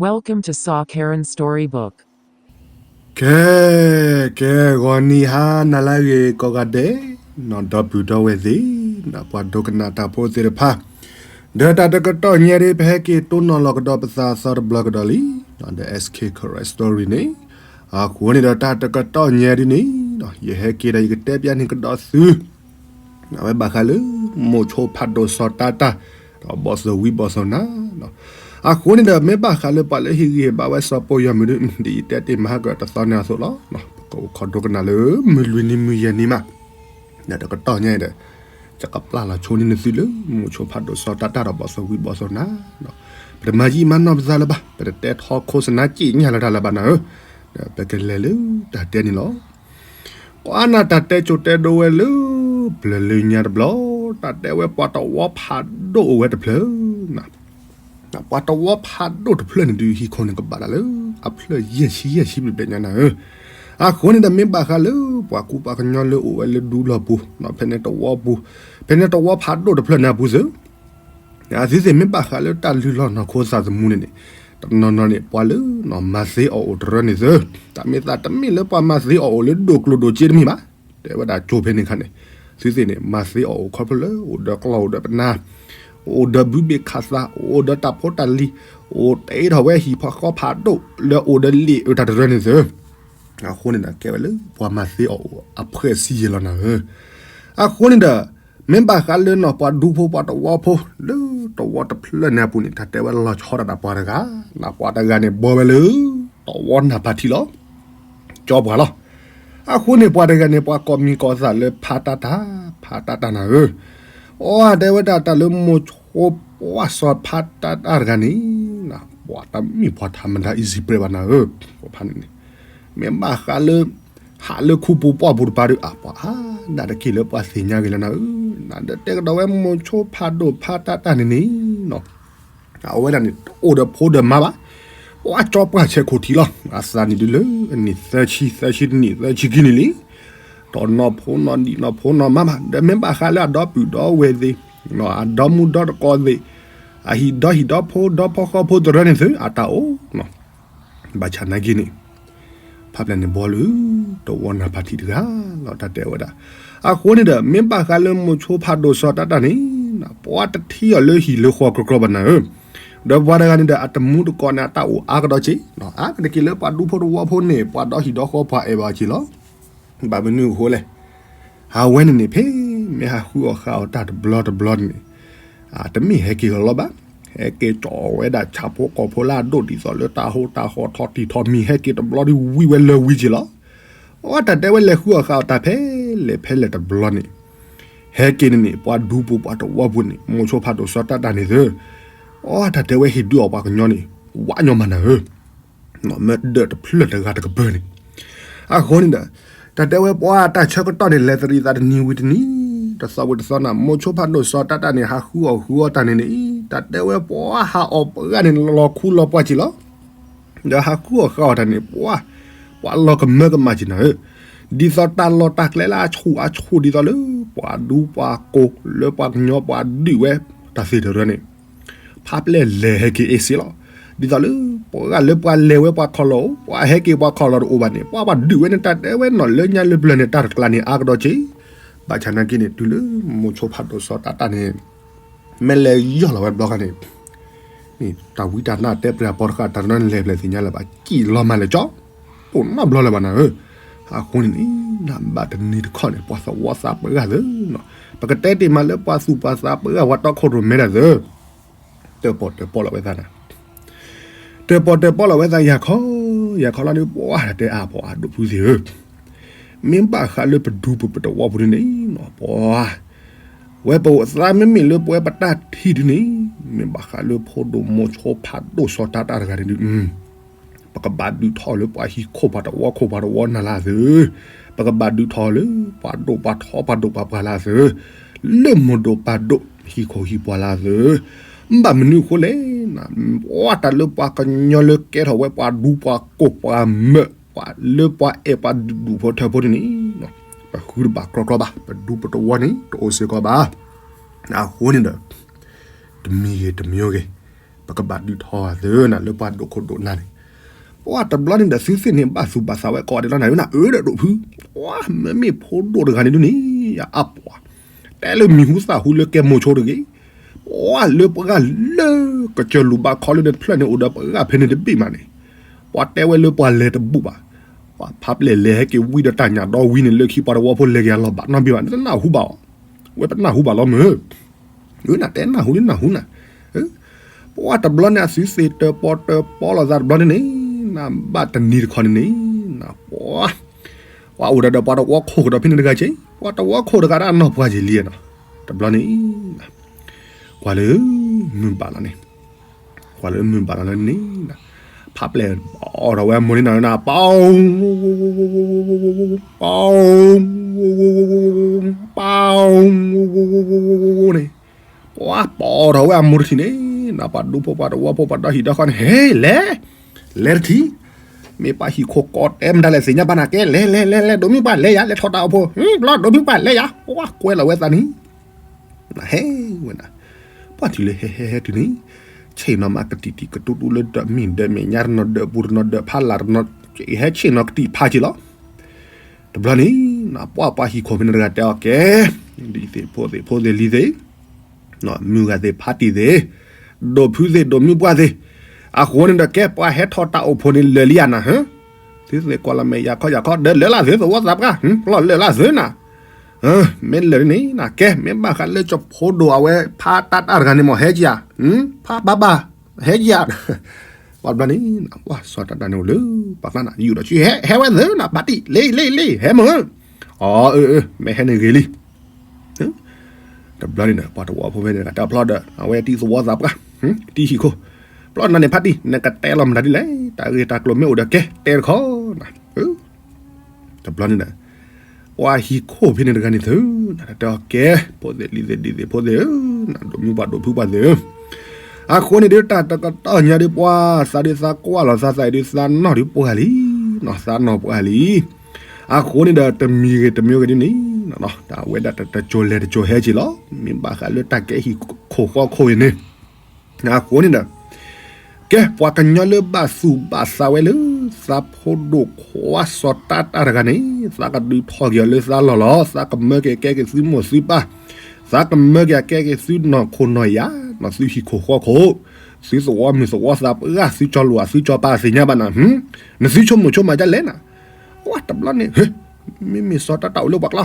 Welcome to Saw Karen Storybook. ကဲ, ကဲ, ဂီၤနံၤဟါနၤလၢအဂ့ၤကိးဂၤဒဲး, နီၢ်ဒီပုၢ်ဒီဝဲၢ်သ့ၣ်, နီၢ်ပှၤဒိကနၣ်တၢ်ဖိသ့ၣ်တဖၣ်, ဒီးတၢ်တကတီၢ်ညါဒ် ပဟဲက့ၤတိၢ်နီၣ်လီၤကဒီးပသးသီတဘျီကဒီးလံ, နီၢ်ဒီး S K Karen Story န့ၣ်, အဃိန့ၣ်ဒီး တၢ်တကတီၢ်ညါဒ်န့ၣ်, ယဟဲက့ၤဒီးယကတဲပျးန့ၢ်ကဒီးသု အဝဲဘၣ်ဃးလၢ မိၤဆိဖးဒိၣ်စီၤတၢ်တၢ်, ဒီးဘီၣ်သဝံဘီၣ်သနါ, အဃိန့ၣ်ဒီး မ့ၢ်ဘၣ်ဃးလၢပှၤလၢဟ့ၣ်ဂံၢ်ဟ့ၣ်ဘါဝဲစီၤပိၢ်ယီၤမုၢ်ဒ် ဒ်ယတဲတ့ၢ်မၤဟါကတသီန့ၣ်အသိးလီၤ. ပကအိၣ်ခိးဒိကနၣ်လၢ မုၢ်လွံၢ်နံၤမုၢ်ယဲၢ်နံၤမး, ဒီးတကတီၢ်ညါအံၤဒီး ယကပျၢ်လီၤဆိန့ၢ်နသုလၢ မိၤဆိဖးဒိၣ်စီၤတၢ်တၢ်ဒီးဘီၣ်သဝံဘီၣ်သနါ, ပတမၤယံာ်မၤနီၢ်ပသးလၢၤဘၣ်, ပတတဲထီၣ်ခိစနါက့ညါလၢတၢ်လၢၤဘၣ်နၤဧၢ, ဒီးပကလဲၤလၢတၢ်တဲန့ၣ်လီၤ. ကွၢ်နၢ်တၢ်တဲကိၤတဲဒိဝဲလၢ ပျၢၤလၢညါတဘျီ, တၢ်တဲဝဲပှၤတဝီဖးဒိၣ်အိၣ်ဝဲတဖျၢၣ်, ပှၤတဝီဖးဒိၣ်တဖျၢၣ်န့ၣ်ဒုးဟံၣ်ခိၣ်န့ၣ်ကဘၣ်တၢ်လၢ အဖျၢၣ်ယဲၢ်ဆံယဲၢ်ဆံဘျဲၣ်ဘျဲၣ်ညါနၤဧၢ, အဃိန့ၣ်ဒီးမ့ၢ်ဘၣ်ဃးလၢ ပှၤကူပှၤကညီလၢအိၣ်ဝဲလၢဒူလီၢ်ပူၤ, ဖဲန့ၣ်တဝီပူၤ, ဖဲန့ၣ်တဝီဖးဒိၣ်တဖျၢၣ်န့ၣ်အပူၤသု အသုသ့ၣ်မ့ၢ်ဘၣ်ဃးလၢတၢ်လုၢ်လီၢ်နီၢ်ခိသးသမူန့ၣ်န့ၣ်, တနီၤနီၤန့ၣ် ပှၤလၢနီၢ်မၤသ့အီၣ်အိၣ်တရၢန့ၣ်သု, တၢ်မ့ၢ်သးတမ့ၢ်လၢပှၤမၤသ့အီၣ်အိၣ်လၢဒိၣ်ကျိၤဒိၣ်စ့တမ့ၢ်ဘၣ်, တဲဝဲဒၣ်ကၠိဖဲန့ၣ်ခါန့ၣ်, သုသ့ၣ်န့ၣ် မၤသ့အီၣ်အိၣ်ခီဖျိလၢအိၣ်ဒီးကျီၢ်အိၣ်ဒီးပနၢ်, အိၣ်ဒီးဘုဘ့ၣ်ခးသး, အိၣ်ဒီးတၢ်ဖိတၢ်လံၤ, အိၣ်တ့ထီၣ်ဝဲဟံၣ်ဖီဃီဖးဒိၣ်လၢအိၣ်ဒီးလံာ်အတၢ်တရၢန့ၣ်သု အဃိန့ၣ်ဒီးကဲဝဲလၢပှၤမၤသ့အီၣ်အိၣ်အဖှဲၣ်ဆံယဲၢ်လီၤနၤဧၢ, အဃိန့ၣ်ဒီး မ့ၢ်ဘၣ်ဃးလၢနီၢ်ပှၤဒူဖိပှၤတဝီဖိ လၢတဝီတဖျၢၣ်န့ၣ်အပူၤန့ၣ် တၢ်တဲဝဲလီၤဆီဒၣ်တၢ်ပှၤတဂၤ, နပှၤတဂၤန့ၣ်ဘီဝဲလၢ တဝီနၢ်ဖးထံလီၤ. ကၠီပှၤလီၤ. အဃိန့ၣ်ပှၤတဂၤန့ၣ် ပှၤကိးမံၤကိးသးလၢဖးတၢ်တၢ်, ဖးတၢ်တၢ်နၤဧၢ, အီတဲဝဲဒၣ်တၢ်လၢမိၤဆိပှၢ်စီၤဖးတၢ်တၢ်တဂၤန့ၣ်, ပှၤတမ့ၢ်ပှၤထးမတၤ easy prey ဘၣ်နၤဧၢ, ဖဲန့ၣ်န့ၣ် မ့ၢ်ဘၣ်ဃးလၢ ဟးလၢခူပူၤပှၢ်ပူၤတပၤဒီး အပှၤအါဒၣ်တက့ၢ်လၢပှၤသ့ၣ်ညါဂ့ၤလၢနၤဧၢ, နဒီးတဲကဒီးဝဲမိၤဆိဖးဒိၣ်ဖးတၢ်တၢ်န့ၣ်န့ၣ်, အဝဲဒၣ်န့ၣ် တအိၣ်ဒီးဖိဒီးမါဘၣ်, ပှၤကၠီပှၢ်ဆဲးခိၣ်ထံးလီၤ. အသးနံၣ်ဒုးလၢအနံၣ်သၢဆံ, သၢဆံတနံၣ်, သၢဆံခံနံၣ်လံ. တနီၢ်ဖိနီၢ်ဒံၣ်နီၢ်ဖိနီၢ်မါဘၣ်, ဒီးမ့ၢ်ဘၣ်ဃးလၢအဒီပုၢ်ဒီဝဲၢ်သ့ၣ်, အဒီမုၣ်ဒီတကိးသ့ၣ်, အဟံၣ်ဒီဟံၣ်ဒီဖိဒီဖီဃီဖိသရၢန့ၣ်သု အတၢ်အိၣ် ဘၣ်ဆၣ်နာ်က့န့ၣ် ဖးပျဲၢ်န့ၣ်ဘီလၢ တဝီနၢ်ဖးထံတဂၤလီၤ တၢ်တဲဝဲဒၣ်. အဃိန့ၣ်ဒီး မ့ၢ်ဘၣ်ဃးလၢမိၤဆိဖးဒိၣ်စီၤတၢ်တၢ်န့ၣ်, ပှၤတထံၣ်အီၤလၢဟံၣ်လၢဃီၤကြီကြီဘၣ်နၤဧၢ, ဒီးပှၤတဂၤန့ၣ်ဒီး အတမူတကိးန့ၣ် အတၢ်အိၣ်အါကဒီးက့ၤ, အါကတက့ၢ်လၢပှၤဒူဖိတဝီဖိန့ၣ် ပှၤဒီဟံၣ်ဒီဃီပှၤအဲၣ်ဘၣ်က့ၤလီၤ. ဘၣ်မနုၤအဃိလဲၣ် အဝဲန့ၣ်န့ၣ် ဖဲမ့ၢ်ဟးဃုအီၣ်ဃုအီတၢ်တဘျီတဘျီန့ၣ်, တမ့ၢ်ဟဲက့ၤလီၤလီၤဘၣ်, ဟဲက့ၤကၠီဝဲဒၣ်ဆၣ်ဖိကီၢ်ဖိလၢအဒိၣ်ဒ်သိးလၢတၢ်ဟူးတၢ်ဃီၤထီၣ်တံၢ်ထီၣ်မံၤ ဟဲက့ၤတဘျီဒီးဝံၤဝဲလၢဝံၤက့ၤလီၤ. အီတၢ်တဲဝဲလဲၤဃုအီၣ်ဃုအီတၢ်ဖဲလဲၣ်ဖဲလဲၣ်တဘျီန့ၣ်, ဟဲက့ၤန့ၣ်န့ၣ် ပှၤဒူပူၤပှၤတဝီပူၤန့ၣ် မိၤဆိဖးဒိၣ်စီၤတၢ်တၢ်န့ၣ်သၢ, အီတၢ်တဲဝဲဟ့ၣ်ဒုးအီၣ်ပှၤကညီန့ၣ် ဝးညီမးနၤဧၢ မ့ၢ်ဒၢးတဖျၢၣ်တဂၤတကပၤန့ၣ်, အဃိန့ၣ်ဒီး တၢ်တဲဝဲပှၤတၢ်ဆၢကတီၢ်န့ၣ် လဲၤသရံးသးတနံၤဝံၤတနံၤ, တသီဝံၤတသီနၤ, မိၤဆိဖးဒိၣ်စီၤတၢ်တၢ်န့ၣ် ဟးဃုအီၣ်ဃုအီတၢ်န့ၣ်န့ၣ်, တၢ်တဲဝဲပှၤဟးအီၣ်ပှၤန့ၣ် လီၤခူလီၤပှၢ်က့ၤလီၤ. ဒီးဟးဃုအီၣ်ဃုအီတၢ်န့ၣ် ပှၤ ပှၤလီၤကမၢကမၣ်က့ၤနၤဧၢ, ဒ်သိးတၢ်လီၢ်တၢ်ကျဲလၢအဆူၣ်အဆူၣ်ဒ်သိးလၢ ပှၤဒူပှၤကိၢ် လၢပှၤကညီပှၤဒုးဝဲ တၢ်သ့ၣ်တရၢန့ၣ် ဖးပျဲၢ်လဲၤဟဲက့ၤအ့ၣ်စ့လီၤ. ဒ်သိးလၢ ပှၤဂၤလၢပှၤလဲၤဝဲပှၤခီၣ်လီၢ်အိၣ် ပှၤဟဲက့ၤပှၤခီၣ်လီၢ်တအိၣ်ဘၣ်န့ၣ် ပှၤဘၣ်ဒုးဝဲန့ၣ်တၢ်တဲဝဲနီၢ်လၢညါလၢပျၢၤန့ၣ် တၢ်တကျါန့ၣ်အါကဒီးက့ၤ, ဘၣ်ဆၣ်နာ်က့န့ၣ် တုၤလၢမိၤဆိဖးဒိၣ်စီၤတၢ်တၢ်န့ၣ် မ့ၢ်လဲၤယီၢ်လီၤဝဲတဘျီဃီန့ၣ်, တၢ်ဝံတၢ်နါတဲပှၤပိာ်တဃာ်တၢ်တနီၤန့ၣ် လဲၤဖျဲၣ်သ့ၣ်ညါလၢၤဘၣ် ကံၣ်လီၤမးလၢကၠီ ပိာ်နီတဘျီလၢၤဘၣ်နၤဧၢ. အဃိန့ၣ်န့ၣ် နဘၣ်တနံၤတခီန့ၣ် ပှၤသဝီသးပှၢ်ဂၤသၢ, ပကတဲတ့ၢ်မးလၢပှၤသူၣ်ပှၤသးပှၢ်ဂၤ ပှၤတီခိၣ်ရိၣ်မဲဒၣ်သၢ တၢၣ်ပီၣ်တၢၣ်ပီလီၤဝဲသးနၤ, တၢၣ်ပီၣ်တၢၣ်ပီလီၤဝဲသးယၤခီ, ယၤခီလီၤဒီး ပှၤတဲအါပှၤဒိၣ်ဖုသ့ၣ်ဧၢ, မ့ၢ်ဘၣ်ဃးလၢပဒူပူၤပတဝီပူၤဒ်န့ၣ် ပှၤ ဝဲပအိၣ်သးမ့မ့ၢ်လၢပဝဲပတၢ်ထံၣ်ဒ်န့ၣ်, မ့ၢ်ဘၣ်ဃးလၢဖိဒိၣ်မိၤဆိဖးဒိၣ်စီၤတၢ်တၢ်တဂၤန့ၣ်ဒုး ပကဘၣ်ဒုးထီၣ်လၢပှၤဟံၣ်ခိၣ်ပှၤတဝီခိၣ်ပှၤတဝီနၤလၢသၢ, ပကဘၣ်ဒုးထီၣ်လၢပှၤဒိၣ်ပှၤထီပှၤဒိၣ်ပှၤပှၢ်လၢသၢ, လၢမိၢ်ဒိၣ်ပၢ်ဒိၣ်ဟံၣ်ခိၣ်ဟံၣ်ပှၢ်လၢသၢ, ဘၣ်မနုၤအဃိလဲၣ်, ပှၤတၢ်လၢပှၤကညီလၢကဲထီၣ်ဝဲပှၤဒူပှၤကိၢ်ပှၤမၢး ပှၤလၢပှၤအဲၣ်ပှၤဒုးဒူၣ်ဖိထၢဖိန့ၣ်န့ၣ်, ပဃုတဘၣ်ကြီကြီဘၣ်, ပဒူပတဝီန့ၣ် တအိၣ်စ့ၢ်ကီးဘၣ်. အဃိန့ၣ်ဒီး တမံၤဂ့ၤတမံၤဂ့ၤ, ပ ပကဘၣ်ဒုးထီၣ်သုနၤလၢပှၤဒိၣ်ခိၣ်ဒိၣ်နၢ်န့ၣ်, ပှၤတဘျီန့ၣ်ဒီးသုသ့ၣ်န့ၣ်ဘၣ်သူၣ်ဘၣ်သးဝဲကိးဂၤဒဲးလီၤနၤဧၢနၤ အၢဒီးဒိၣ်ဖု, ပှၤမ့မ့ၢ်ဖိဒိၣ်တဂၤန့ၣ်ဒုးန့ၣ် ယအါပှၤ, တဲလၢမံၤဟူသၣ်ဟူလၢကဲမိၤဆိတဂ့ၤ, ပှၤလၢပှၤလၢကစၢၢ်လူၤဘၣ်ခီလၢန့ၣ်တဖျၢၣ်န့ၣ်အိၣ်ဒီးပှၤဂၤဖဲန့ၣ်တဘ့ၣ်မးန့ၣ်, ပှၤတဲဝဲလၢပှၤလဲၤတဘူၣ်ဘၣ်, ပှၤဖးပျဲၢ်လဲၤဟဲက့ၤဝံဒီးတၢ်ညၣ်ဒီဝံန့ၣ် လၢခံပှၤတဝီဖိလဲၤက့ၤအလီၢ်ဘၣ်နီတဘ့ၣ်ဘၣ်န့ၣ် တနၢ်ဟူဘၣ်အီၤ, ဝဲပနၢ်ဟူဘၣ်လီၤမုၢ် အၢ နတဲနၢ်ဟူန့ၣ်နၢ်ဟူနၤ, ပှၤတဘျီန့ၣ်အသုသ့ၣ်တၢၣ်ပီၣ်တၢၣ်ပီလီၤသးတဘျီန့ၣ်န့ၣ်, နဘၣ်တနံၤတခီန့ၣ်န့ၣ်, နပှၤ, ပှၤအိၣ်ဒီးဒီးပှၤတဝီခိၣ်ကဒီးဖဲန့ၣ်တဂၤက့, ပှၤတဝီခိၣ်တဂၤဒၣ်နီၢ်ပှၤက့ၤလံနီၤ, တဘျီန့ၣ်, ကွၢ်လၢ, မုၢ်ဘၣ်လီၤန့ၣ် ကွၢ်လၢမုၢ်ဘၣ်လီၤလၢန့ၣ်, ဖးပျဲၢ်အီၣ်ထီၣ်ဝဲအမိၢ်န့ၣ်နၤန့ၣ် ပီ ပီ န့ၣ်, ပှၤပီထီၣ်ဝဲအမိၢ်တထံၣ်န့ၣ်, ပှၤဒူဖိပှၤတဝီဖိပှၤတဟံၣ်ဒီဃီန့ၣ် ဟဲလဲၤ, လဲၤတထံၣ်, မ့ၢ်ပှၤဟံၣ်ခိၣ်ကီးတဲမတၤလဲၣ်သ့ၣ်ညါဘၣ်နၤ ကဲလဲၤလဲၤလဲၤလဲၤ ဒိးမုၢ်ပှၢ်လဲၤယၤ လဲၤထီၣ်တၢ်အိၣ်ဖှိၣ် ဘျီဒိးမုၢ်ပှၢ်လဲၤယၤ ပှၤကွဲလီၤဝဲသးန့ၣ် နဟဲဝဲနၤ, ပှၤတုၤလၢဟဲဟဲဟဲတုၤန့ၣ်, ဆ့ၣ်နီၤမးကတံာ်တံာ်ကတူၣ်တူၣ်လၢဒၢးမ့ၢ်ဒၢးမဲာ်ညါတနီၤဒၢးပူၤတနီၤဒၢးဖးလၢ်တနီၤ, ဟဲဆ့ၣ်နီၤကတံာ်ဖးက့ၤလီၤ, တဘျီန့ၣ်, ပှၤပှၤဟံၣ်ခိၣ်ဖဲန့ၣ်တဂၤတဲအီၤကဲ, ဒ်သ့ၣ်ဖိသ့ၣ်ဖိသ့ၣ်လံၤသ့ၣ်, မုၢ်ဂၤသ့ၣ်ဖးတံၢ်သ့ၣ်, ဒိးဖုသ့ၣ်ဒိးမုၢ်ပှၢ်သ့ၣ်, အဃိန့ၣ်ဒီးကဲပှၤဟဲထီၣ်တၢ်အိၣ်ဖှိၣ်န့ၣ်လၢာ်လံဧါနၤ, သုသ့ၣ်ကွၢ်လီၤမဲာ်ယၤခီယၤခီ ဒီးလၢာ်လၢ်သုသဝီသးပှၢ်, လီၤလၢာ်လၢ်သုနၤ မ့ၢ်လၢာ်န့ၣ်နၤ ကဲ မ့ၢ်ဘၣ်ဃးလၢကၠီဖိဒိၣ်အဝဲ ဖးတၢ်တၢ်တဂၤန့ၣ်မ့ၢ်ဟဲက့ၤဧါ, ဖးဘၣ်ဘၣ်, ဟဲက့ၤဧါ, ပှၤတဘျီန့ၣ်, ပှၤစီၤတၢ်တၢ်န့ၣ်အိၣ်လၢ, ပှၤကျါနၤ ယူၣ်ဒီးဆံ ဟဲဝဲသ့နၤ ဖးတံၢ် လ့လ့လ့ ဟဲမ့ၢ်ဧၢ, အီ အၢ အၢ မ့ၢ်ဟဲန့ၣ်ဂ့ၤလံ တဘျီန့ၣ်ဒီး ပှၤတဝီဖိဖဲန့ၣ် တၢ်ဖျီဒီး အဝဲတံၤသဝီသးပှၢ်, တံၤဟံၣ်ခိၣ်, ဘျီနၤန့ၣ်ဖးတံၢ် နကတဲလီၤမတၤဒ်လဲၣ် တၢ်ဂ့ၢ်တၢ်ကျိၤမ့ၢ်အိၣ်ဒီးကဲ တဲတခီနၤ, တဘျီန့ၣ်ဒီး ပှၤဟံၣ်ခိၣ်ဖဲန့ၣ်တဂၤန့ၣ်သု, နတဲအီၤကဲ, ဖိသ့ၣ်လံၤသ့ၣ်ဒ်သ့ၣ်ဖိသ့ၣ်ဧၢ, နဒိးမုၢ်ပှၢ်ဒိးဖုပှၢ်သ့ၣ်ဧၢ, အဃိန့ၣ်ဒုးတၢ်တကတီၢ်ညါဒုးပှၤသးဒုးသးကွၢ်လီၤသးသးဒုးသးနီၣ်ဒုးပှၢ်လံ, နီၣ်သးနီၣ်ပှၢ်လံ အဃိန့ၣ်ဒီးတမံၤဂ့ၤတမံၤဂ့ၤဒ်န့ၣ်, တၢ်ဝဲဒၣ်တကၠိၤလဲၤတကၠိၤဟဲက့ၤလီၤ, မ့ၢ်ဘၣ်ဃးလၢတၢ်ကဲဟံၣ်ခိၣ်ဃီခိၣ်အံၤန့ၣ်, အဃိန့ၣ်ဒီး ကဲပှၤကညီလၢဘၣ်သူၣ်ဘၣ်သးဝဲလၢ သးဖိဒိၣ်ခွါစီၤတၢ်တၢ်တဂၤန့ၣ်, သးကဒုးထီၣ်က့ၤအီၤလၢသးလီၢ်လီၤ, သးကမၢက့ၤကဲက့ၤသုမိၢ်သုပၢ်, သးကမၢက့ၤကဲက့ၤသုနီၢ်ခိၣ်နီၢ်ယာ်, သုဟံၣ်ခိၣ်ဃီခိၣ်, သုသဝီမုၢ်သဝီသးပှၢ်, သုကၠီလိာ်အသုကၠီပၤသ့ၣ်ညါဘၣ်နၤ, နသုဆိကမိၣ်ဆိကမးဒ်လဲၣ်နၤ, ပှၤတဘျီန့ၣ်, မ့မ့ၢ်စီၤတၢ်တၢ်အိၣ်လၢပှၤကျါ,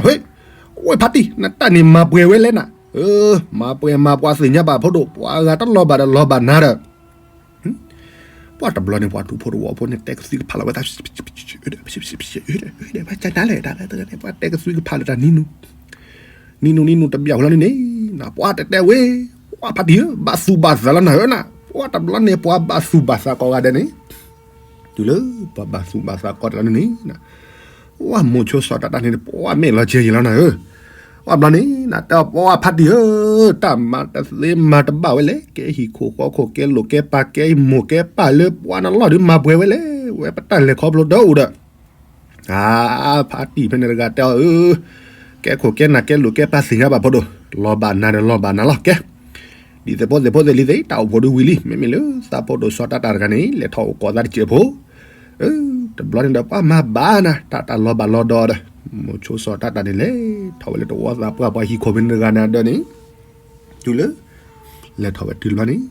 ဝဲဖးတံၢ် နတၢ်န့ၣ်မၤပှဲၤဝဲလဲၣ်နၤ, မၤပှဲၤမၤပှၤသ့ၣ်ညါဘၣ်ဖိဒိၣ်, ပှၤဂၤတလီၤဘၣ်ဒီးလီၤဘၣ်နၤဒီး ပှၤတဘျီန့ၣ် ပှၤဒူဖိတဝီဖိန့ၣ် တဲကသွံကဖးလီၤဝဲသး, ဘၣ်ကနၣ်လဲၣ်, ပှၤတဲကသွံကဖးလၢတၢ်နံၤနူ, နံၤနူနံၤနူတဘၣ်ဝဲလီၤန့ၣ်န့ၣ်, ပှၤတဲတဲဝဲ, ပှၤဖးတံၢ်ဧၢ, ဘၣ်သူၣ်ဘၣ်သးလီၤနၤဧၢနၤ, ပှၤတဘျီန့ၣ် ပှၤဘၣ်သူၣ်ဘၣ်သးကိးဂၤဒဲးန့ၣ်, တုၤလၢပှၤဘၣ်သူၣ်ဘၣ်သးကိးတလီၤန့ၣ်န့ၣ် ပှၤမိၤဆိစီၤတၢ်တၢ်န့ၣ် ပှၤမ့ၢ်လီၤကဲယံာ်လီၤနၤဧၢ, ပှၤဘျီန့ၣ် နတဲပှၤဖးတံၢ်ဧၢ, တၢ်မၤတသ့မၤတဘၣ်ဝဲလဲၣ်, ကဲဟံၣ်ခိၣ်ဃီခိၣ် ကဲလိာ်ကဲပာ် ကဲမိၢ်ကဲပၢ်လၢပှၤနလီၢ်ဒုးမၤပှဲၤဝဲလဲၣ်, ဝဲပတၢ်လဲၤခီဖျိတအိၣ်ဒီး အါ, ဖးတံၢ်ဖဲန့ၣ်တဂၤတဲအီၤဧၢ, ကဲခိၣ်ကဲနၢ်ကဲလိာ်ကဲပာ်သ့ၣ်ညါဘၣ်ဖိဒိၣ်, လီၤဘၣ်နၤဒီးလီၤဘၣ်နၤလီၤ, ကဲ, ဒ်သ့ၣ်ဖိသ့ၣ်ဖိသ့ၣ်လံၤသ့ၣ် တၢ်အိၣ်ဖှိၣ်ဒုးဝံၤလံ, မ့မ့ၢ်လၢသးဖိဒိၣ်စီၤတၢ်တၢ်တဂၤန့ၣ် လဲၤထီၣ်အိၣ်ကိးသးတစဲးဖိ, တဘျီန့ၣ်ဒီး ပှၤမၤဘၣ်နၤ တၢ်တၢ်လီၤဘၣ်လီၤဒီးဒီး, မိၤဆိစီၤတၢ်တၢ်န့ၣ်လဲၤထီၣ်ဝဲလၢတဝီသးပှၢ်ပှၤဟံၣ်ခိၣ်ဖဲန့ၣ်တဂၤန့ၣ်ဒီးန့ၣ်, တုၤလၢ လဲၤထီၣ်ဝဲတုၤတဘျီန့ၣ်,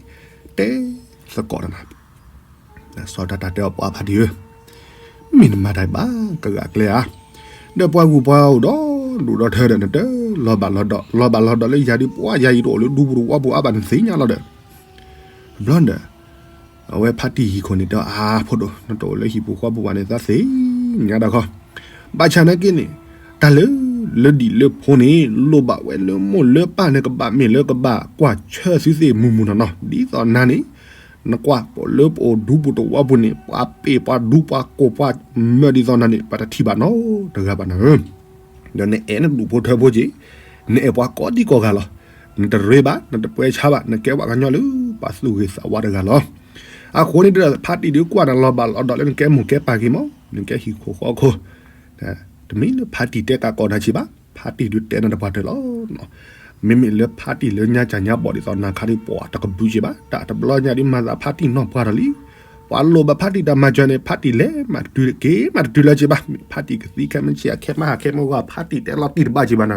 တဲသကိးတနၤ စီၤတၢ်တၢ်တဲအီၤပှၤဖးတံၢ်ဧၢ, မ့ၢ်နမၤတၢ်ဘၣ်ကဂၤကျဲဧါ, ဒီးပှၤဂုၤပှၤဂၤအိၣ်ဒီးဒူၣ်ဒီးထၢဒီး နတလီၤဘၣ်လီၤဒီး လီၤဘၣ်လီၤဒီးလၢယၤဒုး ပှၤယၤအံၤတအိၣ်လၢဒူပူၤတဝီပူၤအါဘၣ် နသ့ၣ်ညါလီၤဒီး, ဘျီဒီး အဝဲဖးတံၢ်ဟံၣ်ခိၣ်န့ၣ်တဲအီၤ အါ ဖိဒိၣ် နတအိၣ်လၢဟံၣ်ပူၤဃီပူၤဘၣ်န့ၣ် သးသ့ၣ်ညါတၢ်ခီ, ဘၣ်ဆၣ်နာ်က့န့ၣ် တၢ်လၢ လၢဒံၣ်လၢဖိန့ၣ် လိၣ်ဘၣ်ဝဲလၢမိၢ်လၢပၢ်န့ၣ် ကဘၣ်မ့ၢ်လၢကဘၣ်ကွၢ်ဆၢသုသ့ၣ်မုၢ်မုၢ်နီၢ်နီၢ် ဒ်သိးနၤန့ၣ် နကွၢ်ပှၤလၢပအိၣ်ဒူပူၤတဝီပူၤန့ၣ် ပှၤပ့ၢ်ပှၤဒူပှၤကိၢ်ပှၤမၢဒ်သိးနၤန့ၣ် ပှၤတထံၣ်ဘၣ်နီတဂၤဘၣ်နၤဧၢ, ဒီးနအဲၣ်နဒူၣ်ဖိထၢဖိက့ၤ, နအဲၣ်ပှၤကိးဒံကိးဂၤလီၤ, နတရ့ဘၣ် နတပှဲၤဆါဘၣ် နကဲပှၤကညီလၢပှၤသူၣ်ဂ့ၤသးဝါတဂၤလီၤ, အဃိန့ၣ်ဒီး ဖးတံၢ်ဒုးကွၢ်နၤလီၤဘၣ်လီၤဒီးလၢနကဲမိၢ်ကဲပၢ်က့ၤမး နကဲဟံၣ်ခိၣ်ဃီခိၣ်, တမ့ၢ်လၢဖးတံၢ်တဲကးကိးနၤဆံးဘၣ်, ဖးတံၢ်ဒုးတဲနၤတပှၢ်တၢၢ်လီၤ. မ့မ့ၢ်လၢဖါတံၢ်လၢညါကၢ်ညါဘီၣ်ဒ်သိးနၤခါဒ်ပှၤတကဘုးက့ဘၣ်, တၢ်တဘျီညါဒ်မၤသးဖါတံၢ်နီၢ်ပှၢ်ဒီးလံ. ပှၤလိၣ်ဘၣ်ဖါတံၢ်တၢ်မၤစၢၤန့ၣ် ဖါတံၢ်လဲၤမၤတတုၤတက့ၢ် မၤတတုၤလၢက့ဘၣ်. ဖါတံၢ်ကသံခဲမုၢ်ဆ့ၣ် အခဲမုၢ်ဟါခဲမုၢ်ဂီၤ ဖါတံၢ်တဲလီၤတံၢ်တဘၣ်က့ဘၣ်နၤ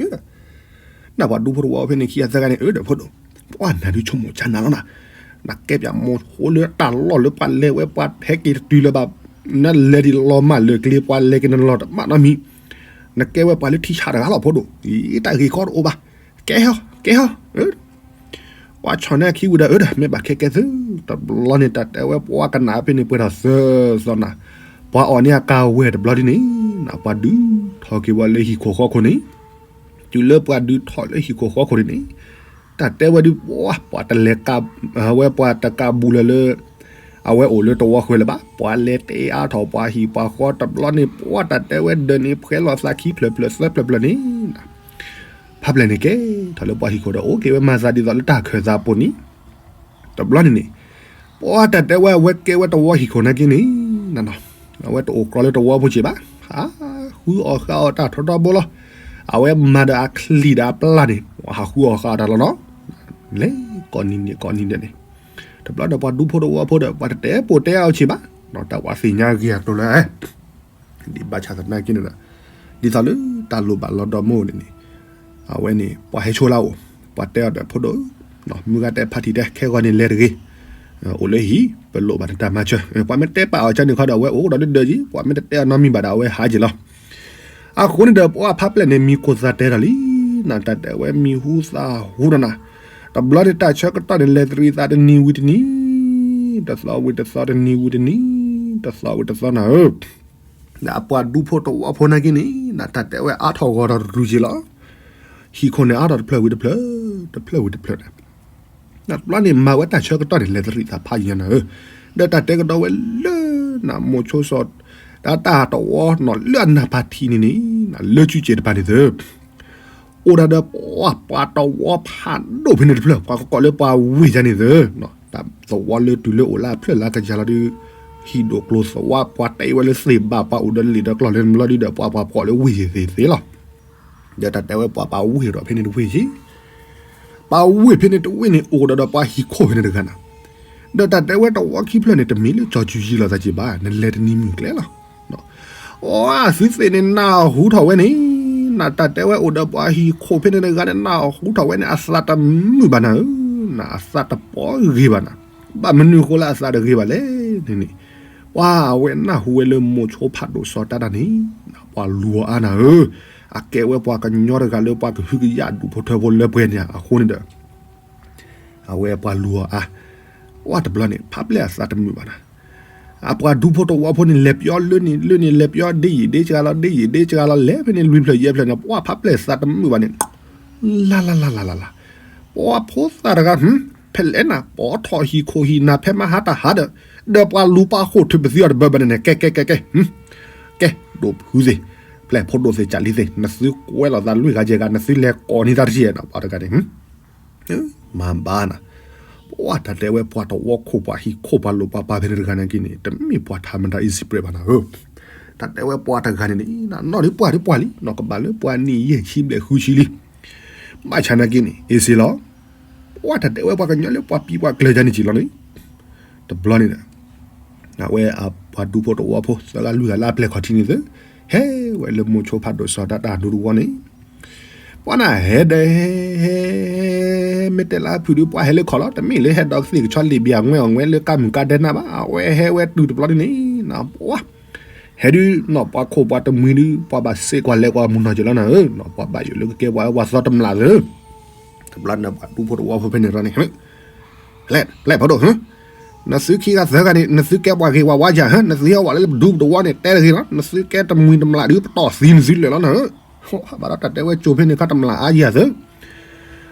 ဧၢ. နပှၤဒူဖိတဝီဖိဖဲန့ၣ်ခံဂၤသၢဂၤန့ၣ် အၢဒီးဖိဒိၣ်, ပှၤနၤဒုးဆိကမိၣ်ဆါနၤလီၤနၤ, နကဲပၠးမိၤဆိလၢတၢ်လီၢ်လၢပှၤလဲၤဝဲပှၤဟဲက့ၤတတုၤလၢၤဘၣ်, နလဲၤဒ်လီၤမၢ်လၢာ်ကျ့ ပှၤလဲၤက့ၤနလီၤတဘၣ်နီတမံၤ, နကဲဝဲပှၤလၢထံဆးတဂၤလီၤဖိဒိၣ်, အံၤတၢ်ဂ့ၢ်ကီတအိၣ်ဘၣ်, ကဲဟီ ကဲဟီ ပှၤဆီၣ်န့ၢ်အခံဝံၤဒီးအၢဒီး မ့ၢ်ဘၣ်ခဲကဲသု, တဘျီန့ၣ် တၢ်တဲဝဲပှၤကနၣ်ဖဲန့ၣ်ပှဲၤထီၣ်သၢသီနၤ, ပှၤအီၣ်န့ၢ်အကၤဝဲၢ်တဘျီဒ်န့ၣ်, ပှၤဒုးထီၣ်က့ၤဝဲလၢဟံၣ်ခိၣ်ဃီခိၣ်န့ၣ်, တုၤလၢပှၤဒုးထီၣ်လၢဟံၣ်ခိၣ်ဃီခိၣ်န့ၣ်န့ၣ်, တၢ်တဲဝဲဒုးပှၤ ပှၤတလဲၤကၤ, အဝဲပှၤတကၤဘူးလၢၤလၢ အဝဲအိၣ်လၢတဝီဃၢၤလၢၤဘၣ်, ပှၤလဲၤတ့အါထီၣ်ပှၤဟံၣ်ပှၤဃီတဘျီန့ၣ် ပှၤတၢ်တဲဝဲဒၢးန့ၣ် ဖှဲလီၤသးခံဖျၢၣ်ဖျၢၣ်သၢဖျၢၣ်ဖျၢၣ်န့ၣ် ဖးပျဲၢ်န့ၣ်ကဲထီၣ်လၢပှၤဟံၣ်ခိၣ်ဒီး အိၣ်က့ၤဝဲမၤသးဒ်သိးလၢတၢ်ခၢၣ်သးပူၤန့ၣ်, တဘျီန့ၣ်န့ၣ်, ပှၤတၢ်တဲဝဲအဝဲကဲဝဲတဝီဟံၣ်ခိၣ်နာ်က့န့ၣ်, အဝဲတအိၣ်ကြီလၢတဝီဖိက့ဘၣ်, ဟးဃုအီၣ်ဃုအီၣ်တၢ်ထီထီဘိလီၤ, အဝဲမၤဒီးအချံၣ်ဒီးအပျၢ်န့ၣ် ဟးဃုအီၣ်ဃုအီၣ်တၢ်လီၤနီၤ, လဲၤကိးနံၤဒဲးကိးနံၤဒဲးန့ၣ်, တဘျီဒီးပှၤဒူဖိတဝီဖိဒီး ပှၤတတဲပိာ်တဲအီၤက့ဘၣ်, တၢ်ပှၤသ့ၣ်ညါဂ့ၤအကျိၤလၢ ဒ်ဘၣ်ဆၣ်သနာ်က့န့ၣ်ဒီး, ဒ်သိးလၢတၢ်လိၣ်ဘၣ်လီၤဒီးမိၢ်န့ၣ်န့ၣ်, အဝဲန့ၣ် ပှၤဟဲဆိလၢအအိၣ်, ပှၤတဲအီၤဒီးဖိဒိၣ်, မုၢ်ဂၤတဲဖါတံၢ်တဲ ခဲဂီၤန့ၣ်လဲၤတဂ့ၤ, အိၣ်လၢဟံၣ် ပလိၣ်ဘၣ်နတၢ်မၤစၢၤ, ပှၤမ့ၢ်တဲပာ်အီၤကန့ၣ်ခီဒီး အဝဲအိၣ်ဒီးလၢဒၢးက့, ပှၤမ့ၢ်တတဲအီၤနီတမံၤဘၣ်ဒီး အဝဲဟးက့ၤလီၤ. အဃိန့ၣ်ဒီး ပှၤဖးပျဲၢ်န့ၣ် မံၤကိၢ်သးတဲထီၣ်လံ, နတၢ်တဲဝဲမံၤဟူသၣ်ဟူဒီးနၤ, တဘျီန့ၣ်တၢ်ဆၢကတီၢ်န့ၣ် လဲၤတရံးသးတနံၤဝံၤတနံၤ, တသီဝံၤတသီ တနံၤဝံၤတနံၤ, တသီဝံၤတသီနၤဧၢ ဒီးအပှၤဒူဖိတဝီဖိနာ်က့န့ၣ် နတၢ်တဲဝဲအါထီၣ်ဂီၤထီၣ်တရူးက့လီၤ. ဟံၣ်ခိၣ်န့ၣ်အါထီၣ်တဖျၢၣ်ဝံၤတဖျၢၣ်, တဖျၢၣ်ဝံၤတဖျၢၣ်န့ၣ်, တဘျီန့ၣ်မၤဝဲတၢ်ဆၢကတီၢ်န့ၣ် လဲၤတရံးသးဖးယံၤနၤဧၢ, ဒီးတၢ်တဲကဒီးဝဲလၢ နမိၤဆိစီၤ တၢ်တၢ်တဝီနီၤလၢအနၢ်ပၢၢ်ထံန့ၣ်န့ၣ် လၢစုကဲးတပၤန့ၣ်သၢ အိၣ်ဒၣ်ဒီးပှၤ ပှၤတဝီဖးဒိၣ်ဖဲန့ၣ်တဖျၢၣ်, ပှၤကကိးလၢပှၤဝ့ၢ်ယါန့ၣ်သၢ, တၢ်သဝီလၢတုၤလၢအိၣ်လၢအဖျၢၣ်လၢကယၤလီၤဒုး, ဟံၣ်ဒိၣ်ကျိၤသဝီ ပှၤတဲဝဲလၢသ့ၣ်ဘၣ် ပှၤအိၣ်ဒီးလံာ်ဒီးကျိာ်လၢနဘျီဒုးဒီး ပှၤပှၤကိးလၢဝ့ၢ်ယါသ့ၣ်သ့ၣ်လီၤ. ဒီးတၢ်တဲဝဲပှၤပှၤဝ့ၢ်ဒီးဖဲန့ၣ်တဝ့ၢ်က့ ပှၤဝ့ၢ်ဖဲန့ၣ်တဝ့ၢ်န့ၣ် အိၣ်ဒီးဒီးပှၤဟံၣ်ခိၣ်ဖဲန့ၣ်တဂၤနၤ, ဒီးတၢ်တဲဝဲတဝီခံဖျၢၣ်န့ၣ် တမ့ၢ်လၢကၠီၤကူၤယံၤလိာ်သးက့ဘၣ်, နလဲၤတနံၤမုၢ်ကျဲလီၤ. အီ သုသ့ၣ်န့ၣ်နၢ်ဟူထီၣ်ဝဲန့ၣ်, နတၢ်တဲဝဲအိၣ်ဒီးပှၤဟံၣ်ခိၣ်ဖဲန့ၣ်တဂၤန့ၣ် နၢ်ဟူထီၣ်ဝဲန့ၣ် အသးတမုာ်ဘၣ်နၤဧၢ, နအသးတပီဂ့ၤဘၣ်နၤ, ဘၣ်မနုၤဃိလၢအသးတဂ့ၤဘၣ်လဲၣ်န့ၣ်န့ၣ်, ပှၤအဝဲနၢ်ဟူဝဲလၢမိၤဆိဖးဒိၣ်စီၤတၢ်တၢ်န့ၣ်, ပှၤလူၤအီၤအါနၤဧၢ, အကဲဝဲပှၤကညီတဂၤလၢပှၤကဟုကယာ်ဒူၣ်ဖိထၢဖိလၢပှဲၤန့ၣ်အဃိန့ၣ်ဒီး အဝဲပှၤလူၤအီၤအါ, ပှၤတဘျီန့ၣ် ဖးပျဲၢ်အသးတမုာ်ဘၣ်နၤ, အပှၤဒူဖိတဝီဖိန့ၣ် လဲၤပျီလၢန့ၣ်လၢန့ၣ် လဲၤပျီဒ့ယံာ်ဒ့စှၤလီၤ ဒ့ယံာ်ဒ့စှၤလီၤ လဲၤဖဲန့ၣ်လွံၢ်ဖျၢၣ်ယဲၢ်ဖျၢၣ်န့ၣ် ပှၤဖးပျဲၢ်သးတမုာ်ဘၣ်န့ၣ်, လၢ်လၢ်လၢ်လၢ်လၢ်လၢ်, ပှၤဖိသၣ်တဂၤ ဖဲလဲၣ်နၤ ပိာ်ထီၣ်ဟံၣ်ခိၣ်ဟံၣ်နၤဖဲမဟါတဟါဒီး, ဒီးပှၤလူၤပှၤဃိၣ်ထုးပသံအီၤတဘၢဘၢန့ၣ်န့ၣ် ကဲကဲကဲကဲ ကဲ, ဒိၣ်ဖုသ့ၣ်, ပျဲၢ်ဖိဒိၣ်သ့ၣ် ကၢ်လံသ့ၣ် နသုကွဲးလိာ်သးလွံၢ်ဂၤယဲၢ်ဂၤ နသုလဲၤကိးန့ၢ်တၢ်တထံၣ်နီၤ ပှၤတဂၤန့ၣ် မၤဘၣ်နၤ, ပှၤတၢ်တဲဝဲပှၤတဝီခိၣ်ပှၤဟံၣ်ခိၣ်ပှၤလိၣ်ပှၤပၢ်ဖဲန့ၣ်တဂၤနာ်က့န့ၣ် တမ့ၢ်ပှၤထးမတၤ easy prey ဘၣ်နၤဧၢ, တၢ်တဲဝဲပှၤတဂၤန့ၣ်န့ၣ် နီၢ်ဒုးပှၢ်ဒုးပှၢ်လံ နီၢ်ကဘၣ်လၢပှၤနံၣ်ယဲၢ်ဆံဘျဲၣ်ဃုဆံလံ, ဘၣ်ဆၣ်နာ်က့န့ၣ် easy လီၤ, ပှၤတၢ်တဲဝဲပှၤကညီလၢပှၤပံၤပှၤကျၢၤယါန့ၣ်က့ၤလီၤန့ၣ်, တဘျီန့ၣ်ဒီး အဝဲအပှၤဒူဖိတဝီဖိ သၢဂၤလွံၢ်ဂၤလၢအပျဲၢ်ခီၣ်ထံးန့ၣ်သ့, ဟဲဝဲလၢမိၤဆိဖးဒိၣ်စီၤတၢ်တၢ်ဒူတဝီန့ၣ်, ပှၤနၤဟဲဒီး ဟဲ ဟဲ ဟဲ မ့ၢ်တဲလၢအဖုၣ်ဒုး ပှၤဟဲလၢခီၣ်လီၤ, တမ့ၢ်လၢဟဲဒီးသ့ၣ်ကဆီလ့ၣ်ဘံၣ်အငွဲအီၣ်ငွဲလၢကါမုၢ်ကါဒဲနၢ်ဘၣ်, အဝဲဟဲဝဲတုၤတဘျီဒ်န့ၣ် ပှၤ ဟဲဒုး နီၢ်ပှၤခိၣ်ပှၤတမှံၤဒုး ပှၤဘၣ်စ့ကွၢ်လဲၤကွၢ်မုၢ်နီၢ်က့ၤလီၤနၤဧၢ, နီၢ်ပှၤဘၣ်ယိၣ်လၢကကဲပှၤဝဲပှၤသီတမျးသ့, တဘျီန့ၣ်ပှၤဒူဖိတဝီဖိဖဲန့ၣ်ဒီးန့ၣ် ပျဲၢ်ဖိဒိၣ်ဧၢ, နသုခံဂၤသၢဂၤန့ၣ် နသုကဲပှၤဂ့ၤပှၤဝါယၤဧၢ, နသုဟဲဝဲလၢပဒူပတဝီန့ၣ် တဲတဂ့ၤလီၤ, နသုကဲတမှံၤတမျးဒုး ပတီၢ်သံနသုလၢာ်လီၤနၤဧၢ, ဘၣ်ဒီးတၢ်တဲဝဲကၠိဖဲန့ၣ် ခါတမျးအါယၤသ့,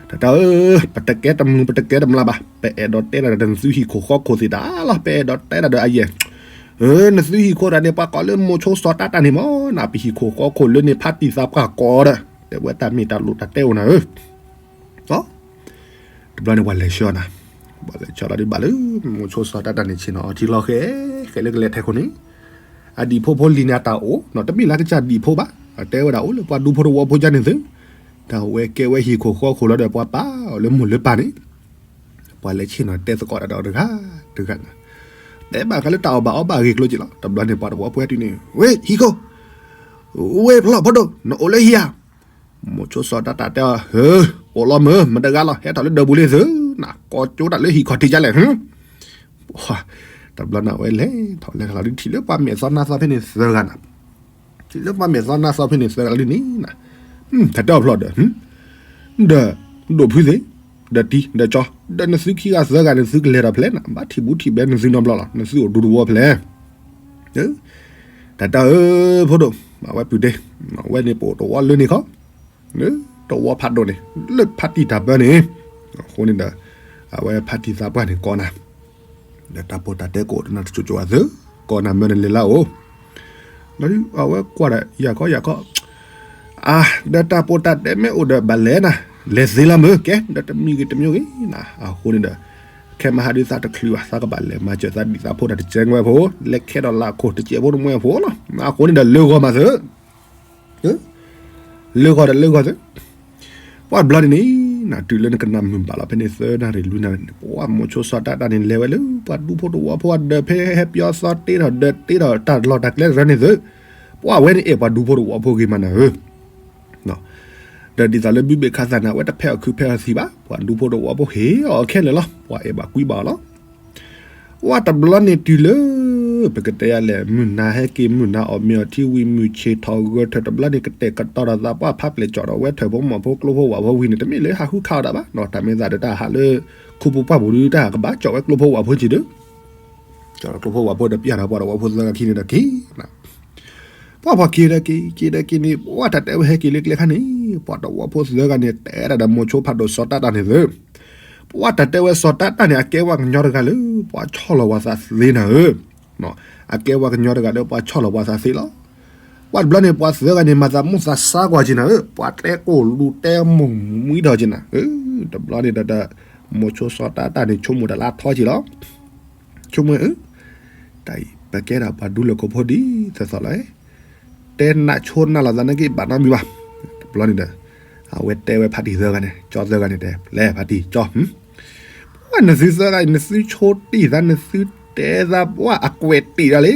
တၢ်တၢ်ဧၢ, ပတကဲတမှံၤပတကဲတမျးဘၣ်, ပအဲၣ်ဒိးတဲတၢ်ဒီးနသုဟံၣ်ခိၣ်ဃီခိၣ်သ့ၣ်တၢ်လီၤ, ပအဲၣ်ဒိးတဲတၢ်ဒီးအယဲၢ် နသုဟံၣ်ခိၣ်တၢ်န့ၣ် ပှၤကိးလၢမိၤဆိစီၤတၢ်တၢ်န့ၣ်မ့ၢ် နပဟံၣ်ခိၣ်ဃီခိၣ်လၢန့ၣ် ဖါတံၢ်သးပှၢ်ကိးဒီး တဲဝဲတၢ်မ့ၢ်တၢ်လိၣ်တၢ်တဲအိၣ်နၤဧၢ, တဘျီန့ၣ်ပှၤလဲၤဆှၢနၤ, ပှၤလဲၤဆှၢလီၤဒုးဘၣ်လၢ မိၤဆိစီၤတၢ်တၢ်န့ၣ်ဆ့ၣ်နီၤ အထံလီၤဃဲ ဃဲလၢကလဲၤထဲခိၣ်န့ၣ်, အဒံၣ်ဖိဖိလံၤန့ၣ်အတၢ်အိၣ်နီၤ, တမ့ၢ်လၢကစၢ်ဒံၣ်ဖိဘၣ်, အတဲဝဲဒၣ်အိၣ်လၢပှၤဒူဖိတဝီဖိယါန့ၣ်သ့, တၢ်ဝဲကဲဝဲဟံၣ်ခိၣ်ဃီခိၣ်လီၤဒီး ပှၤပာ်အီၤလၢမိၢ်လၢပၢ်န့ၣ်, ပှၤလဲၤဆ့ၣ်နီၤတဲသကိးတၢ်ဒီးတဂၤတဂၤန့ၣ်, တဲဘၣ်ဃးလၢတၢ်အီၣ်ဘၣ်အီဘၣ်အဂ့ၢ်ကျိၤက့ၤလီၤ. တဘျီန့ၣ် ပှၤတဝီဖိဟဲတုၤန့ၣ်, ဝ့ၢ်ဟံၣ်ခိၣ်, ဝ့ၢ်ဖျီၣ်ဖိဒိၣ်, နအိၣ်လၢဟံၣ်ဧါ. မိၤဆိစီၤတၢ်တၢ်တဲအီၤ, ဟၢ, အိၣ်လီၤမုၢ်, မတဂၤလီၤ, ဟဲထီၣ်လၢဒၢးပူၤလံသု, နကိးကၠိတၢ်လၢဟံၣ်ခီၣ်ထံးကလဲၣ်. တဘျီန့ၣ် အဝဲလဲၤထီၣ်လဲၤခီလီၤဒုး ထံၣ်လၢပှၤမဲာ်သီနါသီဖဲန့ၣ်သၢဂၤနၤ, ထံၣ်လၢပှၤမဲာ်သီနါသီဖဲန့ၣ်သၢဂၤလၢဒ်န့ၣ်နၤ, တၢ်တဲအီၤဖျီၣ်ဒီး, ဒီးဒိၣ်ဖုသ့ၣ်, ဒီးတံၤ, ဒီးကၠီ, ဒီးနသုခံဂၤသၢဂၤန့ၣ် သုကလဲၤထီၣ်ဖဲလဲၣ်နၤ, ဘၣ်ထံၣ်ဘူးထံၣ်ဘဲနသုနီတဘျီလီၤ, နသုအိၣ်ဒူသဝီဖဲလဲၣ်. တၢ်တဲအီၤ အၢ ဖိဒိၣ်, အဝဲပုၢ်ဒ့, အဝဲန့ၣ်ပအိၣ်တဝီလၢန့ၣ်ခီ, တဝီဖးဒိၣ်န့ၣ်, လၢဖါတံၢ်တၢ်ပၢန့ၣ်, အဃိန့ၣ်ဒီး, အဝဲဖါတံၢ်သးပှၢ်န့ၣ်ကိးနၤ, ဒီးတၢ်ပိာ်တၢ်တဲကအိၣ်တနၤတစိၤစိၤအသိး, ကိးနၤမၢနလဲၤလၢအအိၣ်, လီၤဒုး အဝဲကွၢ်ဒီး ယၤခီယၤခီ, အါ, ဒီးတၢ်ပိာ်တၢ်တဲမ့ၢ်အိၣ်ဒီးဘၣ်လဲၤနၤ, လဲၤသ့လီၤမုၢ်, ကဲ, ဒီးတမံၤဂ့ၤတမံၤဂ့ၤနၤ, အဃိန့ၣ်ဒီး, ခဲမဟါဒုးသးတချုးဘၣ် သးကဘၣ်လဲၤမၤစၢၤသးဒံၣ်သးဖိတၢ်တကဲဝဲဖိ, လဲၤခဲဒီးလၢအခိၣ်တကဲဖိတမှဲအဖိလီၤ, အဃိန့ၣ်ဒီးလၢဂီၤမးသု လၢဂီၤဒီးလၢဂီၤသု, ပှၢ်တဘျီန့ၣ်န့ၣ်, နၤတုၤလၢနကနၣ်မုာ်ဘၣ်လီၤ ဖဲန့ၣ်သၢနၣ်ရံၣ်လွံၢ်နၣ်ရံၣ်န့ၣ် ပှၢ်မိၤဆိစီၤတၢ်တၢ်န့ၣ် လဲၤဝဲလၢပှၤဒူဖိတဝီဖိအဒၢး ဖဲဟဲပၠီသီတ့ထီၣ်ဒၢးတ့ထီၣ်တၢ်လီၢ်တၢ်ကျဲတရၢန့ၣ်သု, ပှၢ်ဝဲန့ၣ်အဲၣ်ပှၤဒူဖိတဝီဖိဂ့ၤမးနၤဧၢ ဒီးဒ်သိးလၢဘုဘ့ၣ်ခါသၣ်န့ၣ် အဝဲတဖဲးအီၣ်ခုးဖဲးအီၣ်သံးဘၣ်, ပှၤဒူဖိတဝီဖိဟ့ၣ်အီၤခဲလၢာ်လီၤ, ပှၤအဲၣ်ဘၣ်ကွံဘၣ်အီၤလီၤ. ပှၢ်တဘျီန့ၣ်တုၤလၢ, ပကတဲယၤလဲၣ် မုၢ်နၤဟဲက့ၤ မုၢ်နၤအီၣ်မ့ၤအီထံဝံၤ မုၢ်ဆ့ၣ်ထီၣ်ဂၢၢ်ထၢၣ်တဘျီန့ၣ် ကတဲာ်ကတီၤဒီးသးပှၢ်ဖးပျဲၢ်ကၠီၣ်ဒီးဝဲထၢၣ်ဖိမီၢ်ဖိကျိဖိဝၣ်ဖိဝံၤန့ၣ် တမ့ၢ်လၢဟးဃုခးအီၤဒၣ်ဘၣ်, တၢ်မ့ၢ်သးဒီးတၢ်ဟးလၢ ခိဖိပှၢ်ပူၤဒုးတၢ်ကဘၣ်ကၠီၣ်ဝဲကျိဖိဝၣ်ဖိက့ၤဒီး ကၠီၣ်ဒီးကျိဖိဝၣ်ဖိဒီးပျၢ်ဒီးပှၤတဝီဖိသၢဂၤခံန့ၣ်ဒီးက့ၤ ပှၢ်ပှၤက့ၤဒီးက့ၤ က့ၤဒီးက့ၤန့ၣ် ပှၢ်တၢ်တဲဝဲဟဲက့ၤလၢကျဲခါန့ၣ် ပှၤတဝီဖိသၢဂၤန့ၣ် တဲဒၣ်ဒီးမိၤဆိဖးဒိၣ်စီၤတၢ်တၢ်န့ၣ်သု, ပှၢ်တၢ်တဲဝဲစီၤတၢ်တၢ်န့ၣ် အကဲဝဲကညီတဂၤလၢ ပှၤဆီၣ်လီၤပှၤသးသ့နၤဧၢ, အကဲဝဲကညီတဂၤလၢပှၤဆီၣ်လီၤပှၤသးသ့လီၤ. ပှၢ်တဘျီန့ၣ် ပှၤသၢဂၤန့ၣ် မၤသးမူသးဆါကွၢ်က့ၤနၤဧၢ, ပှၤတဲကိၢ်လူၤတဲမုၢ်မှံထီၣ်က့ၤနၤဧၢ, တဘျီန့ၣ်ဒီး မိၤဆိစီၤတၢ်တၢ်န့ၣ် ဆိကမိၣ်တၢ်လၢအထီက့ၤလီၤ. ဆိကမိၣ်အၢ, တၢ်အံၤ ပကဲဒၣ်ပှၤဒူလၢၢ်ခိၣ်ဖိဒ်သိးသိးလီၤ, တဲနးဆိနးလီၤသးနာ်က့ဘၣ်နီတမံၤဘၣ်. တဘျီန့ၣ်ဒီး အဝဲတဲဝဲဖါတံၢ်သၢဂၤန့ၣ် ကၠီသၢဂၤန့ၣ်တဲ လဲၤဖါတံၢ်ကၠီ ပှၢ်နသုသၢဂၤအံၤ နသုဆိတံၢ်သး နသုတဲသး ပှၢ်အကွဲးတံၢ်ဒၣ်လံ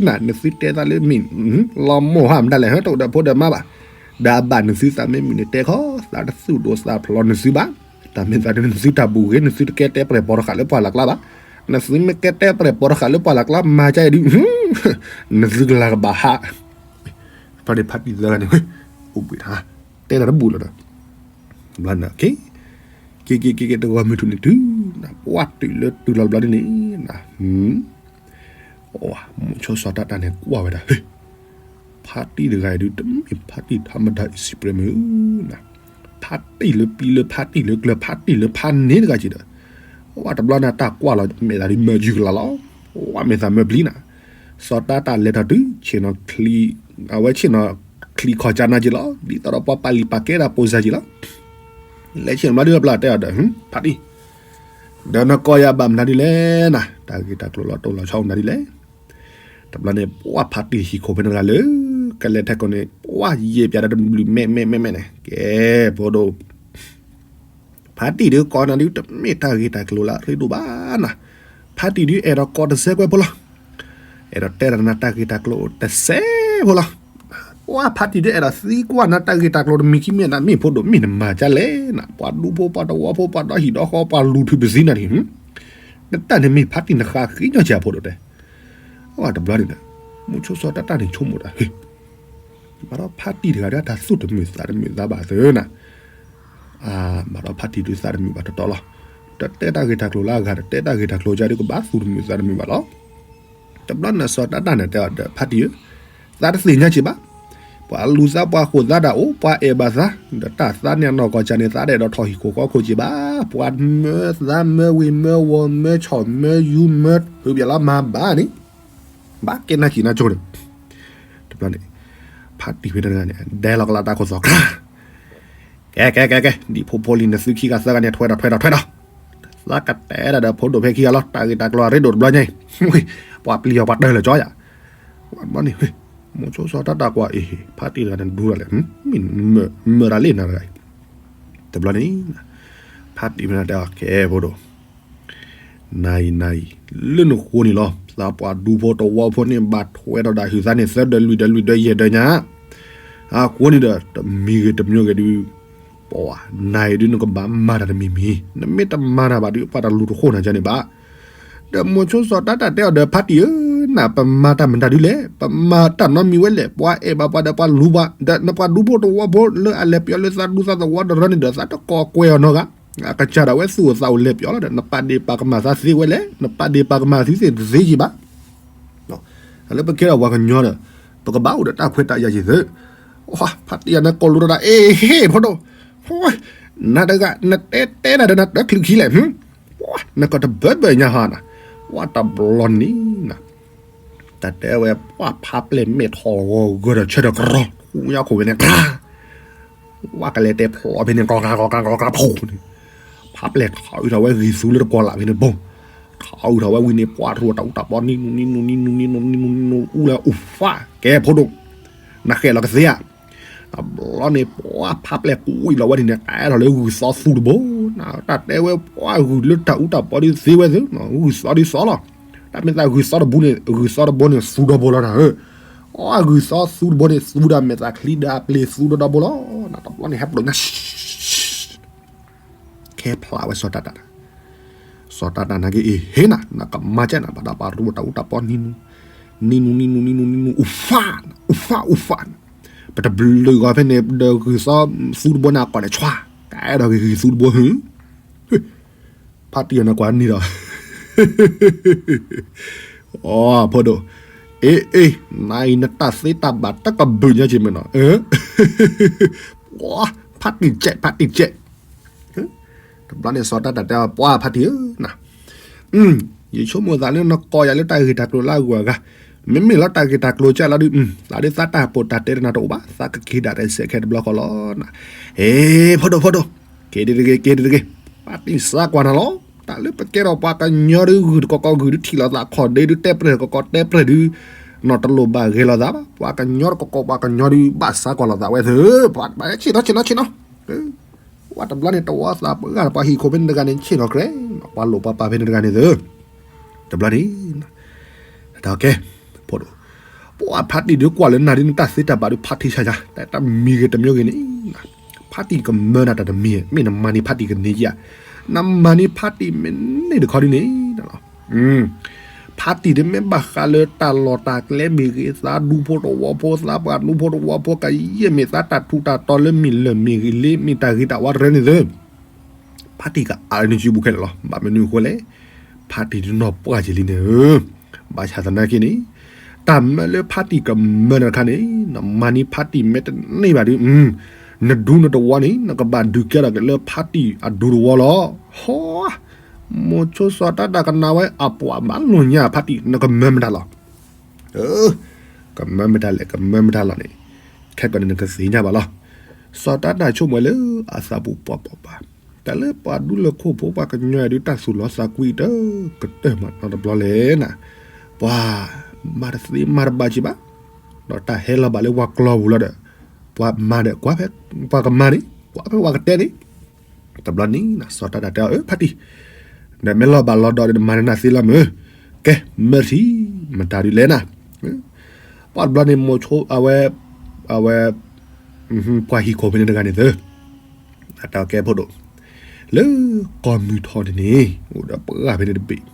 နၤ, နသုတဲသးလၢမ့ၢ် လီၤမိၢ်ဟါမတၤလဲၣ် တအိၣ်ဒီးဖိဒီးမါဘၣ်, ဒီးအဘၣ်နသုသးမ့ၢ်မုာ်န့ၣ်တဲခီ, သးတသူၣ်ဒိၣ်သးဖျိးနသုဘၣ်, တၢ်မ့ၢ်သးဒ်နသုတၢ်ဘူၣ်ဂ့ၤ နသုတကဲတဲပျဲၢ်ပိာ်တဃာ်လၢပှၢ်လၢ်ကျါဘၣ်, နသုမ့ၢ်ကဲတဲပျဲၢ်ပိာ်တဃာ်လၢပှၢ်လၢ်ကျါ မၤကါအံၤဒုး နသုကလၤကဘၣ်ဟး ဖါတံၢ် ဖါတံၢ်သၢဂၤန့ၣ် အိၣ်ဘှံးထါ တဲတၢ်တဘူၣ်လီၤဒီး ဘျီန့ၣ် က့ၤက့ၤက့ၤက့ၤ တဂီၤမုၢ်ထူၣ်န့ၣ်တုၤ ပှၢ်တုၤလၢတုၤလီၤတဘျီန့ၣ် မိၤဆိစီၤတၢ်တၢ်န့ၣ် ကွၢ်ဝဲဒၣ် ဖါတံၢ်တဂၤအံၤဒုး တမ့ၢ်ဖါတံၢ်ထါမတၤအံၤစံးပြဲမုၢ် ဖါတံၢ်လၢပံလၢဖါတံၢ်လၢကျၢၤ ဖါတံၢ်လၢဖါန့ၣ်တဂၤက့ၤဒီး ပှၢ်တဘျီန့ၣ် တၢ်ကွၢ်လီၤ မဲာ်သးဒ်မၢယုၢ်ကလၤလီၤ. ပှၢ်မဲာ်သးမၢပျံၤနၤ စီၤတၢ်တၢ်လဲၤထီၣ်တုၤ ဆ့ၣ်နီၤချံ အဝဲဆ့ၣ်နီၤချံခီၣ်ကၢနၤက့ၤလီၤ. ဒ်သိးဒီးပှၤပာ်လံာ်ပာ်ကဲဒၣ်ပိစၢ်က့ၤလီၤ. လဲၤဆ့ၣ်နီၤဘျီဒုးဘျီတဲအီၤဒီး ဖါတံၢ် ဒီးနကိးယၤဘၣ်မနုၤဒ်လဲၣ်နၤ တၢ်ဂ့ၢ်တၢ်ကျိၤလီၤတိၢ်လီၤဆီမနုၤဒ်လဲၣ်. တဘျီန့ၣ် ပှၢ်ဖါတံၢ်ဟံၣ်ခိၣ်ဖဲန့ၣ်တဂၤလၢ ကလဲၤထဲကိးန့ၣ် ပှၢ်ယဲၢ်ပၠးဒီးတဘျုးမဲာ်မဲာ်မဲာ်မဲာ်န့ၣ် ကဲ ဖိဒိၣ် ဖါတံၢ်ဒုးကိးနၤဒုး တမ့ၢ်တၢ်ဂ့ၢ်တၢ်ကျိၤလၢအရ့ဒိၣ်ဘၣ်နၤ. ဖါတံၢ်ဒုးအဲၣ်ဒိးကိးတစဲးကွဲးဖိလီၤ. အဲၣ်ဒိးတဲဒၣ်နၤတၢ်ဂ့ၢ်တၢ်ကျိၤတစဲးဖိလီၤ. ပှၢ်ဖါတံၢ်ဒုးအဲၣ်ဒိးသံကွၢ်နၤတၢ်ဂ့ၢ်တၢ်ကျိၤတမံၤခံမံၤနၤ မ့ၢ်ဖိဒိၣ်မ့ၢ်နမၤကၢလဲၣ်နၤ ပှၤဒူဖိပှၤတဝီဖိပှၤဒီဟံၣ်ဒီဃီပှၤလူၤထုးပသံနၤန့ၣ် နတၢ်န့ၣ်မ့ၢ်ဖါတံၢ်နဃၣ်ဃံညီဆံးအဖိဒိၣ်တဲ အဝဲတဘျီန့ၣ်ဒီး မိၤဆိစီၤတၢ်တၢ်န့ၣ်ဆိကမိၣ်တၢ် မၤဒီးဖါတံၢ်တဂၤဒီးတၢ်သူၣ်တမုာ်သးတမုာ်သးဘၣ်သ့နၤ. မၤဒီးဖါတံၢ်ဒုးသးတမုာ်ဘၣ်တတီၤလီၤ. တတဲတၢ်ဂ့ၢ်တၢ်ကျိၤလၢအဂၤ တတဲတၢ်ဂ့ၢ်တၢ်ကျိၤကဒီးကဘၣ်သူၣ်တမုာ်သးတမုာ်ဘၣ်လီၤ. တဘျီန့ၣ်စီၤတၢ်တၢ်န့ၣ်တဲအီၤဒီး ဖါတံၢ်ဧၢ, သးတသ့ၣ်ညါက့ၤဘၣ်. ပှၤလူၤသးပှၤဃိၣ်သးဒၣ်အိၣ် ပှၤအဲၣ်ဘၣ်သး, ဒီးတၢ်သးန့ၣ်အနီၢ်ကီၢ်စၢ်န့ၣ် သးတအဲၣ်ဒိးထီၣ်ဟံၣ်ခိၣ်ဃီခိၣ်က့ၤဘၣ်. ပှၤမၢသးမၢဝ့ၤမၢဝီၤမၢဆီၣ်မၢယူၤမၢ ဖုဘၣ်လီၤမၤဘၣ်န့ၣ် ဘၣ်ကဲနၢ်ကံၣ်နၢ်ကၠိန့ၣ် တဘျီန့ၣ် ဖါတံၢ်ဖဲန့ၣ်တဂၤန့ၣ် ဒဲလီၤကလးတၢ်ခိၣ်သီၣ်ကျါ ကဲကဲကဲကဲ ဒ်ဖိဖိလံၤနသုခံဂၤသၢဂၤန့ၣ် ထွဲဒီးထွဲဒီးထွဲဒီး သးကတဲဒၣ်ဒီးဖိဒိၣ်ဖဲခံဂၤလီၤ တၢ်ဂ့ၢ်တၢ်ကျိၤအရ့ဒိၣ်တဘျီညါအံၤ ပှၤပျံၤအီၤပှၤတၢၢ်လၢာ်ကၠီယၤ ဘျီန့ၣ် မိၤဆိစီၤတၢ်တၢ်ကွၢ်အံၤ ဖါတံၢ်တဂၤန့ၣ်ဒူဒၣ်လဲာ် မ့ၢ်မၢရၤလံနၤတဂၤအံၤ တဘျီန့ၣ် ဖါတံၢ်မ့ၢ်တဲအီၤ ကဲဖိဒိၣ်, နၤအံၤနၤအံၤ လၢနဃိန့ၣ်လီၤ သးပှၢ်ဒူဖိတဝီဖိန့ၣ် ဘၣ်ထွဲဒီးဒၣ်ဟုးသးန့ၣ် သၢဒၢးလွံၢ်ဒၢးလွံၢ်ဒၢးယဲၢ်ဒၢးညါ, အဃိန့ၣ်ဒီး တမံၤဂ့ၤတမံၤဂ့ၤဒုး ပှၤနၤအံၤဒုး နကဘၣ်မၤတၢ်တမံၤမံၤ, နမ့ၢ်တမၤတၢ်ဘၣ်ဒုး ပှၤတလူၤတဃိၣ်နၤကန့ၣ်ဘၣ်. ဒီးမိၤဆိစီၤတၢ်တၢ်တဲအီၤဒီး ဖါတံၢ်ဧၢ, နပမၤတၢ်မတၤဒုးလဲၣ်, ပမၤတၢ်နီတမံၤဝဲလဲၣ်, ပှၤအဲၣ်ဘၣ်ပှၤဒီးပှၤလူၤပှၤ, ဒီးနပှၤဒူဖိတဝီဖိလၢအလဲၤပျီလၢသးဒူသးသဝီတရၢန့ၣ်ဒီး သးတကိးကွဲးအီၤနီတဂၤ, အကစၢ်ဒၣ်ဝဲသူၣ်အိၣ်သးအိၣ်လဲၤပျီလီၤဒီး နပာ်ဒ့ၣ်ပာ်ကမၣ်သးသ့ဝဲလဲၣ်, နပာ်ဒ့ၣ်ပာ်ကမၣ်သးသ့တသ့ကံဘၣ်. လၢပကဲထီၣ်ပှၤကညီဒီး ပကဘၣ်အိၣ်ဒီးတၢ်ခွဲးတၢ်ယာ်ယသ့, ဖါတံၢ်အံၤနကိးလူၤတၢ်ဒီး အ့ဟ့ၣ်ဖိဒိၣ်, နၤတဂၤ နတဲတဲတၢ်ဒီးနတၢ်ချုးခံလဲၣ်, နကတဘၢဘၢညါဟါနၤ, ဝဲတဘျီန့ၣ် တၢ်တဲဝဲ ပှၤဖးပျဲၢ်မဲာ်ထီၣ်ဂီၤဂၢၢ်ဒီးဆၢထၢၣ်ကရီ, ဃူညါခိၣ်ဖဲန့ၣ် ဝဲကလဲၤတဲဖျီဖဲန့ၣ် ကီကီကီကီကီဖိန့ၣ်, ဖးပျဲၢ်ထီၣ်အုးထီၣ်ဝဲဂံၢ်သူလၢတကီၤလးဖဲန့ၣ်ဘိ, ထီၣ်အုးထီၣ်ဝဲဝံၤန့ၣ် ပှၤတရူးတၢ်အူတၢ်ပီ နံနူနံနူနံနူနံနူနံနူအူလၢအူဖး ကဲဖိဒိၣ်, နဃဲၣ်လီၤကသ့ဧါ. တဘျီန့ၣ် ပှၤဖးပျဲၢ်ကွံာ်လီၤဝဲဒ်န့ၣ် ကဲထီၣ်လၢဂုၢ်သီသူတဘိ, တၢ်တဲဝဲပှၤဂုၢ်လၢတၢ်အူတၢ်ပီဒုးသ့ဝဲသ့, ဂုၢ်သီဒုးသီလီၤ. တၢ်မ့ၢ်သးဂုၢ်သီတဘိန့ၣ် ဂုၢ်သီတဘိန့ၣ် သူဒီဘိလီၤနၤဧၢ, အဂုၢ်သီသူတဘိန့ၣ် သူဒီးမဲာ်သးချံဒီးအပျ့ၤသူဒီဒီဘိလီၤ. တဘျီန့ၣ် ဟဲပျိာ်ညါ ခဲဖျါဝဲစီၤတၢ်တၢ်, စီၤတၢ်တၢ်နာ်က့ အ့ဟ့ၣ်နၤ နကမၤကဲနၤ ဘၣ်တၢ်ပာ်ရူတၢ်အူတၢ်ပီ နံနူ နံနူနံနူနံနူနံနူ အူဖး အူဖး အူဖး, ပတဘျုးဂီၤဖဲန့ၣ်ဒီးဂုၢ်သီသူတဘိန့ၣ် အကိာ်န့ၣ်ဆွါ, ကဲဒီးဂ့ၤဂ့ၤသူတဘိဟု, ဖါတံၢ်အနကွၢ်န့ၣ်ဒီး အဖိဒိၣ်, အ့ အ့ နအံၤနတၢ်သ့တၢ်ဘၣ်တကဘုးညါက့ၤမ့ၢ်နီၤ, ဖါတံၢ်ကဲး ဖါတံၢ်ကဲး, တဘျီန့ၣ်စီၤတၢ်တၢ်တဲ ပှၤဖါတံၢ်ဧၢ, ယဆိကမိၣ်သးလၢနကိးယၤလၢတၢ်ဂ့ၢ်တၢ်ကျိၤလၢအဂုၤအဂၤ, မ့မ့ၢ်လီၤတၢ်ဂ့ၢ်တၢ်ကျိၤကဲလီၤဒုး, သးဒုးသးတၢ်ပိာ်တၢ်တဲတနၤတအိၣ်ဘၣ်, သးကက့ၤဒၣ်တစဲးခဲတဘျီဃီလီၤ. အ့ ဖိဒိၣ်ဖိဒိၣ်, က့ၤတဂ့ၤ က့ၤတဂ့ၤ, ဖါတံၢ်စးကွၢ်နၤလီၤ. တၢ်လၢပကဲထီၣ်ပှၤကညီဒုး ဂုၢ်တကိးကိးဂုၢ်ဒုး ထံၣ်လိာ်သးခီၣ်ဒ့ဒုး တဲပြဲၢ်ကိးကိးတဲပြဲၢ်ဒုး, နီၢ်တလိၣ်ဘၣ်ဂဲၤလိာ်သးဘၣ်, ပှၤကညီတကိးကိးပှၤကညီဒုး ဘၣ်စးကွၢ်လိာ်သးဝဲသ့, ဆ့ၣ်နီၤ ဆ့ၣ်နီၤ ဆ့ၣ်နီၤ, ပှၤတဘျီန့ၣ် တဝီသးပှၢ်ဂၤ ပှၤဟံၣ်ခိၣ်ဖဲန့ၣ်တဂၤန့ၣ် ဆ့ၣ်နီၤကြဲး, ပှၤလိၣ်ပှၤပာ်ဖဲန့ၣ်တဂၤန့ၣ်သ့, တဘျီန့ၣ် တၢ်ကဲ, ဖိဒိၣ်, ပှၤဖါတံၢ်ဒုးကွၢ်လၢနၤဒုး နတၢ်သ့တၢ်ဘၣ်ဒုး ဖါတံၢ်ဆါယၤ, တၢ်တမံၤဂ့ၤတမံၤဂ့ၤန့ၣ်, ဖါတံၢ်ကမၢနၤတၢ်တမံၤ, မ့ၢ်နမၤန့ၢ်ဖါတံၢ်ကန့ၢ်ယၤ, နမၤန့ၢ်ဖါတံၢ်မ့ၢ်န့ၢ်တခီဒုးန့ၣ်, ဖါတံၢ်ဒုးမ့ၢ်ဘၣ်ဃးလၢတၢ်လီၢ်တၢ်ကျဲမ့ၢ်ဂ့ၤ, သးဒူဖိတဝီဖိ သးပှၢ်ဒူဖိတဝီဖိ ကယဲၢ်မ့ၢ်သးတၢ်ထူးတၢ်တီၤလၢမ့ၢ်လၢၢ်မ့ၢ်ဂ့ၤလ့ မ့ၢ်တၢ်ဂ့ၤတၢ်ဝါတရၢန့ၣ်သ့ ဖါတံၢ်ကအါန့ၢ်စုပူၤခဲလၢာ်လီၤ. ဘၣ်မနုၤအဃိလဲၣ်, ဖါတံၢ်ဒုးနီၢ်ပှၢ်က့ၤလံန့ၣ်ဧၢ, ဘၣ်ဆၣ်သနာ်က့န့ၣ်, တၢ်မၢလၢဖါတံၢ်ကမၢနၤတခါန့ၣ်, နမၤန့ၢ်ဖါတံၢ်မ့ၢ်တန့ၢ်ဘၣ်ဒုး, နဒူနတဝီန့ၣ် နကဘၣ်ဒုးကဲထီၣ်က့ၤလၢဖါတံၢ်အဒူတဝီလီၤ. ဟီ, မိၤဆိစီၤတၢ်တၢ်ကနၣ်ဝဲအပှၤဘၣ်လိာ်ညါဖါတံၢ် နကမၢမတၤလီၤ. ကမၢမတၤလဲၣ် ကမၢမတၤလီၤန့ၣ်, ခဲကီးန့ၣ်နကသ့ၣ်ညါဘၣ်လီၤ. စီၤတၢ်တၢ်ဆိကမိၣ်လၢအသးပူၤပှၤပှၤပှၤ, တၢ်လၢပှၤဒူလၢၢ်ခိၣ်ဖိပှၤကညီအံၤဒုး တၢ်သူၣ်လီသးကွံတကတၢၢ်မးနီတဘျီလဲၣ်နၤ, ပှၤမၤတသ့မၤတဘၣ်က့ၤဘၣ်, ဒီးတၢ်ဟဲလီၤဘၣ်လၢပှၤကျီပူၤလီၤဒီး, ပှၤမၤဒီးကွၢ်ဖဲပှၤကမၤန့ၣ် ကွၢ်ဖဲပှၤကတဲန့ၣ် တဘျီန့ၣ် စီၤတၢ်တၢ်တဲအီၤ အၢ ဖါတံၢ်, ဒီးမ့ၢ်လီၤဘၣ်လီၤဒီး မၤနနၢ်သ့လီၤမ့ၢ်, ကဲ မၢထံ မတၤဒုးလဲၣ်နၤ, ပှၤတဘျီန့ၣ် မိၤဆိအဝဲ, အဝဲ, ပှၤဟံၣ်ခိၣ်ဖဲန့ၣ်တဂၤန့ၣ်သၢ, အတၢ်ကဲဖိဒိၣ်, လၢကီၢ်မုၢ်ထီၣ်န့ၣ်န့ၣ် အိၣ်ဒီးပှၤဖဲန့ၣ်တဘ့ၣ်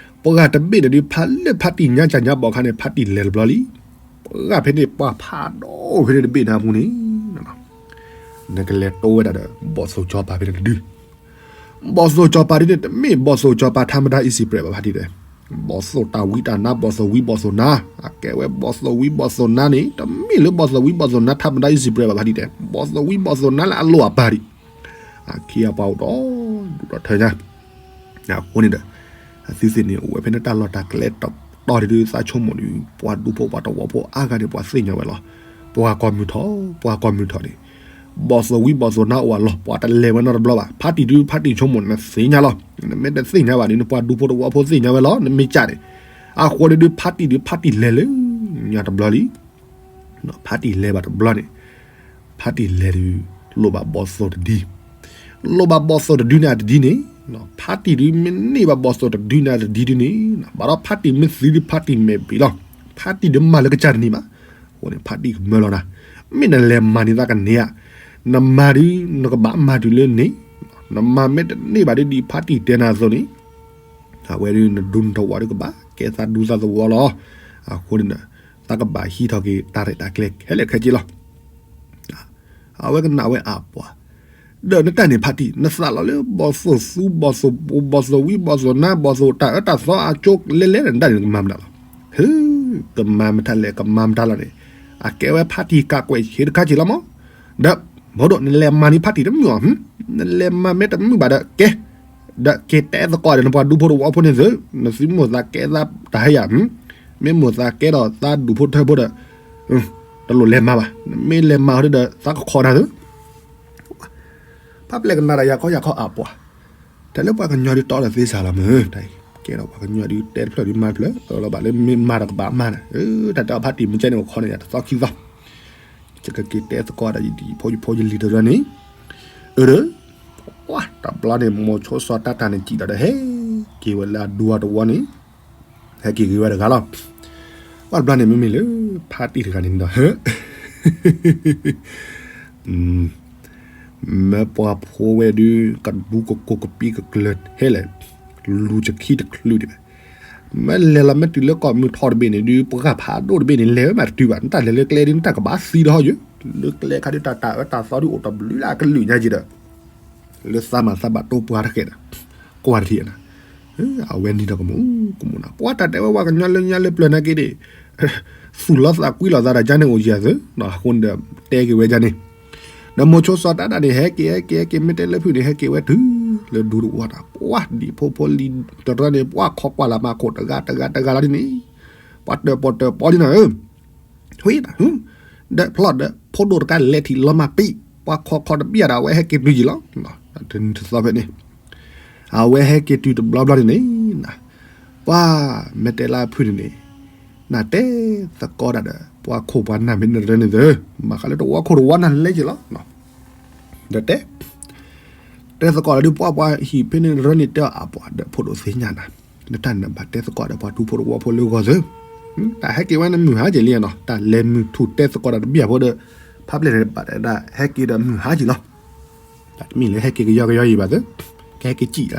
ပှၤတဘ့ၣ်န့ၣ်ဒုး ဖးလၢဖါတံၢ်ညါကၢ်ညါဘီၣ်ခါန့ၣ် ဖါတံၢ်လဲၤတဘျီလံ. ပှၤဖဲန့ၣ် ပှၤဖးဒိၣ်ဖဲန့ၣ်တဘ့ၣ်န့ၣ်အပူၤန့ၣ်, နကလဲၤတိဝဲဒၣ်ဒီး ဘီၣ်သိၣ်ကၠီၤပၤဖဲန့ၣ်တဒု, ဘီၣ်သိၣ်ကၠီၤပၤဒုးန့ၣ် တမ့ၢ်ဘီၣ်သိၣ်ကၠီၤပၤ ထါမတၤ အံၣ်စံးပှဲၤဘၣ်ဖါတံၢ်တဲ, ဘီၣ်သိၣ်တၢ်ဝံတၢ်နါ ဘီၣ်သိၣ်ဝံဘီၣ်သိၣ်နါ, အကဲဝဲဘီၣ်သိၣ်ဝံဘီၣ်သိၣ်နါန့ၣ် တမ့ၢ်လၢဘီၣ်သိၣ်ဝံဘီၣ်သိၣ်နါ ထါမတၤ အံၣ်စံးပှဲၤဘၣ်ဖါတံၢ်တဲ, ဘီၣ်သိၣ်ဝံဘီၣ်သိၣ်နါလၢအလိၣ်အပၤဒံး အခံအပှၤအိၣ်ဒီးဒူၣ်ဒီးထၢညါ, အဃိန့ၣ်ဒီး အသုသ့ၣ်န့ၣ် အိၣ်ဝဲဖဲန့ၣ်တၢ်လီၢ်တၢ်ကျဲတီတီဒုး သးဆိကမိၣ်ဒီး ပှၤဒူဖိပှၤတဝီဖိအါဂၤန့ၣ် ပှၤသ့ၣ်ညါဝဲလီၤ. ပှၤကီၢ်မုၢ်ထီၣ် ပှၤကီၢ်မုၢ်ထီၣ်န့ၣ် ဘီၣ်သိၣ်ဝံဘီၣ်သိၣ်နါအိၣ်အလီၢ် ပှၤတလဲၤဝဲနီတဘျီဘၣ်. ဖါတံၢ်ဒုး ဖါတံၢ်ဆိကမိၣ်နသ့ၣ်ညါလီၤ. နမ့ၢ်တသ့ၣ်ညါဘၣ်န့ၣ် နပှၤဒူဖိတဝီဖိသ့ၣ်ညါဝဲလီၤ နမ့ၢ်ကၢ်န့ၣ်. အဃိန့ၣ်ဒုး ဖါတံၢ်ဒုး ဖါတံၢ်လဲၤလၢညါတဘျီလံ ဖါတံၢ်လဲၤဘၣ်တဘျီန့ၣ်, ဖါတံၢ်လဲၤဒုး လိၣ်ဘၣ်ဘီၣ်သိၣ်တဒု လိၣ်ဘၣ်ဘီၣ်သိၣ်တဒုန့ၣ်အတဒုန့ၣ်, ဖါတံၢ်ဒုမ့ၢ်န့ၢ်ဘၣ်ဘီၣ်သိၣ်တဒုန့ၣ်အတဒုဒုန့ၣ်, ဘၣ်ဒီးဖါတံၢ်မ့ၢ်သံဒုဖါတံၢ်မဲာ်ဘံးလီၤ. ဖါတံၢ်ဒုမၤလၢကစၢ်တန့ၢ်ဘၣ်. အဃိန့ၣ် ဖါတံၢ်ကမၢလီၤနၤ, မ့ၢ်နလဲၤမၤန့ၢ်သးကန့ၢ်ဧါ, နမၤဒု နကဘၣ်မၤတုၤလၢန့ၣ်, နမၤမ့ၢ်တန့ၢ်ဘၣ်ဒုဒ်ဖါတံၢ်တဲနၤအသိးန့ၣ်, အဝဲဒုနဒူနထီၣ်ဝးဒုကဘၣ်ကဲသးဒူသးသဝီလီၤ. အဃိန့ၣ် သးကဘၣ်ဟံးထီၣ်က့ၤတၢ်ရဲၣ်တၢ်ကျဲၤခဲလၢာ်ခဲဆ့လီၤ. အဝဲကနၣ်ဝဲအပှၤ, ဒီးနတၢ်န့ၣ်ဖါတံၢ် နသးလီၤလၢဘီၣ်သိၣ်သူ ဘီၣ်သိၣ်ပိၤ ဘီၣ်သိၣ်ဝံ ဘီၣ်သိၣ်နါ ဘီၣ်သိၣ်တၢ်အၢတၢ်သီအကၠိလဲလဲၣ် နတၢ်န့ၣ်ကမၤမတၤလီၤ. ဟု, ကမၤမတၤလဲၣ် ကမၤမတၤလီၤန့ၣ်, အကဲဝဲဖါတံၢ်ကးကွဲးဆ့တခါက့ၤလီၤမး. ဒီး မ့ၢ်ဒိၣ် နလဲၤမၤန့ၢ်ဖါတံၢ်တမုာ်အီၤ, နလဲၤမၤမ့ၢ်တမုာ်ဘၣ်ဒီးကဲ, ဒီးက့ၤတဲသကိးဒီးနပှၤဒူဖိတဝီဖိန့ၣ်သု, နသုမိၣ်သးကဲသးတၢ်ဟဲယၤ, မ့ၢ်မိၣ်သးကဲဒီးသးဒူဖိထၢဖိဒီး တလိၣ်လဲၤမၤဘၣ်, နမ့ၢ်လဲၤမၤဟီဒီး သးကခီနၤသု. ဖါပျဲၢ်ကနၣ်ဒီးယၤခီယၤခီအပှၤ, တၢ်လၢပှၤကညီဒုးတီဒီးသ့စၢ်လီၤမ့ၢ်, တၢ်အံၤကဲဒီးပှၤကညီဒုးတဲတဖျၢၣ်ဒုးမၤတဖျၢၣ် လီၤဘၣ်လၢမ့ၢ်မၤဒီးကဘၣ်မၤန့ၣ်, တၢ်တဲအီၤဖါတံၢ်မ့ၢ်ကဲန့ၣ် ကခီန့ၢ်ယၤတသီခံသီ, ယကက့ၤတဲသကိးဒီးယဖိယဖိယလံၤတရၢန့ၣ်, အၢ တဘျီန့ၣ် မိၤဆိစီၤတၢ်တၢ်န့ၣ် စံၣ်လီၤဒီးဟဲက့ၤဝဲလၢအဒူအတဝီန့ၣ်, ဟဲက့ၤဂ့ၤဝဲတဂၤလီၤ. ဘၣ်တဘျီန့ၣ် မ့မ့ၢ်လၢ ဖါတံၢ်တဂၤန့ၣ်ဒီး မ့ၢ်ပှၤဖိဝဲဒုး ကဒူကကိးကပံကကျၢၤထဲလဲၣ်, လူၤစခံတချုးဒံးဘၣ်, မ့ၢ်လဲၤလီၤမ့ၢ်တုၤလၢကီၢ်မုၢ်ထီၣ်တဘ့ၣ်န့ၣ်ဒုး ပှၢ်ဖးဒိၣ်တဘ့ၣ်န့ၣ် လဲၤဝဲမးတတုၤဘၣ်, နတၢ်လဲၤလၢကျဲဒုး နတၢ်ကဘၣ်သံဒီးဟီယု, လၢကျဲခါဒုး တၢ်တၢ်အၢတၢ်သီဒုး အိၣ်တဘျုးလၢအကလုာ်ညါက့ဒီး လၢသးမၤသးဘၣ်တိပှၤတဃဲးဒီး ကွၢ်တထံၣ်နၤ, အဝဲနံၤဒီးကမူၤကမူၤနၤ, ပှၤတၢ်တဲဝဲပှၤကညီလၢညါလၢပျၢၤနာ်က့ဒီး သူၣ်လီၤသးကွံလီၤသးဒီး ကန့ၣ်အိၣ်ယၤသု, အဃိန့ၣ်ဒီး တဲက့ၤဝဲကန့ၣ်, ဒီးမိၤဆိစီၤတၢ်တၢ်န့ၣ် ဟဲက့ၤဟဲက့ၤဟဲက့ၤ မ့ၢ်တဲလၢဖုၣ်န့ၣ် ဟဲက့ၤဝဲတုၤလၢဒူတဝီတၢ်, ပှၤဒံးဖိဖိလံၤတရၢန့ၣ် ပှၤခီကွၢ်လၢ်မၤခိၣ်တဂၤတဂၤတဂၤလီၤဒ်န့ၣ်, ပှၤတၢၣ်ပီၣ်တၢၣ်ပီဒ်နၤဧၢ ဝံၤ, ဒီးဖျီၣ်ဒီး ဖိဒိၣ်တကးလဲၤထံၣ်လီၤမၢ်ပံး, ပှၤခီခီတဘံၣ်ဒီး အဝဲဟဲက့ၤတုၤယံၤလီၤ. တနံၤတသီဖဲန့ၣ် အဝဲဟဲက့ၤတုၤတဘျီဘျီန့ၣ်န့ၣ်, ပှၤမ့ၢ်တဲလၢအဖုၣ်န့ၣ်န့ၣ်, နတဲသကိးတၢ်ဒီး ပှၤခိၣ်ပှၤနၢ်မ့ၢ်နရၢန့ၣ်သု, မၤဃးလၢတဝီခိၣ်တဝီနၢ်လဲက့ၤလီၤ. ဒီးတဲ တဲသကိးဒီး ပှၤပှၤဟံၣ်ဖဲန့ၣ်ရၢန့ၣ် တဲအီၤအပှၤဒီး ဖိဒိၣ်သ့ၣ်ညါနၤ, နတၢ်န့ၣ်ဘၣ်တဲသကိးဒီးပှၤဒူဖိတဝီဖိလၢဂီၢ်သု, တၢ်ဟဲက့ၤဝဲနမုၢ်ဟါက့ၤလံနီၤ, တၢ်လဲၤမုၢ်ထူၣ်တဲသကိးဒီးတဘံၣ်ဖိဒီး ဖါပျဲၢ်န့ၣ်ဘၣ်တဲဒၣ် ဟဲက့ၤဒီးမုၢ်ဟါက့ၤလီၤ. တၢ်တမ့ၢ်လၢဟဲက့ၤကယီကယီအံၤဘၣ်သု, ကဟဲက့ၤစံၣ်လၢ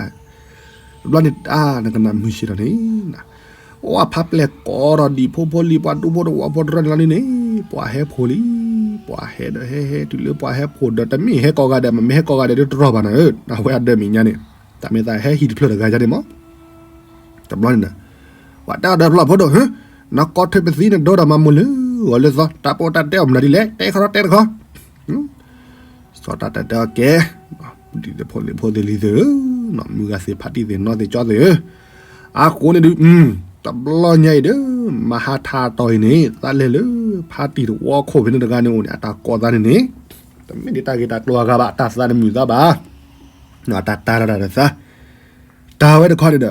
တဘျီန့ၣ် တၢ်နကနၣ်မုၢ်ဆ့ၣ်ထီၣ်န့ၣ်, အိၣ်ဖါပျဲၢ်ကိးဒီးဒံးဖိဖိလံၤ ပှၤဒူဖိတဝီဖိတရၢန့ၣ်လီၤန့ၣ်, ပှၤဟဲဖိလံ, ပှၤဟဲဒီးဟဲဟဲတုၤလၢပှၤဟဲဖိဒီး တမ့ၢ်ဟဲကိးဂၤဒဲးမး မ့ၢ်ဟဲကိးဂၤဒဲးဒုးတရီၢ်ဘၣ်နၤဧၢ, အဝဲအဒၢးမဲာ်ညါန့ၣ်, တၢ်မ့ၢ်သးဟဲဟံၣ်တဖျၢၣ်တဂၤညါန့ၣ်မး တဘျီန့ၣ်ဒီး ပှၤတဲအီၤဒီးဖျီၣ်ဖိဒိၣ်ဧၢ, နကီထၢပသံနဒိဒီးမၤမိၢ်လၢဂီၤလၢသီ, တၢ်ပီးတၢ်တဲအီၤမနုၤဒ်လဲၣ်, တဲခီထီၣ်တဲတခီ, စီၤတၢ်တဲတဲအီၤကဲ, ဒ်သိးဖိလံၤဖိသ့ၣ်လံၤသ့ၣ်ဧၢ, မုၢ်ဂၤသ့ၣ်ဖါတံၢ်သ့ၣ်နီၢ်သ့ၣ်ကၠီသ့ၣ်ဧၢ, အဃိန့ၣ်ဒုး တဘျီညါအံၤဒီး မဟါထါတီၤအံၤန့ၣ် သးလဲၤလၢ ဖါတံၢ်တဝီခိၣ်ဖဲန့ၣ်တဂၤန့ၣ်အိၣ်န့ၣ် အတၢ်ကိးသးန့ၣ်န့ၣ်, တမ့ၢ်ဒ်တၢ်ဂ့ၢ်တၢ်ကျိၤအဂၤဘၣ်, တၢ်သးတမုာ်သးဘၣ်, အတၢ်တၤတၢ်ဒီးသး, တၢ်ဝဲတခီန့ၣ်ဒီး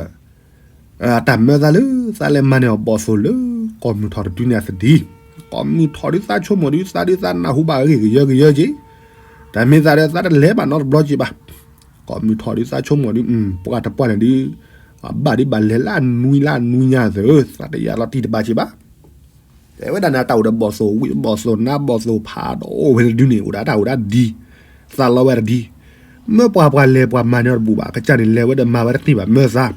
တၢ်မၢသးလၢ သးလဲၤမၤန့ၢ်အီၤဘီၣ်သိၣ်လၢ ကီၢ်မုၢ်ထီၣ်တဒုန့ၣ်အသဒံး, ကီၢ်မုၢ်ထီၣ်ဒုးသးဆိကမိၣ်ဒုး သးဒုးသးနၢ်ဟူဘၣ်အဂ့ၢ်ကယၢကယၢက့ၤ, တၢ်မ့ၢ်သးဒီးသးတလဲၤဘၣ်နီတဘျီက့ၤဘၣ်, ကီၢ်မုၢ်ထီၣ်ဒုးသးဆိကမိၣ်ဒုး ပှၤတပှၢ်န့ၣ်ဒုး အဘၣ်ဒုးဘၣ်လဲၤလၢအနွံလၢအနွံညါသ့ၣ်ဧၢ, သးတယာ်လီၤတံၢ်တဘၣ်က့ၤဘၣ် တဲဝဲဒၣ်န့ၣ် အတၢ်အိၣ်ဒီးဘီၣ်သိၣ်ဝံ ဘီၣ်သိၣ်နါ ဘီၣ်သိၣ်ဖးဒိၣ်ဝဲတဒုန့ၣ် အိၣ်ဒီးအတၢ်အိၣ်ဒၣ်ဒ်, သးလီဝဲတဒ်, မ့ၢ်ပှၤပှၤလဲၤပှၤမၤန့ၢ်အီၤတဘူၣ်ဘၣ်, အကစၢ်န့ၣ်လဲၤဝဲဒီးမၤဝဲတန့ၢ်ဘၣ် မၢသး,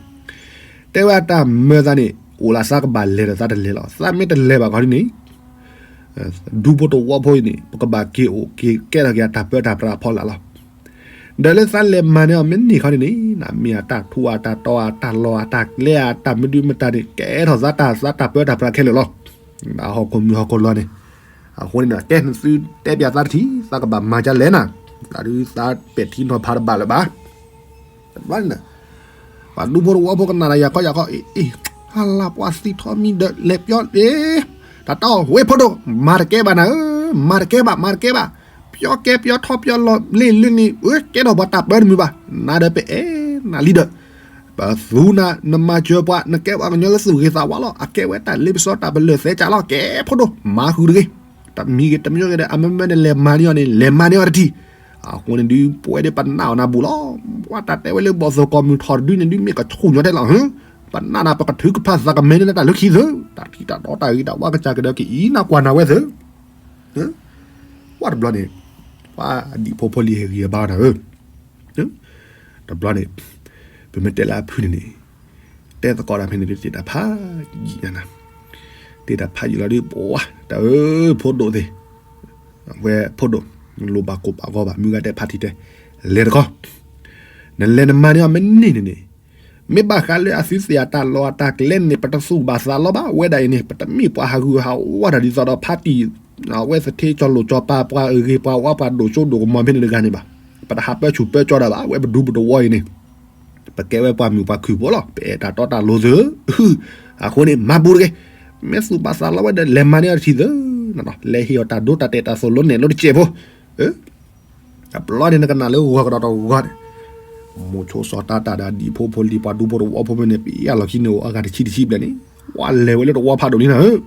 တဲဝဲအတၢ်မၢသးန့ၣ် အိၣ်လၢသးကဘၣ်လဲၤဒီးသးတလဲၤလီၤ, သးမ့ၢ်တလဲၤဘၣ်ခီဒ်န့ၣ် ဒူဖိတဝီဖိအံၤန့ၣ် ပကဘၣ်က့ၤအိၣ်က့ၤကဲထီၣ်က့ၤအတၢ်ပၢတၢ်ပြးအဖီလာ်လီၤ. ဒီးလၢသးလဲၤမၤန့ၢ်အီၤမ့ၢ်န့ၢ်ခီန့ၣ်န့ၣ် မ့ၢ်အတၢ်ထူအတၢ်တီအတၢ်လီၢ်အတၢ်ကျဲအတၢ် မဒုမတၤန့ၣ် ကဲထီၣ်သးတၢ်သးတၢ်ပၢတၢ်ပြးခဲလၢာ်လီၤ. ဟီၣ်ခိၣ်မုၢ်ဟီၣ်ခိၣ်လီၤန့ၣ်, အဃိန့ၣ်ဒီး ကဲနသုတဲပၠးသးတထံၣ် သးကဘၣ်မၤဒ်လဲၣ်နၤ, သးဒုးသးပဲာ်ထံနီၤဖးတဘၣ်လၢၤဘၣ် တဘျီန့ၣ် ပှၤဒူဖိတဝီဖိကနၣ်ဒီးယၤခီယၤခီ အ့ အ့ ဟါလၢပှၤသံထီၣ်မံဒီးလဲၤပျီ အ့ တၢ်တီဝဲဖိဒိၣ် မၤတကဲဘၣ်နၤဧၢ, မၤတကဲဘၣ် မၤတကဲဘၣ်, ပျီကဲပျီထီၣ်ပျီလီၤလ့ၢ်လၢန့ၣ် အၢ ကဲထီၣ်ပှၤတၢ်ပၢတမုာ်ဘၣ်, နၤဒီးပအဲၣ်နၤလံဒီး ပသူနၤ နမၤစၢၤပှၤ နကဲပှၤကညီလၢသူၣ်ဂ့ၤသးဝါလီၤ, အကဲဝဲတၢ်လ့ပစီတၢ်ပလၢၢ်သဲကၢ်လီၤ, ကဲဖိဒိၣ် မၤဃုာ်တဂ့ၤ, တမံၤဂ့ၤတမံၤဂ့ၤဒီး အမ့မ့ၢ်နလဲၤမၤန့ၢ်အီၤန့ၣ် လဲၤမၤန့ၢ်အီၤတထံၣ်, အဃိန့ၣ်ဒုး ပဝဲဒၣ်ပနာ်အီၤနၤဘူးလီၤ. ပှၤတၢ်တဲဝဲလၢဘီၣ်သိၣ်ကီၢ်မုၢ်ထီၣ်တဒုန့ၣ်ဒုး မ့ၢ်ကဆူၣ်ညီတဲလီၤ. ပနာ်နၤ ပကထုကဖၣ်သးကမဲန့ၢ်နတၢ်လၢခံသ့, တၢ်ထံတၢ်တီတၢ်ဂ့ၤတၢ်ဝါကစၢ်ကဒီးကအံၤနကွၢ်နၤဝဲသ့. ပှၤတဘျီန့ၣ် ပှၤဒံၣ်ဖိဖိလံၤဟဲဂံၢ်ဟဲဘါနၤဧၢ. တဘျီန့ၣ် ပမ့ၢ်တဲလၢအဖုၣ်န့ၣ်န့ၣ် တဲသကိးတၢ်ဖဲန့ၣ်ဒုး တ့တၢ်ဖးယံာ်ညါနၤ, တ့တၢ်ဖးယံာ်လီၤဒုး ပှၤတၢ်ဧၢ ဖိဒိၣ်သ့ၣ်, ဝဲဖိဒိၣ် နလိၣ်ဘၣ်ကိၢ်ဘၣ်ဂီၢ်ဘၣ် မုၢ်ဂၤတဲဖါတံၢ်တဲ, လဲၤတခီ, နလဲၤနမၤန့ၢ်အီၤမ့ၢ်န့ၢ်န့ၣ်န့ၣ်, မ့ၢ်ဘၣ်ဃးလၢအသုသ့ၣ်အတၢ်လီၢ်အတၢ်ကျဲန့ၣ် ပတသူၣ်ဘၣ်သးလီဘၣ်. ဝဲဒၣ်အံၤန့ၣ် ပတမ့ၢ်ပှၤဟးဂူာ်ဟးဂီၤတၢ်ဒ်သိးဒီးဖါတံၢ် အဝဲသထ့ကၠီၤလိာ်ကၠီၤပၤ ပှၤအဂ့ၤပှၤဝါ ပှၤဒိၣ်စိဒိၣ်ကမီၤဖဲန့ၣ်တဂၤန့ၣ်ဘၣ်. ပတဟးပၢဆူၣ်ပၢကၠီတၢ်ဘၣ်. ဝဲပဒူပတဝီအံၤန့ၣ် ပကဲဝဲပှၤမုာ်ပှၤခုၣ်ဖိလီၤ. ပအဲၣ်တၢ်တီတၢ်လိၤသ့, အဃိန့ၣ် မၤဘူးတဂ့ၤ. မ့ၢ်သူၣ်ဘၣ်သးလီဝဲဒီး လဲၤမၤန့ၢ်အီၤတထံၣ်သ့, လဲၤဟ့ၣ်အီၤတၢ်ဒိတၢ်တဲာ်တၢ်သိၣ်လိနဲၣ်လိတစဲးဖိ တဘျီန့ၣ် နကနၣ်လၢဂီၤကဒီးတဂီၤန့ၣ်, မိၤဆိစီၤတၢ်တၢ်ဒီးဒံၣ်ဖိဖိလံၤ ပှၤဒူဖိတဝီဖိဖဲန့ၣ် ပအလီၢ်ခံန့ၣ် အိၣ်အဂၤတဆံတဆံဘျဲၣ်န့ၣ်, ဝဲလဲၤဝဲလၢတဝီဖးဒိၣ်လံနၤဧၢ.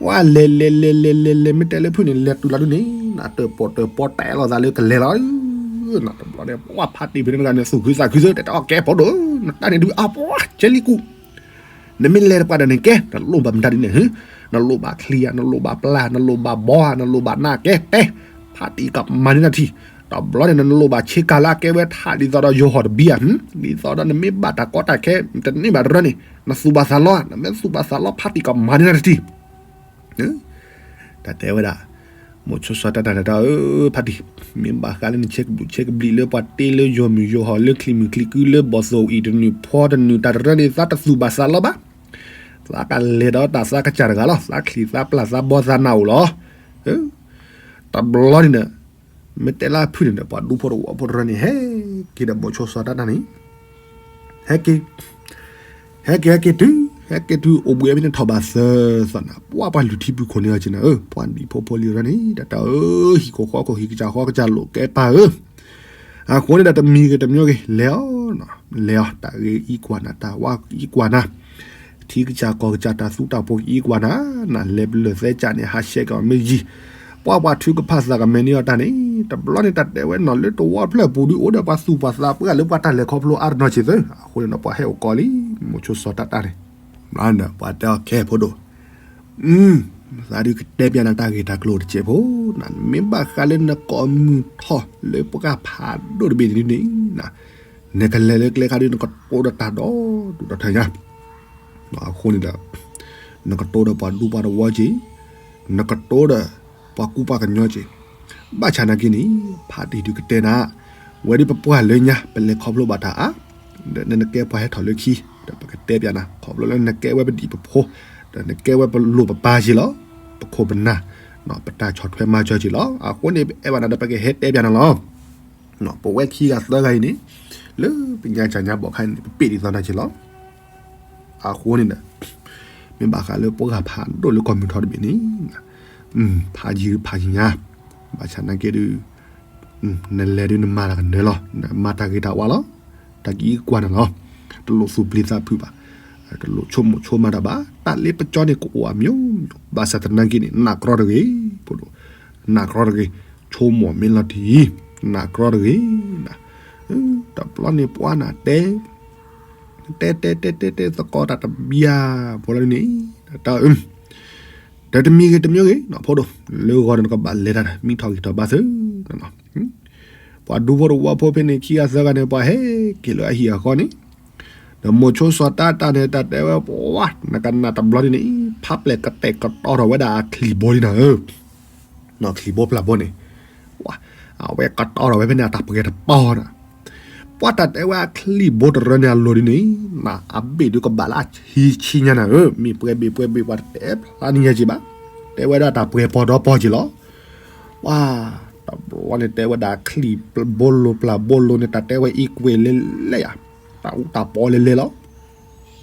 ဝဲလဲၤလဲၤလဲၤလဲၤလဲၤလဲၤ မ့ၢ်တဲလၢဖုၣ်န့ၣ် လဲၤတုၤလီၤဒုးန့ၣ် နတၢၣ်ပီၣ်တၢၣ်ပီတဲလီၤသးလၢကလဲၤလီၤ. တဘျီန့ၣ် ပှၤဖါတံၢ်ဖဲန့ၣ်တဂၤန့ၣ် သူၣ်ခုသးခုသ့ တဲအီၤ ကဲဖိဒိၣ်ဧၢ, နတၢ်န့ၣ်ဒုး အပှၤကဲလံကူၣ် နမ့ၢ်လဲၤတပှၢ်ဒီးန့ၣ်ကဲ နလိၣ်ဘၣ်မတၤဒ်န့ၣ်, နလိၣ်ဘၣ်ချံဧါ, နလိၣ်ဘၣ်ပျၢ်, နလိၣ်ဘၣ်ဘီဧါ, နလိၣ်ဘၣ်နၢ်ကဲတဲ, ဖါတံၢ်ကမၤန့ၢ်နၤတထံၣ်. တဘျီန့ၣ် နလိၣ်ဘၣ်ဆ့ကၤလၢအကဲဝဲထးဒ်သိးဒီးယိၤဟီၣ်တဘံဧါ, ဒ်သိးဒီးနမ့ၢ်ဘၣ်တၢ်ကီတၢ်ခဲ တန့ၢ်ဘၣ်တရၢန့ၣ် နသူၣ်ဘၣ်သးလီဧါ, နမ့ၢ်သူၣ်ဘၣ်သးလီ ဖါတံၢ်ကမၤန့ၢ်နၤတထံၣ်. တၢ်တဲဝဲဒၣ် မိၤဆိစီၤတၢ်တၢ်တၢ်ဧၢ ဖါတံၢ်, မ့ၢ်ဘၣ်ဃးလၢနဆဲးကဒူးဆဲးကဘျံးလၢပှၤတ့လၢယိၤမုၢ်ယိၤဟီၣ် လၢချံမုၢ်ချံကုလၢဘီၣ်သိၣ်အံၤတနုာ်ဖီတနုာ်တၢ်တရၢန့ၣ် သးတသူၣ်ဘၣ်သးလီဘၣ်. သးကလဲၤဒီးတၢ်သးကစၢ်တဂၤလီၤ. သးချံသးပျၢ်သးဘီသးနၢ်အိၣ်လီၤ. တဘျီန့ၣ်ဒီး မ့ၢ်တဲလၢအဖုၣ်န့ၣ်ဒီး ပှၤဒူဖိတဝီဖိတရၢန့ၣ် ဟဲက့ၤဒီးမိၤဆိစီၤတၢ်တၢ်န့ၣ် ဟဲက့ၤ ဟဲက့ၤဟဲက့ၤတုၤ ဟဲက့ၤတုၤအိၣ်ဘှံးဝဲဖဲန့ၣ် ထီၣ်ဘၣ်သၢသီနၤ ပှၤပှၤလုၢ်ထံပုၢ်ခိၣ်န့ၢ်အီၤက့ၤနၤဧၢ ပှၤဒံၣ်ဖိဖိလံၤရၢန့ၣ် တၢ်တၢ်ဧၢ ဟံၣ်ခိၣ်ဃီခိၣ် ဟံၣ်ကစၢ်ဃီကစၢ်လိာ်ကဲပၢ်ဧၢ. အဃိန့ၣ်ဒီးတမံၤဂ့ၤတမံၤဂ့ၤ လဲၤအီၤ လဲၤအီၤ တၢ်ဂ့ၤအံၤကွၢ်နၤ တၢ်ဝါအံၤကွၢ်နၤ ထံကစၢ်ကီၢ်ကစၢ်တၢ်သူတၢ်ပှီၤကအံၤကွၢ်နၤ နလဲၤပလၢၢ်သဲကၢ်န့ၣ် ဟးဆှဲးက့ၤအီၤမ့ၢ်ယံၤ ပှၤပှၤထုကဖၣ်သးကမဲာ်န့ၢ်အီၤတၢ်န့ၣ် တဘျီန့ၣ် တၢ်တဲဝဲနီၤလၢတဝီဖျၢၣ်ပူၤဒုး အိၣ်ဒီးပှၤသူၣ်ပှၤသးပှၢ်လၢပှၤတၢ်လဲၤခီဖျိအါတနီၤစ့ၢ်သၢ အဃိန့ၣ်ဒီးပှၤဟဲအိၣ်ကီးလံ မိၤဆိစီၤတၢ်တၢ်န့ၣ် ပှၤတဲအီၤ ကဲဖိဒိၣ် သးဒုးကတဲပျးနၤတၢ်ဂ့ၢ်တၢ်ကျိၤတစဲးဖိ နမ့ၢ်ဘၣ်ဃးလၢနကိးမုၢ်ထီၣ်လၢပှၢ်ဖးဒိၣ်တဘ့ၣ်န့ၣ်ဒုးန့ၣ် နကလဲၤလၢကျဲခါဒုး နကတိဒီးတၢ်ဒီဒူၣ်ဒီထၢညါ အဃိန့ၣ်ဒီး နကတိဒီးပှၤဒူပှၤတဝီက့ၤ နကတိဒီးပှၤကူပှၤကညီက့ၤ ဘၣ်ဆၣ်နာ်က့န့ၣ် ဖါတံၢ်ဒုးကတဲနၤ ဝဲဒုးပပှၢ်လၢညါ ပလဲၤခီဖျိဘၣ်တၢ်အါ ဒီးနကဲပှၤဟဲထီၣ်လၢခံ ဒီးပကတဲပျးနၤ ခီဖျိလၢနကဲဝဲပဒံၣ်ပဖိ ဒီးနကဲဝဲပလိၣ်ပပၢ်က့ၤလီၤ ပခိၣ်ပနၢ် ပတၢ်ဆီၣ်ထွဲမၤစၢၤက့ၤလီၤ အဃိန့ၣ် ပအဲၣ်ဘၣ်နၤဒီးပကဟဲတဲပျးနၤလီၤ ပဝဲခံဂၤသၢဂၤအံၤန့ၣ် လၢပညါစၢ်ညါဘီၣ်ခါန့ၣ် ပပ့ၢ်ဒ်သိးနၤက့ၤလီၤ အဃိန့ၣ်ဒီး မ့ၢ်ဘၣ်ဃးလၢပှၢ်ဖးဒိၣ်လၢကီၢ်မုၢ်ထီၣ်တဘ့ၣ်န့ၣ် ဖးယံၤဖးယံၤညါ ဘၣ်ဆၣ်နာ်က့ဒုး နလဲၤဒုးနမၤတၢ်ကနၢၤလီၤ နမၤတၢ်ဂ့ၤတၢ်ဝါလီၤ တၢ်ကအံၤကွၢ်နၤလီၤ တလိၣ်သူၣ်ပျံၤသးဖုးဘၣ် တလိၣ်ဆိကမိၣ်ဆိကမးတၢ်ဘၣ် တၢ်လၢပကၠီန့ၣ်ကအိၣ်အမျိုးမျိုး ဘၣ်ဆၣ်သနာ်က့န့ၣ် နးကြီတဂ့ၤ ဖိဒိၣ် နးကြီတဂ့ၤ ဆိကမိၣ်မ့ၢ်လီၤတံၢ် နးကြီတဂ့ၤ တဘျီန့ၣ်ပှၤနၤတဲ တဲတဲတဲတဲတဲသကိးတၢ်တဘျီ ဖိလီၤန့ၣ် တၢ် ဒီးတမံၤဂ့ၤတမံၤဂ့ၤ ဖိဒိၣ် လၢဂီၤဒီးနကဘၣ်လဲၤတၢ် မံထီၣ်ဂံၢ်ထီၣ်ဘါသၢ ပှၤဒူဖိတဝီဖိဖဲန့ၣ် ခံဂၤသၢဂၤန့ၣ် ပှၤဟဲက့ၤလၢအဟံၣ်အဃီန့ၣ် ဒီးမိၤဆိစီၤတၢ်တၢ်န့ၣ် တၢ်တဲဝဲ ပှၤ နကနၣ်တဘျီဒ်န့ၣ် ဖးပျဲၢ်ကတဲာ်ကတီၤထီၣ်ဝဲဒၣ်အချံၣ်ဘိလံနၤဧၢ ချံၣ်ဘိပျၢ်ဘိန့ၣ် အဝဲကတီၤထီၣ်ဝဲဖဲန့ၣ် အတၢ်ပှဲၤတပီၤနၤ ပှၤတၢ်တဲဝဲအချံၣ်ဘိတရၢန့ၣ် အလိၤဒ်န့ၣ် နအဘ့ၣ်ဒုးကဘၣ်လၢအဆံဆံညါနၤဧၢ မ့ၢ်ပှဲၤဘ့ၣ်ပှဲၤဘ့ၣ် ပှၤတတဲဖျါန့ၢ်ညါက့ၤဘၣ် တဲဝဲဒၣ်တၢ်ပှဲၤပီၤဒီပီၤက့ၤလီၤ ပှၤ တဘျီန့ၣ် တဲဝဲဒၣ်ချံၣ်ဘိလိၤပျၢ်ဘိလိၤန့ၣ် တၢ်တဲဝဲအံၤကွဲးလဲၤလဲၤယါ တၢ်အူတၢ်ပီလဲၤလဲၤ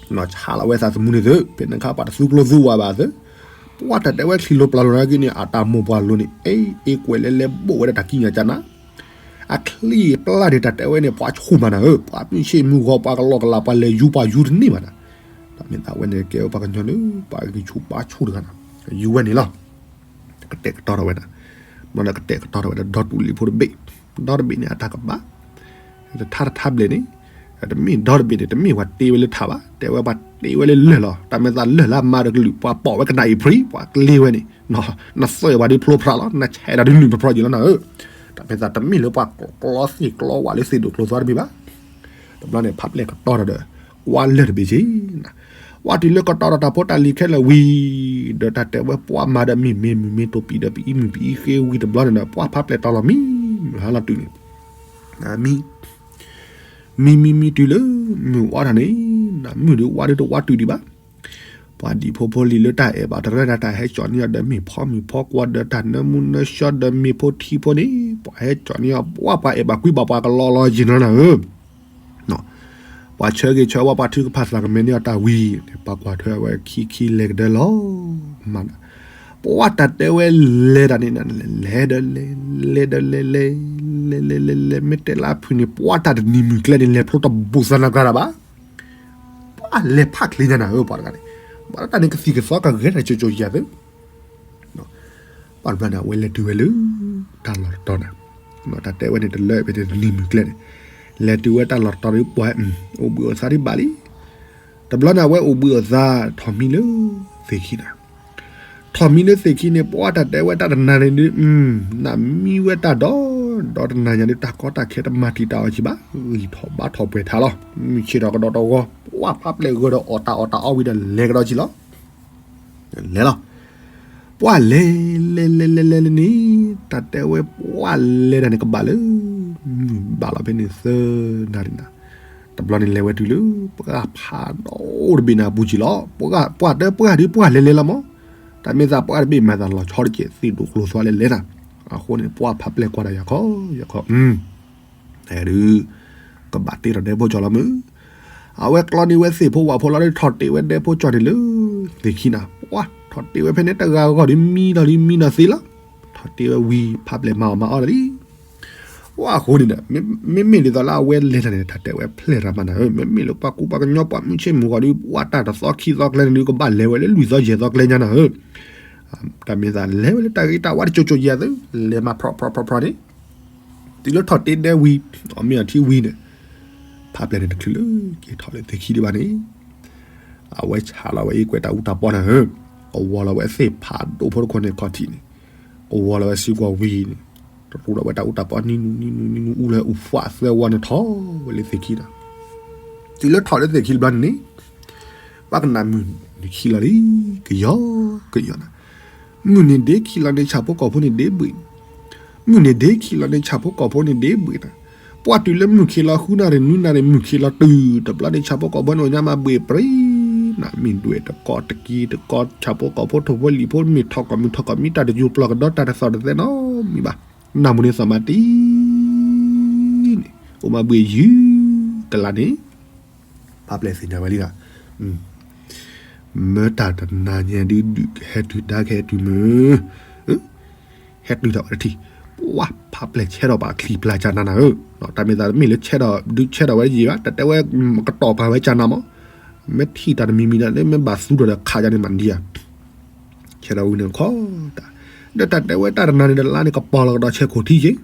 လီၤ ဆါလီၤဝဲသးသမူန့ၣ်သု ဖဲန့ၣ်ခါပှၤတသူကျိသူဝါဘၣ်သု ပှၤတၢ်တဲဝဲချံၣ်လိၤပျၢ်လိၤနာ်က့န့ၣ် အတၢ်မိၢ်ပှၢ်လိၤန့ၣ် အ့ အ့ကွဲးလဲၤလဲၤဘိၣ်ဝဲဒၣ်တၢ်ကံးညာ်ကနၤ အချံၣ်ပျၢ်န့ၣ် တၢ်တဲဝဲန့ၣ် ပှၤဆူၣ်မးနၤဧၢ ပှၤမုၢ်ဆ့ၣ်မုၢ်ဂီၤ ပှၤကလီကလီ ပှၤလဲၤယူၤပှၤယူၤတန့ၢ်ဘၣ်နၤ တၢ်မ့ၢ်သးဝဲန့ၣ် ကဲဝဲပှၤကညီန့ၣ် ပှၤဂံၢ်ဆူၣ်ဘါဆူၣ်တဂၤနၤ ယူၤဝဲန့ၣ်လီၤ ကတဲာ်ကတီၤထီၣ်ဝဲဒၣ် ဘျီဒီးကတဲာ်ကတီၤထီၣ်ဝဲဒၣ် ဒီတူၢ်လံၤဖိတဘ့ၣ် ဒီတဘ့ၣ်န့ၣ်အတၢ်ကဘၣ် တထါတထါဘျဲၣ်န့ၣ် တမ့ၢ်ဒီတဘ့ၣ်န့ၣ် တမ့ၢ်ပှၤတ့ဝဲလၢထးဘၣ်, တဲဝဲပှၤတ့ဝဲလၢလၢၢ်လီၤ. တၢ်မဲာ်သးလၢၢ်လၢအမါဒီးကလုာ် ပှၤပိာ်ဝဲကနၣ်အံၤဖြံ ပှၤကျ့ဝဲန့ၣ်, နသွဲၣ်ပှၤဒုးဖျိဖျါလီၤ, နဆဲးဒီးဒုးနုာ်ပဖျီယံာ်လီၤနၤဧၢ. တၢ်မဲာ်သးတမ့ၢ်လၢပှၤကျီသ့ၣ်ကျီဝၣ်လၢသ့ၣ်ဒိၣ်ကျိၤသွါတမ့ၢ်ဘၣ်. တဘျီန့ၣ် ဖးပျဲၢ်ကတီဒီး ကွၢ်လၢၢ်တဘ့ၣ်က့ၤ ကွၢ်တုၤလၢကတီဒီးတၢ်ဖိတၢ်လံၤခဲလၢာ်ဝံၤ ဒီးတၢ်တဲဝဲပှၢ်မၤဒီးမ့ၢ်မ့ၢ်မုၢ်မ့ၢ်တိၢ်ပံးဒီးပအံမုၢ်ပအံဃ့ဝံၤတဘျီန့ၣ်ဒီး ပှၢ်ဖးပျဲၢ်တီလီၤမံ မုၢ်ဟါလီၤတုၤန့ၣ် မံ မံမံမံတုၤလၢ မုၢ်ဝါထီၣ်န့ၣ် နမုၢ်ဒုးဝါဒုးတဝါတုၤဒံးဘၣ်. ပှၤဒံးဖိဖိလံၤလၢတၢ်အဲၣ်ဘၣ်တရၢဒီးတၢ်ဟဲကၠီၣ်န့ၢ်အီၤဒီးမ့ၢ်ဖီမုၢ်ဖီကွီၤဒီးတၢ်နၢမူနၢဆှီဒီးမ့ၢ်ဖိထံဖိန့ၣ် ပှၤဟဲကၠီၣ်န့ၢ်အီၤ ပှၤပှၤအဲၣ်ဘၣ်ကွံဘၣ်ပှၤကလီလီၤယံၤနီၤနၤဧၢ ပှၤဆၢဂ့ၤဆၢဝါပှၤထုကဖၣ်သးကမဲာ်န့ၢ်အီၤတၢ်ဝံၤန့ၣ် ပှၤကွၢ်ထွဲဝဲခံခံလဲၤကဒၢလီၤမး. ပှၤတၢ်တဲဝဲလဲၤတၢ်န့ၣ် လဲၤဒီးလဲၤ လဲၤဒီးလဲၤ လဲၤ လဲၤ လဲၤ လဲၤ လဲၤ မ့ၢ်တဲလၢအဖုၣ်န့ၣ် ပှၤတၢ်တနံၤမုၢ်ကျဲန့ၣ် လဲၤဖျိတဘူးသနၢ်ကျါတၢ်ဘၣ်. ပှၤလဲၤဖးချ့ညါနၤဧၢ ပှၤတဂၤန့ၣ် ပှၤလၢတၢ်န့ၣ်ကသံၣ်ကသီကဂဲၤတၢ်ကၠိကၠိယၤသု ပှၤတဘျီန့ၣ် အဝဲလဲၤတုၤဝဲလၢ တၢ်လီၢ်တတီၤန့ၣ်, တၢ်တဲဝဲန့ၣ်တလၢဖဲန့ၣ်တနံၤမုၢ်ကျဲန့ၣ်, လဲၤတုၤဝဲတၢ်လီၢ်တတီၤဒီးပှၤ အိၣ်ဘှံးအိၣ်သါဒံးဘၣ်လံ. တဘျီန့ၣ် အဝဲအိၣ်ဘှံးအိၣ်သါ ထီၣ်မံလၢသ့ၣ်ခံန့ၣ်, ထီၣ်မံလၢသ့ၣ်ခံန့ၣ် ပှၤတၢ်တဲဝဲတၢ်တနၤန့ၣ်ဒုး နမံဝဲတၢ်ဒီး ဒီးတနၤညါဒုး တၢ်ကီတၢ်ခဲတမၤတံာ်တာ်အီၤကံဘၣ်, ဂံၢ်ထီၣ်ဘါထီၣ်ပှဲၤထါလီၤ. မုၢ်ဆ့ၣ်ထီၣ်ကဒီးတဂီၤ ပှၤဖးပျဲၢ်ဂၢၢ်ဒီးအီၣ်တၢ်အီၣ်တၢ်အီဝံၤဒီးလဲၤကဒီးကံလီၤ. လဲၤလီၤ. ပှၤလဲၤ လဲၤ လဲၤ လဲၤ လဲၤ လဲၤန့ၣ် တၢ်တဲဝဲပှၤလဲၤတၢ်န့ၣ်ကဘၣ်လၢ မုၢ်ဘၣ်လီၤဖဲန့ၣ်သၢနၣ်ရံၣ်နၤ, တဘျီန့ၣ်လဲၤဝဲတုၤလၢ ပှၢ်ဖးဒိၣ်တဘ့ၣ်န့ၣ်အပူၤကံလီၤ. ပှၤတပှၢ်ဒုးပှၢ်လဲၤလဲၤလီၤမး, တၢ်မ့ၢ်သးပှၢ်တဘ့ၣ်မၤသးလီၤဆီတက့ၢ် သ့ၣ်ဒိၣ်ကျိၤသွါလဲၤလဲၤနၤ, အဃိန့ၣ် ပှၤဖးပျဲၢ်ကွၢ်တၢ် ယၤခီ ယၤခီ ဒုး ကဘၣ်တ့ထီၣ်ဒဲဖိကၠီလီၤမုၢ်, အဝဲကျီန့ၢ်ဝဲသ့ၣ်ဖိဝၣ်ဖိလီၤဒီး ထီၣ်တ့ဝဲဒဲဖိကၠီန့ၣ်လၢ သ့ၣ်ခံနၤ, ပှၤ ထီၣ်တ့ဝဲဖဲန့ၣ် တဂၤဂီၢ်ဒီးမံလီၤလံ မံလီၤသ့လီၤ. ထီၣ်တ့ဝဲဝံၤ ဖးပျဲၢ်မၤအီၣ်မၤအီၣ်လီၤလံ. ပှၤအဃိန့ၣ်ဒီး မ့မ့ၢ်ဒ်သိးလၢအဝဲလဲၤတၢ်န့ၣ် တၢ်တဲဝဲဖျဲၣ်ရၤမးနၤဧၢ, မ့မ့ၢ်လၢပှၤကူပှၤကညီပှၤမုၢ်ဆ့ၣ်မုၢ်ဂီၤဒီး ပှၤတၢ်တသီခံသီကျဲန့ၣ်ဒုး ကဘၣ်လဲၤဝဲလၢလွံၢ်သီယဲၢ်သီကျဲညါနၤဧၢ. တၢ်မ့ၢ်သးလဲၤဝဲလၢတၢ်ဂ့ၤတၢ်ဝါတကၠိကၠိယဲၢ်သု, လဲၤမၤဖြီဖြီဖြီဖြီန့ၣ် တုၤလၢထီၣ်တ့ဒဲဝံၤ အီၣ်မ့ၤအီထံဝံၤန့ၣ်, ဖးပျဲၢ်န့ၣ်တချုးလၢက့ၤထီၣ်လၢသ့ၣ်ခံဒံးဘၣ်န့ၣ်, အဝဲဆးလီၤဝဲအံၤကွဲးတၢ်အူတၢ်ပီနၤဧၢ, ကဝီၤလီၤဝဲသ့ၣ်ဖးဒိၣ်ဖိတခိၣ်န့ၣ်ခီၣ်ထံးန့ၣ်, ကဝီၤလီၤဝဲစ့ၢ်ကီးဝံၤန့ၣ်, တရူးဒီးဝဲတၢ်အူတၢ်ပီနံၤနူၤနံၤနူၤနံၤနူၤအူလၢအူဖှၣ်သၢဝီန့ၣ်ထီၣ်ဝဲလၢသ့ၣ်ခံနၤ တုၤလၢထီၣ်လၢသ့ၣ်ခံတဘျီန့ၣ်န့ၣ်, ပှၤကနၣ်မုၢ်န့ၣ်ခံလီၤလံ, ကယီကယီနၤ, မုၢ်န့ၣ်ဒ့ခံလီၤန့ၣ် ဆၣ်ဖိကီၢ်ဖိန့ၣ်ဒ့ဘှံး, မုၢ်န့ၣ်ဒ့ခံလီၤန့ၣ် ဆၣ်ဖိကီၢ်ဖိန့ၣ်ဒ့ဘှံးနၤ, ပှၤတုၤလၢမုၢ်ခံလီၤဃုနၣ်ရံၣ်နွံနၣ်ရံၣ် မုၢ်ခံလီၤတုၤတဘျီန့ၣ် ဆၣ်ဖိကီၢ်ဖိန့ၣ်အိၣ်ညါမးဘှံးပြံနၤ, မ့ၢ်ဒွဲၣ်တကီတက့တကီ ဆၣ်ဖိကီၢ်ဖိထိၣ်ဖိလံာ်ဖိမ့ၢ်ထီၣ်ကီၢ်မုၢ်ထီၣ်ကီၢ်မံ တၢ်တယူၤပျီၢ်ကဒီးတၢ်တသီၣ်တသဲနီတမံၤဘၣ်, နၢ်မူန့ၣ်သီၣ်မးတံၢ်န့ၣ် အိၣ်မးဘှံးယုၢ်ကလးန့ၣ် ဖးပျဲၢ်သ့ၣ်ညါဝဲလံဒီး, မၢတၢ်တနၤညါဒုးဒုးကဟဲတုၤဒါကဟဲတုၤမုၢ်, ဟဲတုၤထီၣ်ဝဲတထံၣ်, ပှၤဖးပျဲၢ်ဆဲးထီၣ်ဘၣ်ချံပျၢ်ကၢ်နၤနၤဧၢ, တၢ်မ့ၢ်သးတမ့ၢ်လၢဆဲးထီၣ်ဒုးဆဲးထီၣ်ဝဲယံၤဘၣ်, တၢ်တဲဝဲကတီၢ်ပာ်ဝဲကၢ်နၤမး, မ့ၢ်ထံၣ်တၢ်တမံၤမံၤဒီး မ့ၢ်ဘၣ်သူထီၣ်ဒီးခးယၤန့ၣ်မးဒံဧါ, ဆဲးထီၣ်ဝံၤန့ၣ်ခီတၢ်, ဒီးတၢ်တဲဝဲတၢ်တနၤန့ၣ်ဒီးလါန့ၣ်ကပီၤလီၤကဒီးဆဲးခိၣ်ထံက့ၤ,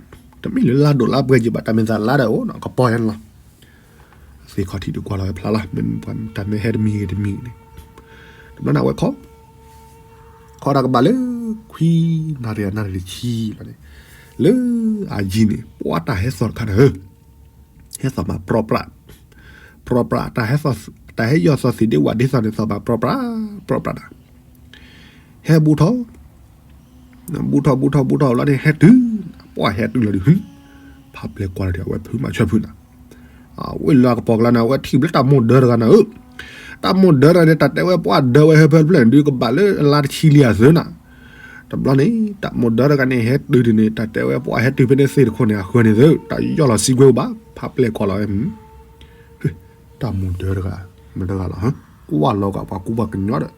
တမ့ၢ်လၢလါဒိၣ်လါပှဲၤက့ၤဘၣ်, တၢ်မ့ၢ်သးလါဒီးအိၣ်နီၤ ကပီၤယၤန့ၣ်လီၤ သ့ၣ်ခီၣ်ထံးဒုးကွၢ်လီၤဝဲဖျါလီၤ, တၢ်မ့ၢ်ဟဲတမံၤဂ့ၤတမံၤန့ၣ်, တဘျီန့ၣ်အဝဲခီ, ခီတၢ်ကဘၣ်လၢ ခွံနၣ်ရံၣ်အနၣ်ရံၣ်တဆံလီၤန့ၣ်, လၢအယံၤန့ၣ် ပှၤတၢ်ဟဲသီၣ်တခါန့ၣ်ဧၢ, ဟဲသီၣ်မးပြီပြး, ပြီပြး, တၢ်ဟဲယီၢ်သီၣ်သ့ၣ်ဒ့ဝၣ်ဒ့သီၣ်န့ၣ် သီၣ်မးပြီပြး, ပြီပြးဒၣ် ဟဲဘူးထီၣ် ဘူးထီၣ်ဘူးထီၣ်ဘူးထီၣ်လီၤန့ၣ် ဟဲတုၤ, ပှၤဟဲတုၤလီၤဒုး, ဖးပျဲၢ်ကွၢ်လီၤဒီး အဝဲဖုးမးဆၢဖုးနၤ, ဝ့ၢ်လီၤကပီၤကျါန့ၣ် အဝဲထံၣ်ဘျဲတၢ်မိၢ်ဒၢတဂၤနၤဧၢ, တၢ်မိၢ်ဒၢတဂၤန့ၣ် တၢ်တဲဝဲပှၤဒၢဝဲဟဲဖဲတဖျၢၣ်န့ၣ်ဒုး ကဘၣ်လၢအလါတဆံလံအသုနၤ, တဘျီန့ၣ် တၢ်မိၢ်ဒၢတဂၤန့ၣ် ဟဲတုၤဒုးန့ၣ် တၢ်တဲဝဲပှၤဟဲတုၤဖဲန့ၣ်သ့ၣ်တခိၣ်န့ၣ် အဃၢၤန့ၣ်သု တၢ်ယီၢ်လီၤစံးကွဲပူၤဘၣ်, ဖးပျဲၢ်ကွၢ်လီၤဝဲ တၢ်မိၢ်ဒၢတဂၤ မတဂၤလီၤ, ကွၢ်လီၤကပှၤကူပှၤကညီဒီး,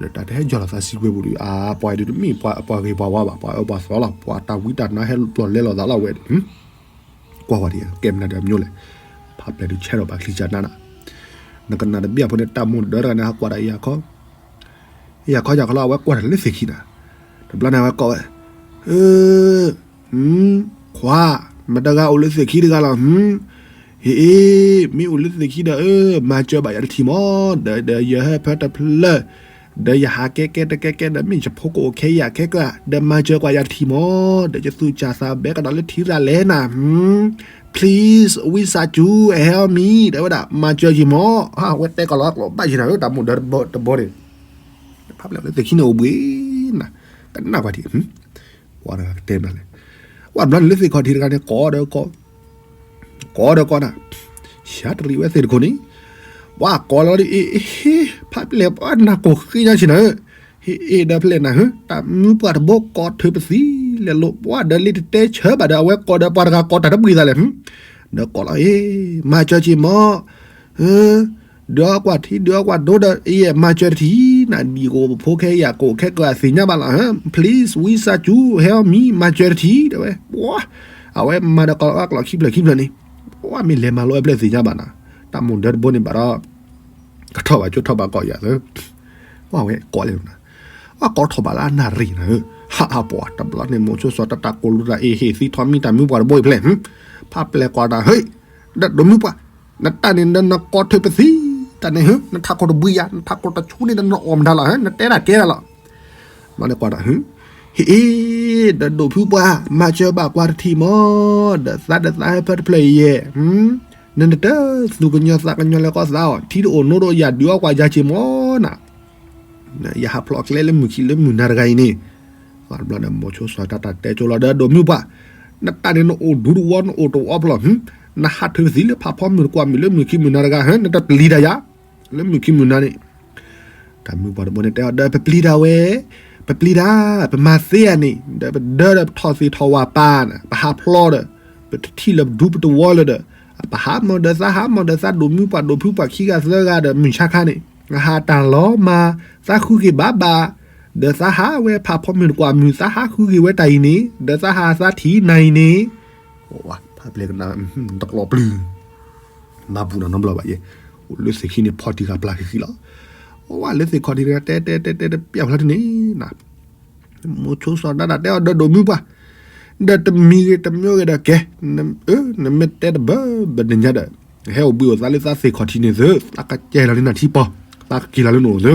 လၢတၢ်တဟဲယီၢ်လီၤသးစံးကွဲပူၤဒီး အပှၤအံၤဒုးတမ့ၢ်ပှၤဂ့ၤပှၤဝါဘၣ်, ပှၤအၢပှၤသီလီၤ, ပှၤတၢ်ဝံတၢ်နါဟဲပျီၢ်လဲလိာ်သးလီၤဝဲဒီး, ကွၢ်ဝဲဒ်ကဲမနုၤဒီးအမျိုးလဲၣ်, ဖးပျဲၢ်ဒုးဆဲးထီၣ်ဘၣ်ချံကၢ်နါနၤ, နကနၣ်တဘျီဖိန့ၣ် တၢ်မိၢ်ဒၢတဂၤန့ၣ် ဟးကွၢ်ဒီးယၤခီ ယၤခီယၤခီလီၤ အဝဲကွၢ်တၢ်လၢသ့ၣ်ခံနၤ, တဘျီန့ၣ် အဝဲကိးဝဲ, ခွါ, မတဂၤအိၣ်လၢသ့ၣ်ခံတဂၤလီၤ. ဟ့ၣ်, မ့ၢ်အိၣ်လၢသ့ၣ်ခံဒီး မၤစၢၤဘၣ်ယၤတထံၣ်မး, ဒီးယဟၢဖၢတဖျၢၣ်, ဒီးယဟးကဲကဲတကဲကဲဒီး မ့ၢ်ယဖိကအိၣ်ခဲယၤခဲကၢ်, ဒီးမၤစၢၤကွၢ်ယၤတထံၣ်မး, ဒီးယသူၣ်စၢ်သးဘဲကဒီးလၢထံရၣ်လဲၣ်နၤ. Please, ဝံသးစူၤ help me တဲဝဲဒၣ် မၤစၢၤယံၤမး, အဝဲတဲကီးလီၤကျိာ်ဘၣ်ယံၤနၤဧၢ, တၢ်မိၣ်ဒၢတဘီန့ၣ်, ဖးပျဲၢ်လၢသ့ၣ်ခံန့ၣ်အိၣ်ဘှံးနၤ, ကနၣ်ကွၢ်ထံၣ် ပှၤတဂၤကတဲနၤလဲၣ်, ပှၤဘျီန့ၣ်လၢသ့ၣ်ခီၣ်ထံးတဂၤန့ၣ် ကိးဒီးကိး, ကိးဒီးကိးနၤ, ရှါတရံးဝဲသ့ၣ်တခိၣ်န့ၣ်, ပှၤကိးလီၤဒ်အ့ၣ်, ဟ့ၣ်, ဖးပျဲၢ်ပှၤနၢ်ကိၢ်ဃ့ညါဆ့နၤဧၢ, ဟ့ၣ်အ့ၣ်ဒီးဖဲလဲၣ်နၤဧၢ, တၢ်မုၢ်ပှၢ်တဘိကိးထုးပသံလဲၤလိာ် ပှၤဒီးလံတတဲဆၢဘၣ်ဒီး အဝဲကိးဒီးပှၤတဂၤကိးတၢ်တဘှံးသးလဲၣ်, ဒီးကိးလီၤအ့ၣ်, မၤစၢၤက့ၤမး ဒုးအီကွၢ်ထံ ဒုးအီကွၢ်ဒိဒီး အ့ၣ် မၤစၢၤတထံၣ်, နဒံၣ်ကအိၣ်ပဖိခဲယၤကအိၣ်ခဲကၢအသ့ၣ်ညါဘၣ်လီၤ, please ဝံသးစူၤ help me မၤစၢၤတထံၣ် တဲဝဲ, အဝဲမၤဒီးကိးလီၤအကျိာ်ခံဖျၢၣ်ခံဖျၢၣ်န့ၣ်, ပှၤမ့ၢ်လဲၤမၤလိအပျဲၢ်သ့ၣ်ညါဘၣ်နၤ, တၢ်မိၣ်ဒၢတဘိန့ၣ်ဘၣ်ဒီး ကထီၣ်ဘၣ်ကၠိထီၣ်ဘၣ်ကီးယၤသၢ, ပှၤဝဲကိးလဲၣ်နၤ, အကိးထီၣ်ဘၣ်လၢအနၣ်ရံၣ်နၤဧၢ, ဟးအပှၤတဘျီန့ၣ် မိၤဆိစီၤတၢ်တၢ်ကိးလူၤတၢ်အ့ၣ်ဟ့ၣ်သံထီၣ်မံတၢ်မုၢ်ပှၢ်တဘိအံၤဖျဲၣ်, ဖးပျဲၢ်ကွၢ်တၢ် ဟ့ၣ်, ဒီးဒိးမုၢ်ပှၢ်, နတၢ်န့ၣ်ဒီးနကိးထုးပသံ, တၢ်န့ၣ်ဟၢ နထးခိၣ်တဘှံးယၤ နထးခိၣ်တဆူန့ၣ်ဒီးနအီၣ်မတၤလီၤဧၢ, နတဲဒၣ်ကဲဒၣ်လီၤ, ဘျီန့ၣ်ကွၢ်တၢ် ဟ့ၣ်အ့ၣ်, ဒီးဒိးဖုပှၢ် မၤစၢၤဘၣ်ကွၢ်တထံၣ်မး, ဒီးသးဒီးသးဟဲဖၢတဖျၢၣ်အံၤယဲၢ်, နနတသူၣ်ကညီၤသးကညီၤလဲၤကီသးအီၤ ထံတအိၣ်နိတအိၣ်ယၤဒုးအီကွၢ်ယၤက့ၤမးနၤ, ယဟးဖျိးကျဲလၢမုၢ်ခံလၢမုၢ်နၤတဂၤအံၤန့ၣ်, ဘျီန့ၣ် မိၤဆိစီၤတၢ်တၢ်တဲကၠိလီၤဒီးဒိးမုၢ်ပှၢ်, နတၢ်န့ၣ်နအိၣ်ဒူတဝီနအိၣ်တဝီဖျၢၣ်, နဟးထုးပသံလၢဖးဖီမုၢ်တကွၢ်မုၢ်လၢမုၢ်ခံမုၢ်နၤတဂၤဟၢ နတပျံၤတၢ်ယၤ, လၢမုၢ်ခံမုၢ်နၤန့ၣ် တၢ်မုၢ်ပှၢ်တဘိန့ၣ်တဲအီၤဒီး ပပျံၤတၢ်ဝဲ, ပပျံၤတၢ်, ပမၤသ့ဧါန့ၣ် ဒီးပဒၢဒီးပထီၣ်သ့ၣ်ထီၣ်ဝၣ်ပၢ်နၤ ပဟးဖျိးဒီး ပတထံၣ်လၢပဒူပတဝီလၢၤဒီး, ပဟးမၤဒီးသးဟးမၤဒီးသးဒိးမုၢ်ပှၢ်ဒိးဖုပှၢ်ခံဂၤသၢဂၤဒီးမုၢ်ဆါခါန့ၣ်, ဟးတၢ်လီၤမၤ, သးဃုက့ၤဘၣ်ဘၣ်, ဒီးသးဟးဝဲဖးဖီမုၢ်တကွၢ်မုၢ် သးဟးဃုက့ၤဝဲတၢ်အံၤန့ၣ် ဒီးသးဟးသးထံၣ်နၤအံၤန့ၣ်, ဖးပျဲၢ်ကနၣ်, တကျိးပျုၤ မၤဘူၣ်နီၤနီဘျီဘၣ်ယဲ, အိၣ်လၢသ့ၣ်ခံန့ၣ်ဖီၣ်တံၢ်ဃာ်ပျၢ်ဃံဃံလီၤ, အိၣ်ဝဲလၢသ့ၣ်ခီၣ်ထံးတဂၤတဲတဲတဲတဲတပျၢ်ဖျါထံန့ၣ်, မိၤဆိစီၤဒၣ်တၢ်တဲအီၤဒီးဒိးမုၢ်ပှၢ်, ဒီးတမံၤဂ့ၤတမံၤဂ့ၤဒီးကဲ, နမ့ၢ်တဲတဘၢဘၢနညါဒီး, ဟဲအိၣ်ဘှံးအိၣ်သးလၢသးသ့ၣ်ခီၣ်ထံးန့ၣ်သု, သးကကဲလီၤလၢနၤထံပီၤ, သးကက့ၤလီၤလၢနအိၣ်သု,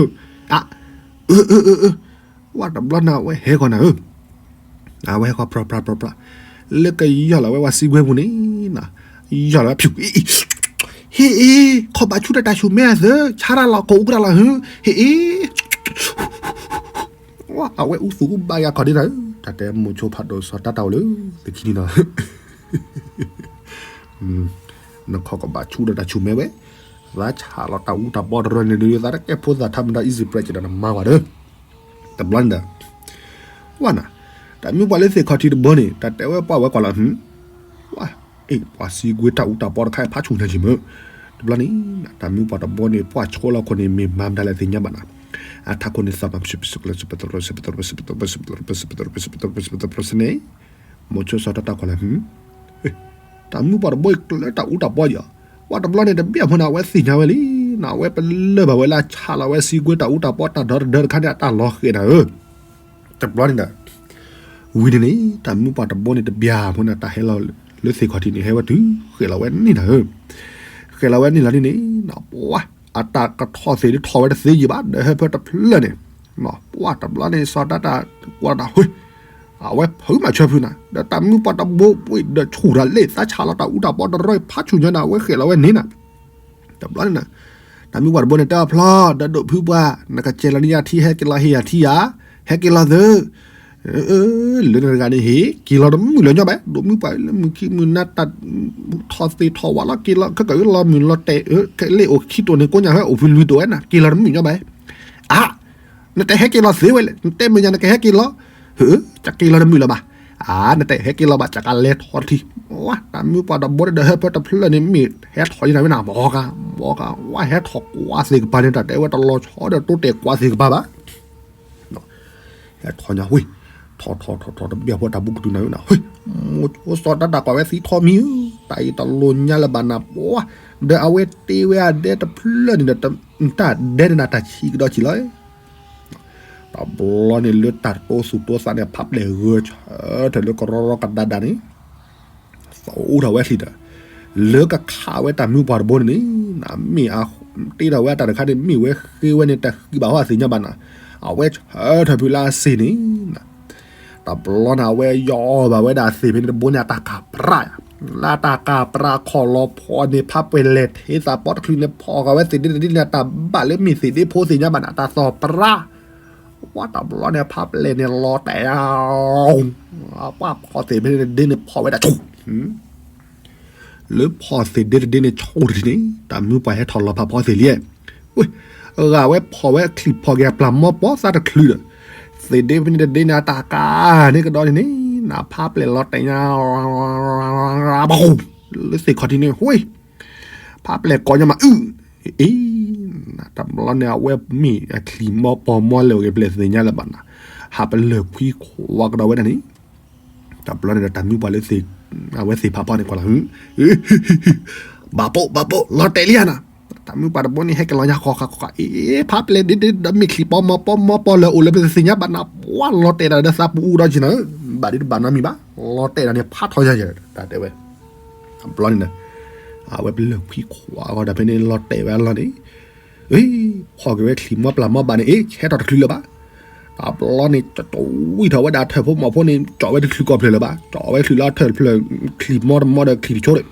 အ, အ ဝဲတဘျီန့ၣ်အဝဲဟဲဃီၤနၤဧၢ, အဝဲဟဲဃီၤဖြၣ်ဖြၣ်ဖြၣ်ဖြၣ်, လၢကယီၢ်လီၤဝဲဝဲစံကွဲပူၤန့ၣ်, ယီၢ်လီၤဝဲဖၠူး, ဟ့ၣ်အ့ၣ်, ခီၣ်ဘၣ်ဆူၣ်တၢ်တၢ်ဆူၣ်မဲအသၢ, ဆါတၢ်လီၤကိးအူကတၢ်လီၤဟၢ, ဟ့ၣ်အ့ၣ်, အဝဲအူသူၣ်အူဘၣ်ယၤခီၣ်ဒ်နၤဧၢ, တၢ်တဲမိၤဆိဖးဒိၣ်စီၤတၢ်တၢ်အိၣ်လၢ, သ့ၣ်ခံန့ၣ်နီၤ နခီၣ်ကဘၣ်ဆူၣ်ဒီးတၢ်ဆူၣ်မဲဝဲ, သးဆးလီၤတၢ်အူတၢ်ပီတရၢန့ၣ်ဒီး သးတကဲဖိသၣ်ထါမတၤ easy break ဒီးနမၤဝဲဒီး, တဘျီန့ၣ်ဒီး, ဝဲနၤ, တၢ်မုၢ်ပှၢ်လၢသ့ၣ်ခီၣ်ထံးတဘိန့ၣ် တၢ်တဲဝဲပှၢ်ဝဲကွၢ်လီၤ, ဝဲ, အ့ၣ် ပှၤစံကွဲတၢ်အူတၢ်ပီတခါဖးဆူၣ်ညါက့ၤမၢ, တဘျီန့ၣ်, တၢ်မုၢ်ပှၢ်တဘိန့ၣ် ပှၢ်ဆိလီၤခိၣ်န့ၣ် မ့ၢ်မၤမတၤလဲၣ်သ့ၣ်ညါဘၣ်နၤ, အထးခိၣ်န့ၣ်သးမၤ န့ၣ်, မိၤဆိစီၤတၢ်တၢ်ကွၢ်လၢ်, တၢ်မုၢ်ပှၢ်တဘိအံၤကျၢၤတၢ်အူတၢ်ပီယီၤ, ဝဲတဘျီန့ၣ်တဘၣ်ဖိနၤ အဝဲသ့ၣ်ညါဝဲလံ, နဝဲပလၢၢ်ဘၣ်ဝဲလၢဆးလီၤဝဲစံကွဲတၢ်အူတၢ်ပီတၢ်ဒီတဒၢတခါန့ၣ် အတၢ်လီၤဃဲၤနၤဧၢ, တဘျီန့ၣ်ဒီး, ဝံၤန့ၣ်န့ၣ် တၢ်မုၢ်ပှၢ်တဘိန့ၣ်တဘၣ်ဖိနၤ တၢ်ဟဲလီၤလၢသ့ၣ်ခီၣ်ထံးန့ၣ် ဟဲဝဲတုၤဃဲၤလီၤဝဲန့ၣ်နၤဧၢ, ဃဲၤလီၤဝဲန့ၣ်လီၤန့ၣ်န့ၣ်, ပှၢ်, အတၢ်ကထီၣ်သ့ၣ်ဒ်ထီၣ်ဝဲတသ့ယံၤဘၣ် ဒီးဟၢဖၢတဖျၢၣ်န့ၣ်, ပှၢ်တဘျီန့ၣ် စီၤတၢ်တၢ်ကွၢ်တၢ် ဟ့ၣ်, အဝဲဖုးမၤဆၢဖုးနၤ ဒီးတၢ်မုၢ်ပှၢ်တဘိဝံၤဒီးဆူၣ်တၢ်လ့ၣ် သးဆးလီၤတၢ်အူတၢ်ပီတရၢဖးဆူၣ်ညါနၤ အဝဲဃဲၤလီၤဝဲန့ၣ်နၤ, တဘျီန့ၣ်နၤ, တၢ်မုၢ်ပှၢ်တဘိန့ၣ် တဲအဖျီ ဒီးဒိးဖုပှၢ် နကစဲးလီၤန့ၢ်ယၤထံ ဟဲက့ၤလီၤဟ့ၣ်ယၤထံယၤ, ဟဲက့ၤလီၤသု လၢနတဂၤန့ၣ်ဟ့ၣ် က့ၤလီၤတမုာ်လၢၤညီဘၣ် ဒိးမုၢ်ပှၢ်လၢမုၢ်ခံမုၢ်နၤတၢ် ထီၣ်သ့ၣ်ထီၣ်ဝးလီၤ က့ၤလီၤ ခဲကၢ်လီၤမုၢ်လီၤတဲာ် လ့ၣ်အိၣ်ခံတိၢ်န့ၣ် ကိးညါဝဲအိၣ်ဖုလွံၢ်တိၢ်ဝဲနၤ က့ၤလီၤတမုာ်ညီဘၣ်, အါ နတဟဲက့ၤလီၤသ့ဝဲလဲၣ် နတဲမဲာ်ညါနကဟဲက့ၤလီၤ, ဟၢ ကက့ၤလီၤတမုာ်လၢၤဘၣ်, အါ နတဟဲက့ၤလီၤဘၣ် ကကလဲၤထီၣ်တထံၣ်, ဝါ တၢ်မုၢ်ပှၢ်တဘိဒီးဟၢဖၢတဖျၢၣ်န့ၣ် မ့ၢ်ဟဲထီၣ်ယံၤနၤဝဲနၤ မီၤဂၤ မီၤဂၤ ဝါ ဟဲထီၣ်ကွၢ်သ့ၣ်ကပၤန့ၣ် တၢ်တဲဝဲတလီၤဆီဒီးတိတဲာ်ကွၢ်သ့ၣ်ကပၤဘၣ် ဟဲထီၣ်ညါဝဲ, ထီၣ်ထီၣ်ထီၣ်ထီၣ်တဘၣ်ဖိတၢ်ဘူးကတုၤနၤဝဲနၤ, မိၤဆိစီၤတၢ်တၢ်ကွၢ်ဝဲသံထီၣ်မံၤ, တၢ်အံၤတလိၣ်ညါလၢၤဘၣ်နၤပှၤ, ဒီးအဝဲတ့ဝဲအဒဲတဖျၢၣ်န့ၣ်ဒီး, တၢ်ဒဲန့ၣ်နၤတၢ်ဆံးကဒီးဆံးလီၤ, တဘျီန့ၣ်လၢတၢ်တိသူၣ်တိသးန့ၣ် ဖးပျဲၢ်ဂၢၢ်ဆၢထၢၣ်လၢကရီရီကဒါဒါန့ၣ်, သ အူထီၣ်ဝဲချံဒီး လၢကခးဝဲတၢ်မုၢ်ပှၢ်တဘိန့ၣ်န့ၣ် မ့ၢ်အတ့ထီၣ်ဝဲအတၢ်တခါန့ၣ် မ့ၢ်ဝဲဃ့ဝဲန့ၣ် တဃံးဘၣ်ဟီၣ်အသ့ၣ်ညါဘၣ်နၤ, အဝဲဆၢထၢၣ်ဖုးလၢအစ့ၣ်န့ၣ် တဘျီန့ၣ် အဝဲယီၢ်ဘၣ်ဝဲဒၣ်သ့ၣ်ဖဲန့ၣ်တဘိန့ၣ် အတၢ်ကၢ်ပြး, လၢတၢ်ကၢ်ပြးခီၣ်လီၤဖီၣ်န့ၣ် ဖးပှဲၤလဲၤထ့သးပီတချုးန့ၣ် ဖီၣ်ဃာ်ဝဲသ့ၣ်ဒ့တဒ့န့ၣ် အတၢ်ဘၣ်လၢမ့ၢ်သ့ၣ်ဒ့ဖိသ့ၣ်ညါဘၣ်န့ၣ် အတၢ်သီၣ်ပြး, ဝါတဘျီန့ၣ် ဖးပှဲၤန့ၣ်လီၤတဲာ် ပှၤဖီၣ်သ့ၣ်ဖဲန့ၣ်တဒ့န့ၣ် ဖီၣ်ဝဲဒၣ်ဆူၣ် လၢဖီၣ်သ့ၣ်ဒ့တဒ့န့ၣ် ဆူၣ်တထံၣ်န့ၣ် တၢ်မုၢ်ပှၢ်ဟဲထီၣ်လီၤဖးဖီသ့ၣ်လံ, ဝ့ၢ်, ဂာ်ဝဲဖီၣ်ဝဲချံၣ်ဖီၣ်က့ၤအပျၢ်မီပီသးတချုးဒီး, သ့ၣ်ဒ့ဖဲန့ၣ်တဒ့န့ၣ် အတၢ်ကၢ်န့ၣ်ကဒီးန့ၣ်န့ၣ် နဖးပှဲၤလီၤတဲာ်ညါ ဘၣ်ဃိ လၢသ့ၣ်ခီၣ်ထံးန့ၣ် ဝ့ၢ်, ဖးပှဲၤကိးညါမးအုၣ်, အ့, တဘျီန့ၣ် အဝဲမ့ၢ်အချံၣ်မီပီမီလဲၤအိၣ်က့ၤဖဲလဲၣ်သ့ၣ်ညါလၢၤဘၣ်နၤ, ဟးပလၢၢ်ခွံခွါကဒီးဝဲဒၣ်န့ၣ် တဘျီန့ၣ်ဒီးတၢ်မုၢ်ပှၢ်လၢသ့ၣ်, အဝဲသ့ၣ်ဖးဖီန့ၣ်ကွၢ်လီၤ, ဘၣ်ပိာ်ဘၣ်ပိာ် လီၤတဲာ်လံဧါနၤ, တၢ်မုၢ်ပှၢ်တဘိန့ၣ် ဟဲက့ၤလီၤညါဃီဃီဃီဃီ အ့ ဖးပှဲၤဒ့ဒ့ဒီးမ့ၢ်ချံၣ်ပီမီပီမီပီလၢအိၣ်လၢပသ့ၣ်ညါဘၣ်နၤ ပှၤလီၤတဲာ်ဒၣ်ဒီးသးပူၤအူဒီးက့ၤနၤ, ဘၣ်ဒုးတဘၣ်နီတမံၤဘၣ်, လီၤတဲာ်ဒၣ်န့ၣ်ဖးထီၣ်ညါယဲၢ် တၢ်တဲဝဲ, တဘျီန့ၣ်ဒီး အဝဲပလၢၢ်ခွံခွါကဒီးဖဲန့ၣ်လီၤတဲာ်ဝဲအလီၢ်န့ၣ် အ့, ဖီၣ်က့ၤဝဲချံၣ်မီပျၢ်မီဘၣ်န့ၣ် အ့ ဆဲထီၣ်တချုးလၢၤဘၣ်, တဘျီန့ၣ် တဝံၣ်ထီၣ်ဝဲဒၣ်ထၢၣ်ဖိမီၢ်ဖိန့ၣ် ကၠီၣ်ဝဲတချုးကီၢ်ဖျၢၣ်လၢၤဘၣ်, ကၠီၣ်ဝဲချုးလၢထၢၣ်ဖျၢၣ် ချံၣ်မီတမီဒီးချံၣ်တဆိဒီး,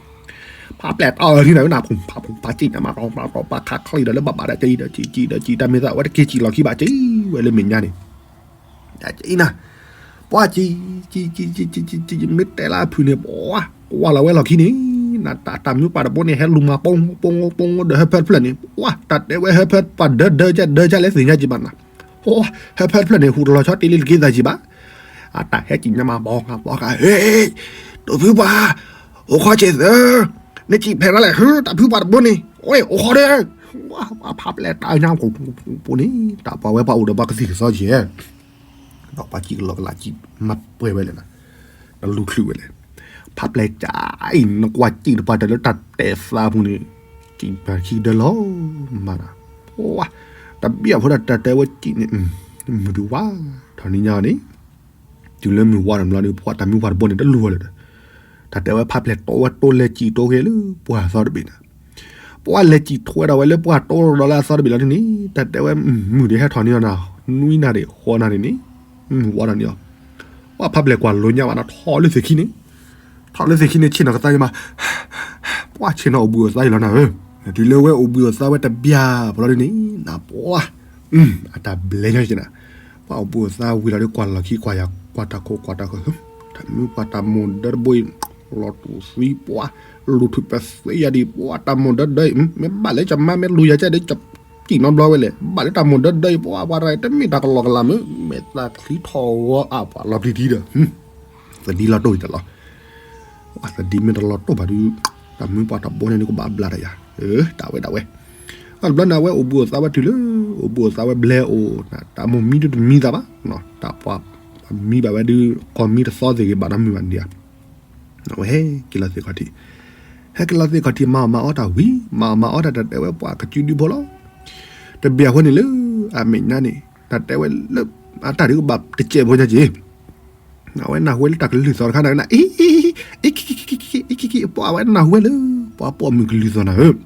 ဖးပှဲၤတီၢ်ထံနၤဝဲနၤ ဖးဖးဖးကံၣ်နၤမး ပှၤခးချံၣ်ဒီးလၢဘၣ်ဘၣ်ဒီးကံၣ်ဒီးကံၣ်ကံၣ်ဒီးကံၣ်တၢ်မ့ၢ်သးဝဲတက့ၤကံၣ်လီၤခံဘၣ်ကံၣ်ဝဲလၢမဲာ်ညါန့ၣ် အံၤနၤ, ပှၤကံၣ်, ကံၣ်ကံၣ်ကံၣ်ကံၣ်ကံၣ်ကံၣ် မ့ၢ်တဲလၢအဖုၣ်န့ၣ် ပှၤကွၢ်လီၤဝဲလီၢ်ခံန့ၣ်, နတၢ်မုၢ်ပှၢ်တဘိန့ၣ် ဟဲလူၤမၤပိပိပိဒီးဟၢဖၢတဖျၢၣ်န့ၣ် ပှၤတၢ်တဲဝဲဟၢဖၢပှၤဒၢဒၢကဒၢကလဲၣ်သ့ၣ်ညါက့ၤဘၣ်နၤ, ဟၢဖၢတဖျၢၣ်န့ၣ် ဟူးတလီၤဆီတ့လံတက့ၤသးက့ၤဘၣ်, အတၢ်ဟဲက့ၤညါမး ပှၤပှၤကါ ဟ့ တိၢ်ဖုပှၤ အိၣ်ခီက့ၤသၢ, နကံၣ်ဖဲးရၣ်လဲၣ် ဟၢ တၢ်ဖုပှၤတဘိန့ၣ် အိၣ်အိၣ်ခီဒီး, ဝါ ဖးပှဲၤတၢ်ညါပူၤန့ၣ် တၢ်ပှၤဝဲပှၤအိၣ်ဒီးပှၤကသံၣ်ကသီက့ၤ, ဒီးပှၤကံၣ်ကလီကလးကံၣ်မၤပှဲၤဝဲလဲၣ်နၤ, နလူၤချုးဝဲလဲၣ်, ဖးပှဲၤကါအံၤ နကွၢ်ကံၣ်တပှၤတၢ်လၢတၢ်တဲာ်သးပူၤန့ၣ်, ကံၣ်ပှၤခံကဒၢလီၤမးနၤ, ဝါ တဘၣ်အဖိဒၣ်တၢ်တဲဝဲကံၣ်န့ၣ်, မုၢ်ဒုးဝါ ထီၣ်နံၤညါန့ၣ် တုၤလၢမုၢ်ဝါတဘျီဒီး ပှၤတၢ်မုၢ်ပှၢ်တဘိန့ၣ် တလူၤဝဲလၢၤဒီး, တၢ်တဲဝဲဖးပှဲၤတိဝဲတိလဲၤကံၣ်တိဂ့ၤလၢပှၤအသီတဘ့ၣ်နၤ, ပှၤလဲၤကံၣ်ထွဲဒီးဝဲလၢပှၤတိဒီးလၢအသီတဘ့ၣ်လီၤန့ၣ်, တၢ်တဲဝဲမုၢ်ဒုးဟဲထီၣ်န့ၢ်အီၤနၤ, နွံနၣ်ရံၣ် ဃိးနၣ်ရံၣ်န့ၣ်, မုၢ်ဝါထီၣ်န့ၢ်အီၤ, ပှၤဖးပှဲၤကွၢ်လိညါဘၣ်နၤ ထီၣ်လၢသ့ၣ်ခံန့ၣ်, ထီၣ်လၢသ့ၣ်ခံန့ၣ် ဆ့ၣ်နီၤကသါယမး ပှၤဆ့ၣ်နီၤအိၣ်ဘှံးအိၣ်သါယလီၤနၤဧၢ, တုၤလၢဝဲအိၣ်ဘှံးအိၣ်သါဝဲတဘျီ ပလီၤဒ်န့ၣ် နပှၤ, အတၢ်ဘျဲညါက့ၤနၤ, ပှၤအိၣ်ဘှံးအိၣ်သါဝံၤလီၤဒီးကွၢ်လီၢ်ခံကွၢ်ယၤ ကွၢ်တၢ်ခိၣ်ကွၢ်တၢ်ခိၣ်, တၢ်မုၢ်ပှၢ်တၢ်မိၢ်ဒၢတဘိအံၤ, လီၤတူာ်သံပှၤ, လူၤထုးပသ့ယၤဒံးပှၤ တၢ်မိၢ်ဒၢဒၢအံၤ မ့ၢ်ဘၣ်လၢကမါမ့ၢ်လူၤယၤကဲဒီး ကံၣ်နီတဘျီဝဲလဲၣ်, ဘၣ်လၢတၢ်မိၢ်ဒၢဒၢအံၤ ပှၤပှၤတဂၤတမ့ၢ်တၢ်ကလီကလးမုၢ် မဲာ်သၣ်ချံထီၣ်ဂီၤအါပှၤလီၤပျံၤထံဒီး သဒံလီၤတိၢ်အံၤတလီၤ, သဒံမ့ၢ်တလီၤတိၢ်ဘၣ်ဒုး, တၢ်မုၢ်ပှၢ်တဘိန့ၣ်ဒုးကဘၣ်ဘျးတၢ်ယၤ, ဒၣ်ဝဲဒၣ်ဝဲ, တဘျီန့ၣ် အဝဲအိၣ်ဘှံးအိၣ်သါဝဲတုၤလၢ, အိၣ်ဘှံးအိၣ်သါဝဲဘျဲအိၣ်, တၢ်မိၢ်မံဒုးတမံသးဘၣ်, တၢ်ပှၤ, မံဘၣ်ဝဲဒုး ကီၢ်မံတသီသ့ၣ်ဂ့ၤဘၣ်နီတမံၤဘၣ်န့ၣ်ဧါ, အဝဲဟဲက့ၤလီၤသ့ၣ်ခီၣ်ထံး, ဟဲက့ၤလီၤသ့ၣ်ခီၣ်ထံး မၤအီၣ်မၤအီတၢ်ဝံၤ မၤအီၣ်မၤအီတၢ် တၢ်တဲဝဲပှၤကစုဒုဖိလီၤ, တဘျီအဃိန့ၣ်လၢ, အမဲာ်ညါန့ၣ် တၢ်တဲဝဲလၢ, အတၢ်ဒုးကဘၣ်တစဲးဖိညါက့ၤ အဝဲနၢ်ဟူဝဲလၢတၢ်ကလုၢ်သီတခါန့ၣ်, အံၤ, အံၤ, အံၤ, ပှၤအဝဲနၢ်ဟူဝဲလၢ, ပှၤပိာ်မုၣ်ကလုၢ်သီနၤဧၢ,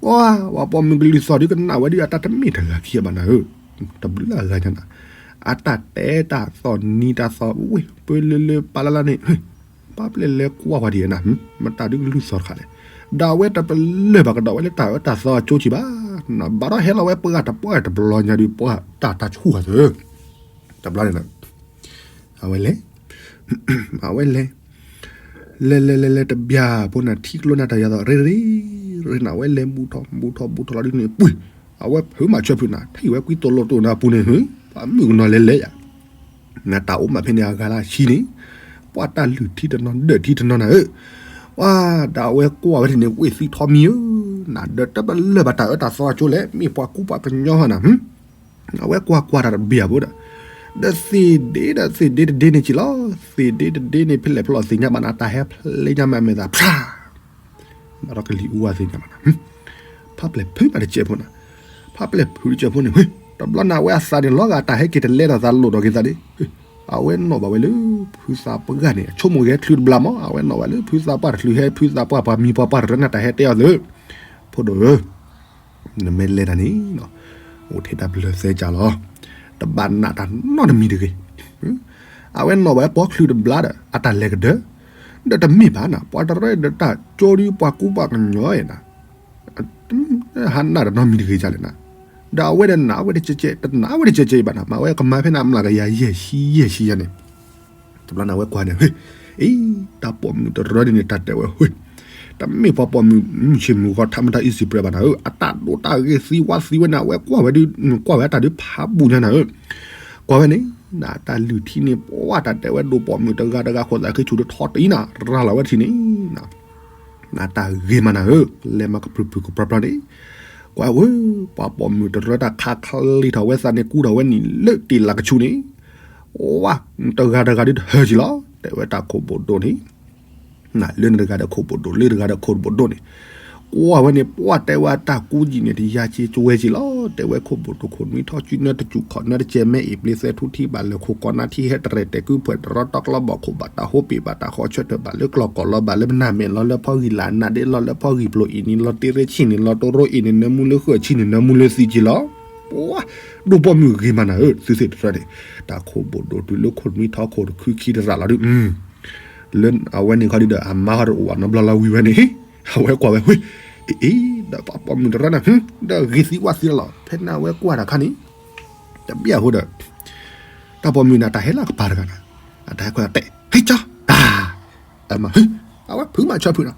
ပှၤ, ပှၤပိာ်မုၣ်ကလုၢ်သီဒုးကနၣ်ဝဲဒုး အတၢ်တမ့ၢ်တဂၤခံဘၣ်နၤဧၢ, တဘျုးလၢအဂၤညါနၤ, အတၢ်တဲတၢ်သီၣ်နံၤတၢ်သီၣ်ဝ့ၢ် ပၢလၢလၢပာ်လၢ်လၢ်န့ၣ်, ပှၤပျဲလဲၤကွၢ်ဝဲဒ်နၤ, မတၤဒုးကလုၢ်သီတခါလဲၣ်, ဒီးအဝဲတပလၢၢ်ဘၣ်ကဒီးဝဲလၢတၢ်အၢတၢ်သီအကၠိက့ၤဘၣ်, ဘၣ်ဒီးဟဲလီၤဝဲပှၤတပှၢ်တဘျီညါဒုး ပှၤတၢ်တၢ်ဆူၣ်အသၢ တဘျီန့ၣ်, အဝဲလဲၤ, အဝဲလဲၤ, လဲၤလဲၤလဲၤလဲၤတဘျီဖိန့ၣ် ထံကျိနၤတၢ်ယၤသီၣ် ရ့ရ့, ရ့န့ၣ် အဝဲလဲၤဘူၣ်ထီၣ်ဘူၣ်ထီၣ်ဘူၣ်ထီၣ်လီၤဒ်န့ၣ် ပှ့ၤ, အဝဲဖုးမးဆၢဖုးနၤ ထံၣ်ဝဲကွံသိၣ်လိၣ်တိၣ်နၤပူၤန့ၣ် ပှၤမုၣ်ကနီၤလဲၤလဲၤယၤ, နတၢ်အိၣ်မးဖဲန့ၣ်အဂၤလၢဆံန့ၣ်, ပှၤတၢ်လုၢ်ထံတနီၤဒၢးထံတနီၤနၤဧၢ, ပှၤဒီးအဝဲကွၢ်ဝဲဒ်န့ၣ် ဝ့ၢ်သံထီမံၤဧၢ, နဒီးတပလၢၢ်ဘၣ်တၢ်အၢတၢ်သီအကၠိလဲၣ် မ့ၢ်ပှၤကူပှၤကညီဟီနၤ အဝဲကွၢ်ကွၢ်တၢ်တဘျီဖိဒီး, ဒီးသ့ၣ်ဒ့ဒီးသ့ၣ်ဒ့တဒ့န့ၣ်က့ၤလီၤ, သ့ၣ်ဒ့တဒ့န့ၣ် ဖဲလဲၣ်ဖဲလဲၣ်သ့ၣ်ညါဘၣ်နၤ တၢ်ဟဲဖျဲညါမးမဲာ်သၣ် ဖြၣ်, ဘၣ်ဒီးကလံၤအူဝဲသ့ၣ်ညါဘၣ်နၤ, ဖးပျဲၢ်ဖုးဘၣ်တစဲးဖိနၤ, ဖးပျဲၢ်ဖုးတစဲးဖိန့ၣ်, တဘျီန့ၣ် အဝဲအသးန့ၣ်လီၤဂာ် တၢ်ဟဲက့ၤတလဲဒီးသးလိၣ်ဒီးက့ၤသးဒ့, အဝဲနီၣ်ဘၣ်ဝဲလၢ ဖုသးပှၢ်န့ၣ် ဆိကမိၣ်က့ၤချုးတဘျီမး အဝဲနီၣ်ဝဲလၢဖုသးပှၢ်တချုး ဟဲဖုသးပှၢ်ပှၤမံၤပှၤပှၢ်တရၢန့ၣ် တၢ်ဟဲတဲအီၤသုး, ဖိဒိၣ်ဧၢ, နမ့ၢ်လဲၤတၢ်န့ၣ် အိၣ်ထဲတၢ်ပလၢၢ်သဲကၢ်လီၤ, တဘၣ်နာ်တၢ်နီတမံၤတဂ့ၤ. အဝဲနီၣ်ဝဲပိာ်ချုးတဘျီဒီး အတၢ်လဲၤကဒၢ, ဒီးတမ့ၢ်ဘၣ်နၤ ပှၤတရၢဒီးတၢ်ကၠိဒီးပှၤကူပှၤကညီအံၤနၤ ဟးနာ်တၢ်နီတမံၤတဂ့ၤဒ်လဲၣ်နၤ, ဒီးအဝဲဒီးနာ်ဝဲတကဲးကဲး တနာ်ဝဲတကဲးကဲးဘၣ်နၤ မၤဝဲကမၤဖဲန့ၣ် အမျးကယၤယဲၢ်ဆံယဲၢ်ဆံယဲၢ်န့ၣ်, တဘျီန့ၣ်အဝဲကွၢ်န့ၣ် ဟ့ၣ်, အံၤ, တၢ်ပိာ်မုၣ်တရၢန့ၣ်န့ၣ် တၢ်တဲဝဲ ဟ့ၣ်, တမ့ၢ်ပှၤပိာ်မုၣ်မုၢ်ဆ့ၣ်မုၢ်ဂီၤ ထးမတၤအံၤစံးပြဲဘၣ်နၤဧၢ, အတၢ်ဒိၣ်တၢ်ဂ့ၤသံဝါသံဝဲန့ၣ် အဝဲကွၢ်ဝဲဒီး ကွၢ်ဝဲအတၢ်ဒုးဖးဘူးညါနၤဧၢ, ကွၢ်ဝဲန့ၣ်, နတၢ်လုၢ်ထံန့ၣ် ပှၤတၢ်တဲဝဲဒိၣ်ပိာ်မုၣ်တဂၤတဂၤ ခိၣ်သးခုဆူၣ်တထီတအံၤနၤ ရၤလီၤဝဲတထံၣ်န့ၣ် နတၢ်ဂ့ၤမးနၤဧၢ, လဲၤမၤကပြုၢ်ဖုၣ်ကပြီၤပြီၤန့ၣ်, ကွၢ်ဝဲ, ပှၤပိာ်မုၣ်တရၢတၢ်ခးချံထီၣ်ဝဲသးန့ၣ် ကူထီၣ်ဝဲနံၣ်လၢတ့ၢ်လၤကဆူးန့ၣ်, ဝါ, တဂၤတဂၤဒုးတဟၢက့ၤလီၤ, တဲဝဲတၢ်ခိၣ်ဘိၣ်ဒိၣ်န့ၣ် လၢန့ၣ်တဂၤဒီးခိၣ်ဘိၣ်ဒိၣ် လၢတဂၤဒီးခိၣ်ဘိၣ်ဒိၣ်န့ၣ်, ကွၢ်ဝဲန့ၣ် ပှၤတဲဝဲအတၢ်ကူကံၣ်န့ၣ် တယၤက့ၤကဝဲက့ၤလီၤ, တဲဝဲခိၣ်ဘိၣ်ဒိၣ်ခိၣ်နွံထီၣ်စုနၢတစူၢ်ခီၣ်နၢတကဲး မဲအ့ၣ်ပျ့ၤသဲထူထံဘၣ်လၢခိၣ်ကီးနါထံဟဲတရဲၣ်တဲာ်ကုဖှဲးတရီတီကျီဘီၣ်ခိၣ်ဘၣ်တၢ်ဟိပ့ၣ်ဘၣ်တၢ်ဃီဆၢထၢၣ်ဘၣ်လၢကျီၢ်ကီၢ်လီၤဘၣ်လၢပနၢ်မဲာ်လီၤလၢဖီဂံၢ်လၢ် နၢ်ဒ့လီၤလၢဖီဂံၢ်ပျိၤအ့ၣ်န့ၣ် လီၤတ့ရ့ဆံၣ်န့ၣ် လီၤတရိအ့ၣ်န့ၣ် နၢမူလၢဃၢၣ်ဆံၣ်န့ၣ် နၢမူလၢသံက့ၤလီၤ, ပှၤ, ဒိၣ်ပိာ်မုၣ်ဂ့ၤမးနၤဧၢ သုသ့ၣ်တရၢန့ၣ်, တၢ်ခိၣ်ဘိၣ်ဒိၣ်တုၤလၢခိၣ်နွံထီၣ်ခိၣ်တခုခံတရၣ်လီၤဒုး လၢအဝဲန့ၣ်ခီဒုးဒီး အမါဃီတအိၣ်ဘၣ်နီတဘျီလီၤဝံၤဝဲန့ၣ်, အဝဲကွၢ်ဝဲ ဟ့ၣ်, အံၤ, ဒီးပှၤပိာ်မုၣ်တရၢန့ၣ် ဒီးဂ့ၤသံဝါသံလီၤ ဖဲန့ၣ်အဝဲကွၢ်တၢ်ခါန့ၣ်, တဘျီအဃိဒီး, တၢ်ပိာ်မုၣ်န့ၣ် အတၢ်ဟဲလၢအကပၤတဂၤန့ၣ်, အတၢ်ဟဲကွၢ်တဲ, ဟ့ၣ်ကၠီ, တၢ်, အမၤ, အဝဲဖုးမးဆၢဖုးနီၤ,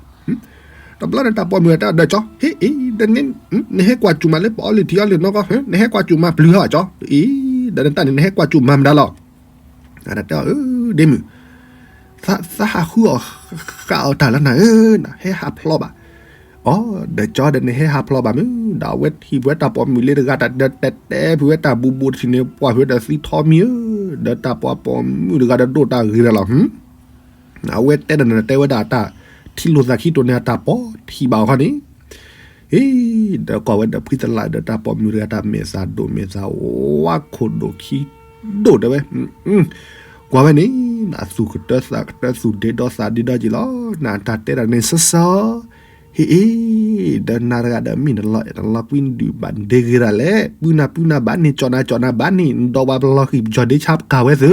တဘျီန့ၣ်တၢ်ပိာ်မုၣ်တဲဒီးကၠီ, ဟ့ၣ်အံၤ, နဟဲကွၢ်စူၣ်မးလၢပအီလုၢ်ထံအီလုၢ်နီၢ်ကီၢ်, နဟဲကွၢ်စူၣ်မးပျုၤဟီၣ်ကၠီ, အံၤ, ဒီးနတၢ်န့ၣ် နဟဲကွၢ်စူၣ်မးမတၤလီၤ အတၢ်တဲအီၤ ဒ့မုၣ်, သးဟးဃုအီၣ်ဃာ်အီၣ်တၢ်လၢနၤဧၢ, နဟဲဟးဖျီဘၣ်, အီၤ, ဒီးကၠီဒီးနဟဲဟးဖျီဘၣ်မုၢ်, ဒီးအဝဲထံၣ်ဖဲတၢ်ပိာ်မုၣ်လၢတဂၤတၢ်တဲတဲဖုးဝဲတၢ်ဘူးဘူးတထံၣ်န့ၣ် ပှၤဖုးဝဲတၢ်သံထီမံၤဧၢ, ဒီးတၢ်ပှၤပိာ်မုၣ်တဂၤဒီးဒိၣ်တၢ်ဂ့ၤတၢ်လီၤ အဝဲတဲဒီးနတဲဝဲဒၣ်တၢ်ထံၣ်လိာ်သးခံတိၤန့ၣ် အတၢ်ပိာ်ထံၣ်ဘၣ်အီၤခီန့ၣ်, ဟ့ၣ်, ဒီးကွၢ်ဝဲဒီးဖှံသလၣ်ဒီးတၢ်ပိာ်မုၣ်တဂၤတၢ်မဲာ်သးဒိၣ်မဲာ်သးဝါခိၣ်ဒိၣ်ခံဒိၣ်တဲဝဲ, ကွၢ်ဝဲန့ၣ်, နသူၣ်ကတၢသးကတၢသူၣ်ဒ့ဒီသးဒ့ဒီက့ၤလီၤ, နတၢ်တဲဒၣ်န့ၣ်စီစီ ဟ့ၣ်အ့ၣ်, ဒီးနၤတဂၤဒီးမ့ၢ်နလီၤအဲၣ်နလီၤကွံဒုးဘၣ်ဒ့ဂ့ၤဒၣ်လဲာ် ပုၢ်နၤပုၢ်နၤဘၣ်န့ၣ် ကၠီၣ်နၤကၠီၣ်နၤဘၣ်န့ၣ် နဒီးပှၤပလီၤဃံၢ်ပကၠီၣ်ဒ့ဆါပကၤဝဲသု,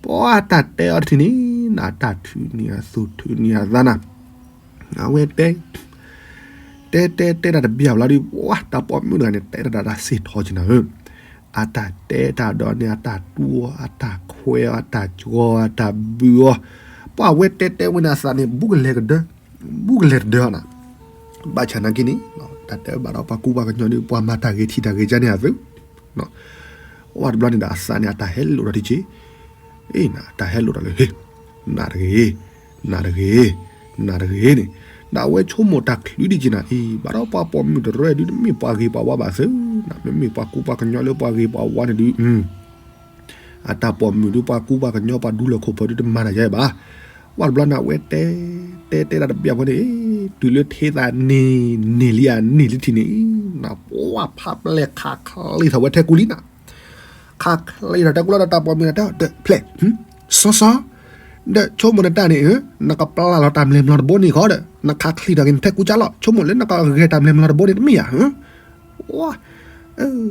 ပှၤတၢ်တဲအီၤတထံၣ်န့ၣ် နတၢ်ထုးန့ၢ်အသူၣ်ထုးန့ၢ်အသးနၤ, အဝဲတဲ တဲတဲတဲတၢ်တဘျီဘျီဒီး ပှၤတၢ်ပိာ်မုၣ်တဂၤန့ၣ် တဲတၢ်တၢ်စ့ၢ်ထီၣ်က့ၤနၤဧၢ, အတၢ်တဲတၢ်ဒီးန့ၣ် အတၢ်တူၢ်အီၤ အတၢ်ခွဲးအီၤ အတၢ်ကီ အတၢ်ဘုးအီၤ, ပှၤဝဲတဲတဲဝဲန့ၣ်အသးန့ၣ် ဘူးကလဲၤကဒၢ, ဘူးကလဲၤတဒၢနၤ, ဘၣ်ဆၣ်နာ်က့န့ၣ် တၢ်တဲဘၣ်ဒီးပှၤကူပှၤကညီဒီး ပှၤမၤတၢ်ဂ့ၤထံၣ်တၢ်ဂ့ၤကန့ၣ်အသု ဝဲတဘျီန့ၣ်ဒီးအသးန့ၣ် အတၢ်ဟဲလိာ်ဒီးတက့ၢ်, အတၢ်ဟဲလိာ်ဒီးလၢ ဟ့ၣ်, နၤတဂ့ၤ, နၤတဂ့ၤ, နၤတဂ့ၤန့ၣ်, ဒီးအဝဲဆိကမိၣ်တၢ်ချုးဒံးက့ၤနၤအံၤ ဘၣ်ဒီးပှၤပိာ်မုၣ်တရၢဒုး တမ့ၢ်ပှၤဂ့ၤပှၤဝါဘၣ်သု, မ့မ့ၢ်ပှၤကူပှၤကညီလၢပှၤဂ့ၤပှၤဝါန့ၣ်ဒုး အတၢ်ပိာ်မုၣ်ဒုး ပှၤကူပှၤကညီပှၤဒူလၢၢ်ခိၣ်ဖီဒုး တမၤတၢ်ယါဘၣ်, ဝဲတဘျီန့ၣ် အဝဲတဲ, တဲတဲဒၣ်တဘျီဖဲန့ၣ်, တုၤလၢထဲသးန့ၣ်, န့ၢ်လံဧါ န့ၢ်လံထံၣ်န့ၣ်, ပှၤဖးပျဲၢ်ခးချံထီၣ်ဝဲထဲကူလံနၤ, ခးချံထီၣ်ထဲကူလီၤဒီးတၢ်ပိာ်မုၣ်ဒီးတဲ, ဖျဲၣ်, စီစီ ဒီးဆိကမိၣ်နတၢ်န့ၣ်ဧၢ, နကပျၢ်လီၤတၢ်မလဲၤမလီၤတဘိန့ၣ်ဃီဒီး နခးချံထီၣ်က့ၤနထဲကူကၠၢ်လီၤ, ဆိကမိၣ်လၢနကဂဲၤတၢ်မလဲၤမလီၤတဘိန့ၣ်တမ့ၢ်ဧါ,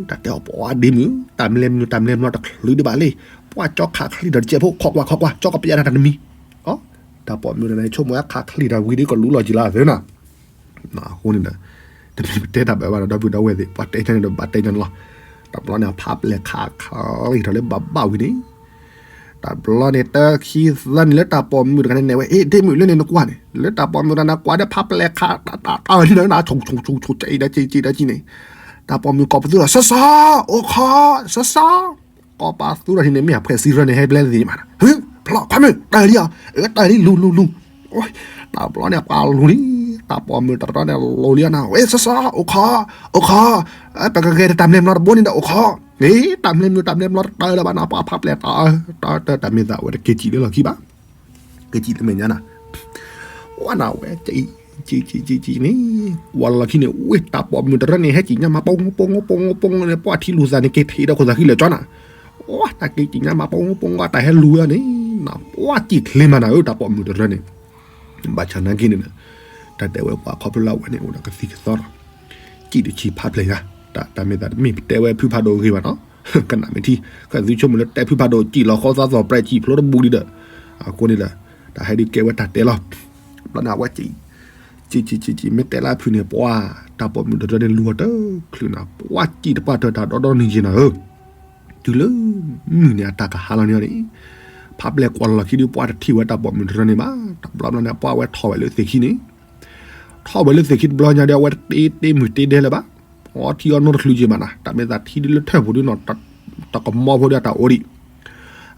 တၢ်တဲအီၤပှၤဒ့မုၣ်, တၢ်မလဲၤမလီၤ တၢ်မလဲၤမလီၤတချုးဒံးဘၣ်လံ, ပှၤကၠီခးချံထီၣ်တကဲးဖိ ခိးကွၢ် ခိးကွၢ် ကၠီကပျဲဒၣ်တၢ်တမံၤ, တၢ်ပိာ်မုၣ်န့ၣ် ဆိကမိၣ်ဝဲခးချံထီၣ်ဝံၤဒီးကလူလီၤက့ၤလီၤအသးနၤ အဃိန့ၣ်ဒီး, တမ့ၢ်ပတဲတၢ်ဘၣ်ဘၣ်ဒီး ဒီပုၢ်ဒီဝဲၢ်သ့ၣ် ပှၤတဲကန့ၣ်ဒီး ဘၣ်တဲကန့ၣ်လီၤ. တဘျီန့ၣ် အဖးပျဲၢ်ခးချံထီၣ်လၢဘၣ်ဘၣ်ဝံၤန့ၣ်, တဘျီန့ၣ် တခံသၢနံၣ်လၢတၢ်ပိာ်မုၣ်တဂၤန့ၣ်နဲၣ်ဝဲ, အ့ ဒ့မုၣ်လၢန့ၣ်နကွၢ်န့ၣ်, လၢတၢ်ပိာ်မုၣ်တဂၤန့ၣ်ကွၢ်ဒီး ဖးပျဲၢ်ခးတၢ်တၢ်တၢ်ဝဲန့ၣ်ဒီး ဆိဆိဆိဆိ ကံဒကံကံဒကံန့ၣ်, တၢ်ပိာ်မုၣ်ကိးပသူဒီး စီစီ, အိၣ်ခိး, စီစီ ကိးပသူဒီးန့ၣ် မ့ၢ်အဖှဲးစံရၢန့ၣ် ဟဲဘျဲသ့ၣ်မး, ဖျီၣ်ခွါမုၣ် တၢၢ်လံဧါ, အၢ တၢၢ်လံ လူၤလူၤလူၤ, တဘျီန့ၣ် ပှၤလူၤလံ, တၢ်ပိာ်မုၣ်တရီန့ၣ် လူၤလံနၤ, ဝဲ စီစီ အိၣ်ခိး, အိၣ်ခိး, ပကဂဲၤတၢ်မလဲၤမလီၤတဘိန့ၣ်ဒီးအိၣ်ခိး, န့ၣ် တၢ်မလဲၤမလီၤတဘိန့ၣ် တၢၢ်လၢၤဘၣ်နၤ ပှၤဖးပျဲၢ်တၢ်, တၢ်တၢ်တၢ်မ့ၢ်သးဝဲတက့ၤစံးလၢလီၢ်ခံဘၣ် က့ၤစံးလၢမဲာ်ညါနၤ, ဝဲနၤဝဲ စံးစံးစံးစံးန့ၣ်, ဝဲလီၢ်ခံန့ၣ် ဝဲတၢ်ပိာ်မုၣ်တရီန့ၣ် ဟဲကံၣ်ညါမး ပိပိပိပိပိန့ၣ် ပှၤထံၣ်လိာ်သးန့ၣ် က့ၤထံၣ်ဒီးခိၣ်သးဃံလၢာ်ကၠီနၤ, ဝဲတၢ်က့ၤကံၣ်ညါမး ပိပိပိ တၢ်ဟဲလူၤဝဲန့ၣ် နပှၢ်စံၣ်ချ့မးနၤဧၢ တၢ်ပိာ်မုၣ်တရၢန့ၣ်, ဘၣ်ဆၣ်နာ်က့န့ၣ်ဒီး တၢ်တဲဝဲပှၤခီဖျိလၢအဝဲန့ၣ်အိၣ်ဒီးကသံၣ်ကသီဒီး စံၣ်တဆံဖးဖျဲးယါ, တၢ်မ့ၢ်သးတမ့ၢ်ပတဲဝဲဖုဖးဒိၣ်အဂ့ၢ်ဘၣ်နီၤ, ကနၣ်မ့ၢ်ထံ, ကသုဆိကမိၣ်လၢတဲဖုဖးဒိၣ်စံၣ်လီၤဃီသးသိးပြဲးစံၣ်ဖျိတဘူးလံဒီး, အဃိန့ၣ်ဒီး တၢ်ဟဲဒုးကဲဝဲတၢ်တဲလီၤ, ဘျီန့ၣ်အဝဲ စံၣ်စံၣ်စံၣ်စံၣ် မ့ၢ်တဲလၢဖုန့ၣ် ပှၤတၢ်ပိာ်မုၣ်တရၢန့ၣ်လူၤအီၤတချုးနၤ ပှၢ်စံၣ်တပှၢ်တၢၢ်တၢ်ဒီဒီနံၤယံၤနၤဧၢ, တုၤလၢမုၢ်န့ၣ်အတၢ်ကဟါလီၤန့ၢ်အီၤန့ၣ်, ဖးပျဲၢ်ကွၢ်လီၤခံဒုး ပှၢ်တထံၣ်ဝဲတၢ်ပိာ်မုၣ်တရၢန့ၣ်ဘၣ်, တဘျီဘျီန့ၣ် ပှၢ်ဝဲထီၣ်ဝဲလၢသ့ၣ်ခံန့ၣ်, ထီၣ်ဝဲလၢသ့ၣ်ခံတဘျီညါဒီး အဝဲတတ့တ့မုၢ်တ့ဒဲလၢၤဘၣ်, အီထံအီနိတချုးက့ၤဘၣ်နၤ, တၢ်မ့ၢ်သးထံဒုးလၢထၢၣ်ပူၤဒုးနီၤ, တၢ်ကမီဖိဒုးအတၢ်အိၣ်ဒံး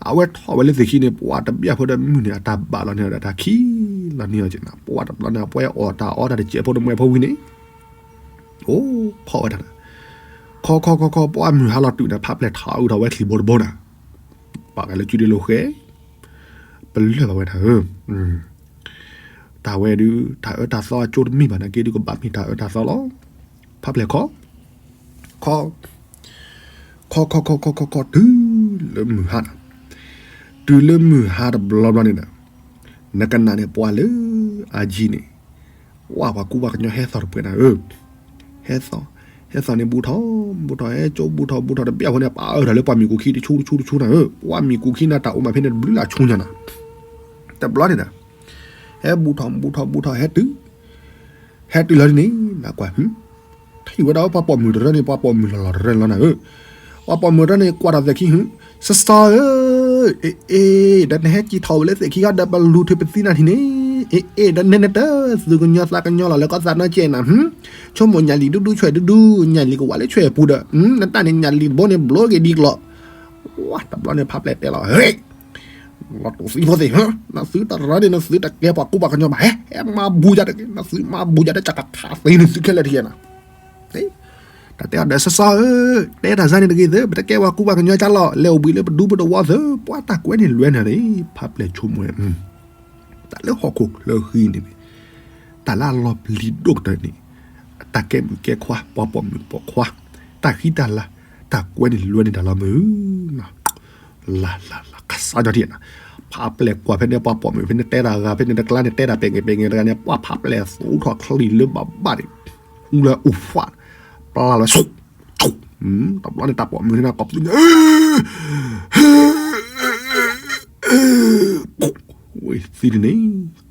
အဝဲထီၣ်ဝဲလၢသ့ၣ်ခံန့ၣ် ပှၢ်တဘၣ်ဖိဒီးမုၢ်န့ၣ်အတၢ်ဘၣ်လီၤန့ၢ်အီၤဒီးတၢ်ခံးလီၤန့ၢ်အီၤက့ၤနၤ, ပှၢ်တဘျီန့ၣ် အဝဲအီၣ်တၢ်အီတၢ်တစဲးဖိတမှဲဖိဝံၤန့ၣ်, အိၣ်ဖီၣ်ဝဲဒၣ်နၤ, ခီခီခီခီ ပှၢ်မုၢ်ဟါလီၤတုၤန့ၣ် ဖးပျဲၢ်ထီၣ်အုးထီၣ်ဝဲချံးဘိတဘိနၤ, ပှၤဂၤလၢကုဒုလီၤဃဲ ပလၢၢ်ဘၣ်ဝဲဒၣ်ဧၢ, တၢ်ဝဲဒုး တၢ်အၢတၢ်သီအကၠိတမ့ၢ်ဘၣ်နာ်က့ဒုး ကဘၣ်မ့ၢ်တၢ်အၢတၢ်သီလီၤ, ဖးပျဲၢ်ခီ ခီ ခီခီခီခီခီခီ တုၤလၢမုၢ်ဟါ, တုၤလၢမုၢ်ဟါတဘျီဘျီန့ၣ်ဒီး နကနၣ်န့ၣ် ပှၢ်လၢအယံၤန့ၣ် ဝဲပှၤကူပှၤကညီဟဲသီၣ်တပှဲၤနၤဧၢ, ဟဲသီၣ်, ဟဲသီၣ်န့ၣ် ဘူးထီၣ်ဘူးထီၣ် ဟဲကၠိဘူးထီၣ်ဘူးထီၣ်တဘၣ်ဖိန့ၣ် ပာ်အၢထီၣ်လၢပှၢ်မံၤကူခံတဆူတဆူတဆူနၤဧၢ, ပှၢ်မံၤကူခံန့ၣ် တၢ်အိၣ်မးဖဲန့ၣ်တဘျုးလၢအဆူညါနၤ, တဘျီန့ၣ်ဒီး ဟဲဘူးထီၣ်ဘူးထီၣ်ဘူးထီၣ် ဟဲတုၤ ဟဲတုၤလီၤဒ်န့ၣ် နကွၢ် ထံၣ်ဝဲဒၣ်ပှၤပိာ်မုၣ်တရၢန့ၣ် ပှၤပိာ်မုၣ်လီၤလီၤတရၢန့ၣ်လီၤနၤဧၢ, ပှၤပိာ်မုၣ်တရၢန့ၣ် ကွၢ်တၢ်သ့ၣ်ခံဟု, စီၤစီၤဧၢ, အ့ၣ်အ့ၣ် ဒီးနဟဲက့ၤထီၣ်ဝဲလၢသ့ၣ်ခံဃီဒီး ပလူၤထုးပသံနၤထံၣ်န့ၣ်, အ့ၣ်အ့ၣ် ဒီးနဲန့ၣ်တၢ် သူၣ်ကညီၤသးကညီၤလီၤလၢကီၢ်သးနီကဲနၤ, ဆိကမိၣ်ညၣ်လံၣ်ဒူဒူဆွဲၣ်ဒူဒူ ညၣ်လံၣ်ကဝးလၢဆွဲၣ်ပူၤဒီး နတၢ်န့ၣ်ညၣ်လံၣ်တဘိန့ၣ် ဘျီက့ၤဒ်ကျီၢ်, ဝါ တဘျီန့ၣ် ဖးပျဲၢ်တဲလီၤ ဟ့ၣ် လီၤတူာ်သံဖိသ့ၣ်ဧၢ, နသုတရၢန့ၣ် နသုတကဲပှၤကူပှၤကညီဘၣ်, ဟဲ ဟဲမၤဘူးယၤတက့ၢ်, နသုမၤဘူးယၤတက့ၢ် ကခးသ့နသုခဲလၢာ်ထံၣ်နၤ, တၢ်တဲအီၤဒီး စီၤစီၤဧၢ, တဲတၢ်စၢ်န့ၣ်တဂ့ၤသၢ, ပတကဲပှၤကူပှၤကညီကၢ်လီၤ, လဲၤအိၣ်ဘှံးလၢပဒူပတဝီသၢ, ပှၤတၢ်ကွဲးန့ၣ်လွဲနၤန့ၣ် ဖးပျဲၢ်ဆိကမိၣ်ဝဲ တၢ်လၢဟီၣ်ခိၣ်ချၢဃံန့ၣ်န့ၣ်, တၢ်လၢအလီၤပျံၤဒိၣ်ကတၢၢ်န့ၣ်, တၢ်ကဲမုၣ်ကဲခွါ ပှၤပိာ်မုၣ်ပိာ်ခွါ, တၢ်ဃံတၢ်လၤ, တၢ်ကွဲးန့ၣ်လွဲန့ၣ်တၢ်လီၤမုၢ်, လၢ်လၢ်လၢ် ကစၢ်ညီထံၣ်နၤ, ဖးပျဲၢ်ကွၢ်ဖဲန့ၣ် ပှၤပိာ်မုၣ်ဖဲန့ၣ်တဲတၢ်ဂၤ ဖဲန့ၣ်တကျါန့ၣ် တဲတၢ်ပဲာ်ငဲာ်ပဲာ်ငဲာ်တဂၤန့ၣ် ပှၤဖးပျဲၢ်သူထီၣ်ချံလၢဘၣ်ဘၣ်န့ၣ်, အူလၢအူဖး, ပျၢ်လီၤဆူၣ် တဘျီန့ၣ် တၢ်ပိာ်မုၣ်န့ၣ် ကိးပသူန့ၣ် ဝဲသံန့ၣ်,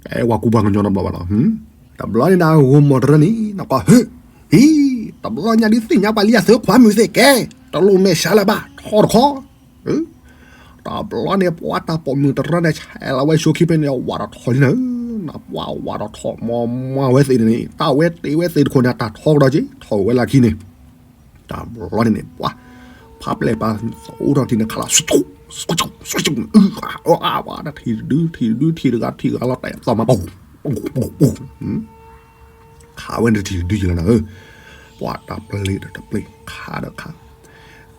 အဲဝဲကူပှၤကညီနီတဘျီဘၣ်လီၤ. တဘျီန့ၣ် နဂိၢ်မီၢ်တရၢန့ၣ် နကွၢ် ဟ့ၣ်, တဘျီညါဒ်သ့ၣ်ညါပှၤလံအသုခွါမုၣ်သ့ၣ်ကဲ, တလိၣ်မဲာ်ဆှးလၢၤဘၣ် ထီတခီ. တဘျီန့ၣ် ပှၤတၢ်ပိာ်မုၣ်တရၢန့ၣ် ဆဲးလီၤဝဲဆိခံဖဲန့ၣ် ဝးထီၣ်ထီၣ်လံနၤ, နပှၤဝးထီၣ်ထီၣ်မီၢ်မီၢ်ဝဲသ့ၣ်န့ၣ်, တၢ်ဝဲတ့ဝဲသ့ၣ်တခိၣ်န့ၣ် တၢ်ထီကဒီးက့ၤ ထီၣ်ဝဲလၢခံန့ၣ် တဘျီန့ၣ်န့ၣ် ပှၤ ဖးပျဲၢ်ပာ်အိၣ်ထီၣ်ထံန့ၣ်ခးလီၤ ထံၣ်တဒု ထံၣ်တဂၤ ထံၣ်ဂၤလီၤတဲာ်သီၣ်မး ပူၤ ပူၤ ပူၤ ပူၤ ခးဝဲန့ၣ်ထံၣ်တဒုယံၤလီၤနၤဧၢ, ပှၤတၢ်ပျ့ၤဒီးတပျ့ၤ ခးဒီးခး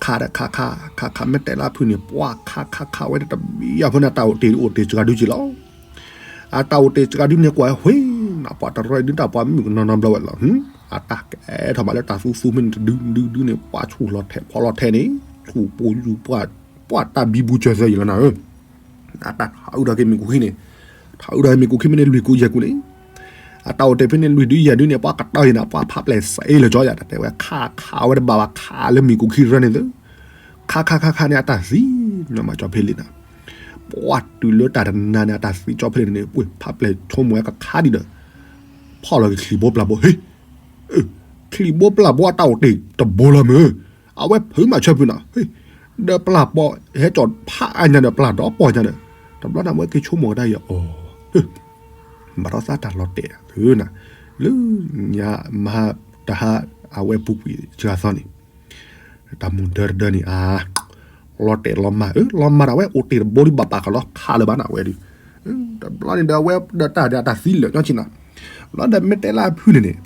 ခးဒီးခးခး ခးခး မ့ၢ်တဲလၢဖုန့ၣ် ပှၤခးခးခးဝဲန့ၣ်တဘျီအဃိန့ၣ် အတၢ်အိၣ်တ့ၢ်အိၣ်တ့ၢ်စှၤဒုက့ၤလီၤ. အတၢ်အိၣ်တ့ၢ်စှၤဒုန့ၣ်ကွၢ်ဝဲ ပှၤတရၢဒုတၢ်ပှၤမုၣ်ကနီၤနီၤဘျီဝဲလီၤ. အတၢ်ကဲထီၣ်မးလၢတၢ်သူသူမ့ၢ်န့ၣ်တဒုဒုဒုန့ၣ် ပှၤဆူၣ်လီၤထဲးဖီလီၤထဲးန့ၣ် ဆူၣ်ပူၤယူၤပှၤ ပှၤတၢ်ဘံဘူစၢၤသၢယံၤလီၤနၤဧၢ. အတၢ်ထးအုးထီၣ်က့ၤမ့ၢ်ကူခံန့ၣ် ထးအုးထီၣ်က့ၤမ့ၢ်ကူခံမ့ၢ်န့ၣ် လွံၢ်ကူယဲၢ်ကူန့ၣ် အတၢ်အိၣ်တ့ၢ်ဖဲန့ၣ်လွံၢ်ဒုယဲၢ်ဒုန့ၣ် ပှၤကတၢၢ်ယံၤနၤ ပှၤဖးပျဲၢ်စ့လၢာ်ကၠီယၤ တၢ်တဲဝဲ ခးခးဝဲတဘၣ်ဘၣ် ခးလၢမ့ၢ်ကူခံရၢန့ၣ်သၢ ခးခးခးခးန့ၣ် အတၢ်သံညီမးကၠီဖဲလံနၤ ပှၤတုၤလၢတၢ်တနၤန့ၣ် အတၢ်သံကၠီဖဲလံန့ၣ် ပှ့ၤဖးပျဲၢ်ဆိကမိၣ်ဝဲကခါဒံးဒီး ဖီၣ်လီၤက့ၤချံးဘိပျၢ်ဘိ ဟ့ၣ် ချံးဘိပျၢ်ဘိအတၢ်အိၣ်တ့ၢ်တဘိလီၤမ့ၢ် အဝဲဖုးမးဆၢဖုးနၤ ဟ့ၣ် ဒီးပျၢ်ပိာ်ဟဲကၠီၣ်ဖးအါညါဒီး ပျၢ်ဒီးပိာ်ညါဒီး တဘျီန့ၣ် အဝဲက့ၤဆိကမိၣ်ကဒါယၤအီၤ ဘၣ်ထီၣ်သးတၢ်လီၤတဲာ်သုနၤ လၢညါမဟါတဟါ အဝဲပူၤကွံာ်စှၤသီန့ၣ် တၢ်မူဒၢတဒၢန့ၣ် အါ လီၤတဲာ်လီၤမၢ် အၢ လီၤမၢ်ဒၣ်ဝဲ အိၣ်တ့ၢ်တဘိဒံး ဘၣ်ပာ်ကလီၤခးလၢၤဘၣ်နၤဝဲဒုး တဘျီန့ၣ်ဒီး အဝဲဒီးတၢ်ဒီးတၢ်သံလၢာ်ညီဆ့နၤ ဘျီဒီးမ့ၢ်တဲလၢအဖုန့ၣ်န့ၣ်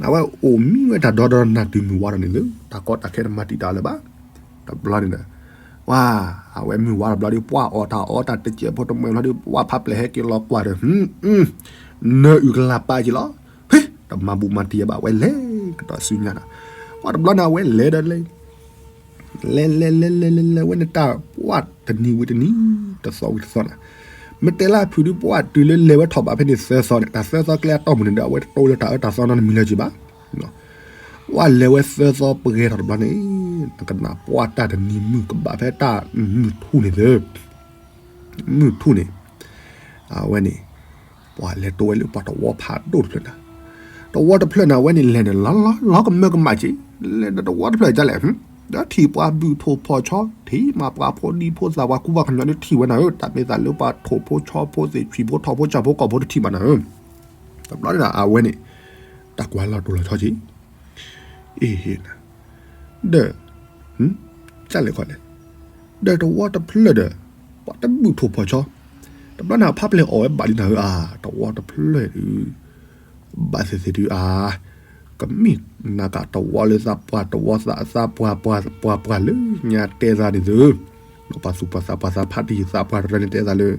အဝဲအိၣ်မံဝဲတၢ်ဒီဒီနၤတုၤမုၢ်ဝါဒီးန့ၣ်လၢ တၢ်ကီတၢ်ခဲတမၤတံာ်တာ်လၢၤဘၣ် တဘျီန့ၣ်ဒီး ဝါ အဝဲမုၢ်ဝါတဘျီဒီး ပှၤအီၣ်တၢ်အီတၢ်တစဲးဖိတမှဲဘျီဒီး ပှၤဖးပျဲၢ်ဟဲက့ၤလီၤကွၢ်ဒီး နၢအုၣ်ကလၢ်ပာ်က့ၤလီၤ ဟ့ၣ် တမၤဘူးမၤတံာ်ဘၣ် အဝဲလဲၤကဒီးဆူညါဒီး ပှၤတဘျီန့ၣ် အဝဲလဲၤဒီးလဲၤ လဲၤလဲၤလဲၤလဲၤလဲၤလဲၤဝဲန့ၣ် တၢ်ပှၢ်တနံၤဝံၤတနံၤ, တသီဝံၤတသီန့ၣ်, မ့ၢ်တဲလၢအဖုဒုး ပှၢ်တုၤလၢလဲၤဝဲထီၣ်ဘးဖဲန့ၣ်သၢသီန့ၣ်, တၢ်သၢသီကျဲအတီၢ်ပူၤန့ၣ်ဒီး အဝဲတတိလၢတၢ်အၢတၢ်သီနီတမံၤလၢၤက့ၤဘၣ်. ပှၢ်လဲၤဝဲသၢသီပဂဲၤထီၣ်တဘျီန့ၣ်, နကနၣ်ပှၢ်တၢ်တနံၤမုၢ်ကဘၣ်ဖဲတၢ်မုၢ်ထူၣ်န့ၣ်သၢ မုၢ်ထူၣ်န့ၣ်, အဝဲန့ၣ် ပှၤလဲၤတိဝဲလၢပှၤတဝီဖးဒိၣ်တဖျၢၣ်န့ၣ်, တဝီတဖျၢၣ်န့ၣ် အဝဲန့ၣ်လဲၤန့ၣ် လီၤလီၤလီၤကမၢကမၣ်က့ၤ, လဲၤဒီးတဝီတဖျၢၣ်ဒ်လဲၣ်, ဒီးထံၣ်ပှၤဘုၣ်ထိၣ်ဖီၣ်ဆီ, ထံၣ်မးပှၤဖိဒံဖိသၣ်ပှၤကူပှၤကညီဒီးထံၣ်ဝဲနၤဧၢ, တၢ်မ့ၢ်သးလၢပှၤထိၣ်ဖိဆီဖိသ့ၣ်ဆွံၣ်ဖိထီၣ်ဖိဆၣ်ဖိကီၢ်ဖိတထံၣ်ဘၣ်နၤဧၢ, တဘျီန့ၣ်ဒီး အဝဲန့ၣ် တၢ်ကွၢ်လီၤတိၢ်လီၤဆီက့ၤ အ့ၣ် ဒီး ကလဲၣ်ခီလဲၣ်, ဒီးတဝီတဖျၢၣ်ဒီး ပှၤတဘုၣ်ထိၣ်ဖီၣ်ဆီ, တဘျီန့ၣ် ဖးပျဲၢ်အီၣ်ဝဲဘၣ်ဒ်နၤဧၢ, အါ တဝီတဖျၢၣ်ဒုး ဘၣ်သ့ၣ်သ့ၣ်ဒုး အါ ကမ့ၢ်နၤကတဝီလၢသးပှၢ်တဝီသးသးပှၢ်ပှၢ် ပှၢ်ပှၢ်လၢညါတဲသးန့ၣ်သု, ပှၤသူၣ်ပှၢ်သးပှၢ်သးဖးတံၢ်သးပှၢ်တရၢန့ၣ်တဲသးလၢ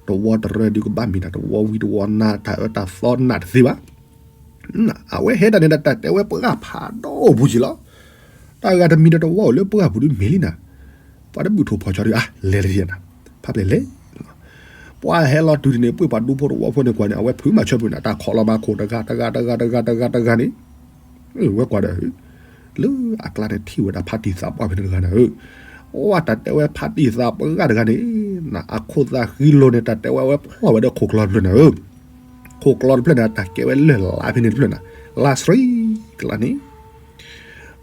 တဝီတရၢဒုးကဘၣ်မ့ၢ်နၤတဝီဝံၤတဝီနၤ တၢ်အၢတၢ်သီနးတသ့ဘၣ် အဝဲဟဲဒၣ်န့ၣ်ဒီးတၢ်တဲဝဲပှၢ်ဖးဒိၣ်ပူၤက့ၤလီၤ. တၢ်ဂၤတမံၤဒီးတဝီအိၣ်လၢပှၢ်ပူၤဒုးမ့ၢ်လံနၤ, ပှၤတဘုၣ်ထိၣ်ဖီၣ်ဆီဒုး အါ လဲၤတယဲၢ်နၤ, ဖးပျဲၢ်လဲၤ, ပှၤဟဲလီၤတုၤန့ၣ် ပှ့ၤပှၤဒူဖိတဝီဖိန့ၣ်ကွၢ်န့ၣ် အဝဲဖုးမၤဆၢပူၤန့ၣ် တၢ်ခိးလီၤမၤခိၣ်တဂၤတဂၤတဂၤတဂၤတဂၤတဂၤန့ၣ်, ဝဲကွၢ်ဒီး လၢအကျါန့ၣ်ထံၣ်ဝဲဒၣ်ဖးတံၢ်သးပှၢ်ဖဲန့ၣ်တဂၤနၤဧၢ, ဝဲတၢ်တဲဝဲဖးတံၢ်သးပှၢ်တဂၤန့ၣ်, နအခိၣ်သးဃံလိၤန့ၣ် တၢ်တဲဝဲအဝဲဖျီၣ်ဝဲဒီးခိၣ်ကျီတဖျၢၣ်နၤဧၢ, ခိၣ်ကျီတဖျၢၣ်န့ၣ် တၢ်ကဲဝဲလၢၢ်လါဖဲန့ၣ်တဖျၢၣ်နၤ, လါဆှံကလါန့ၣ်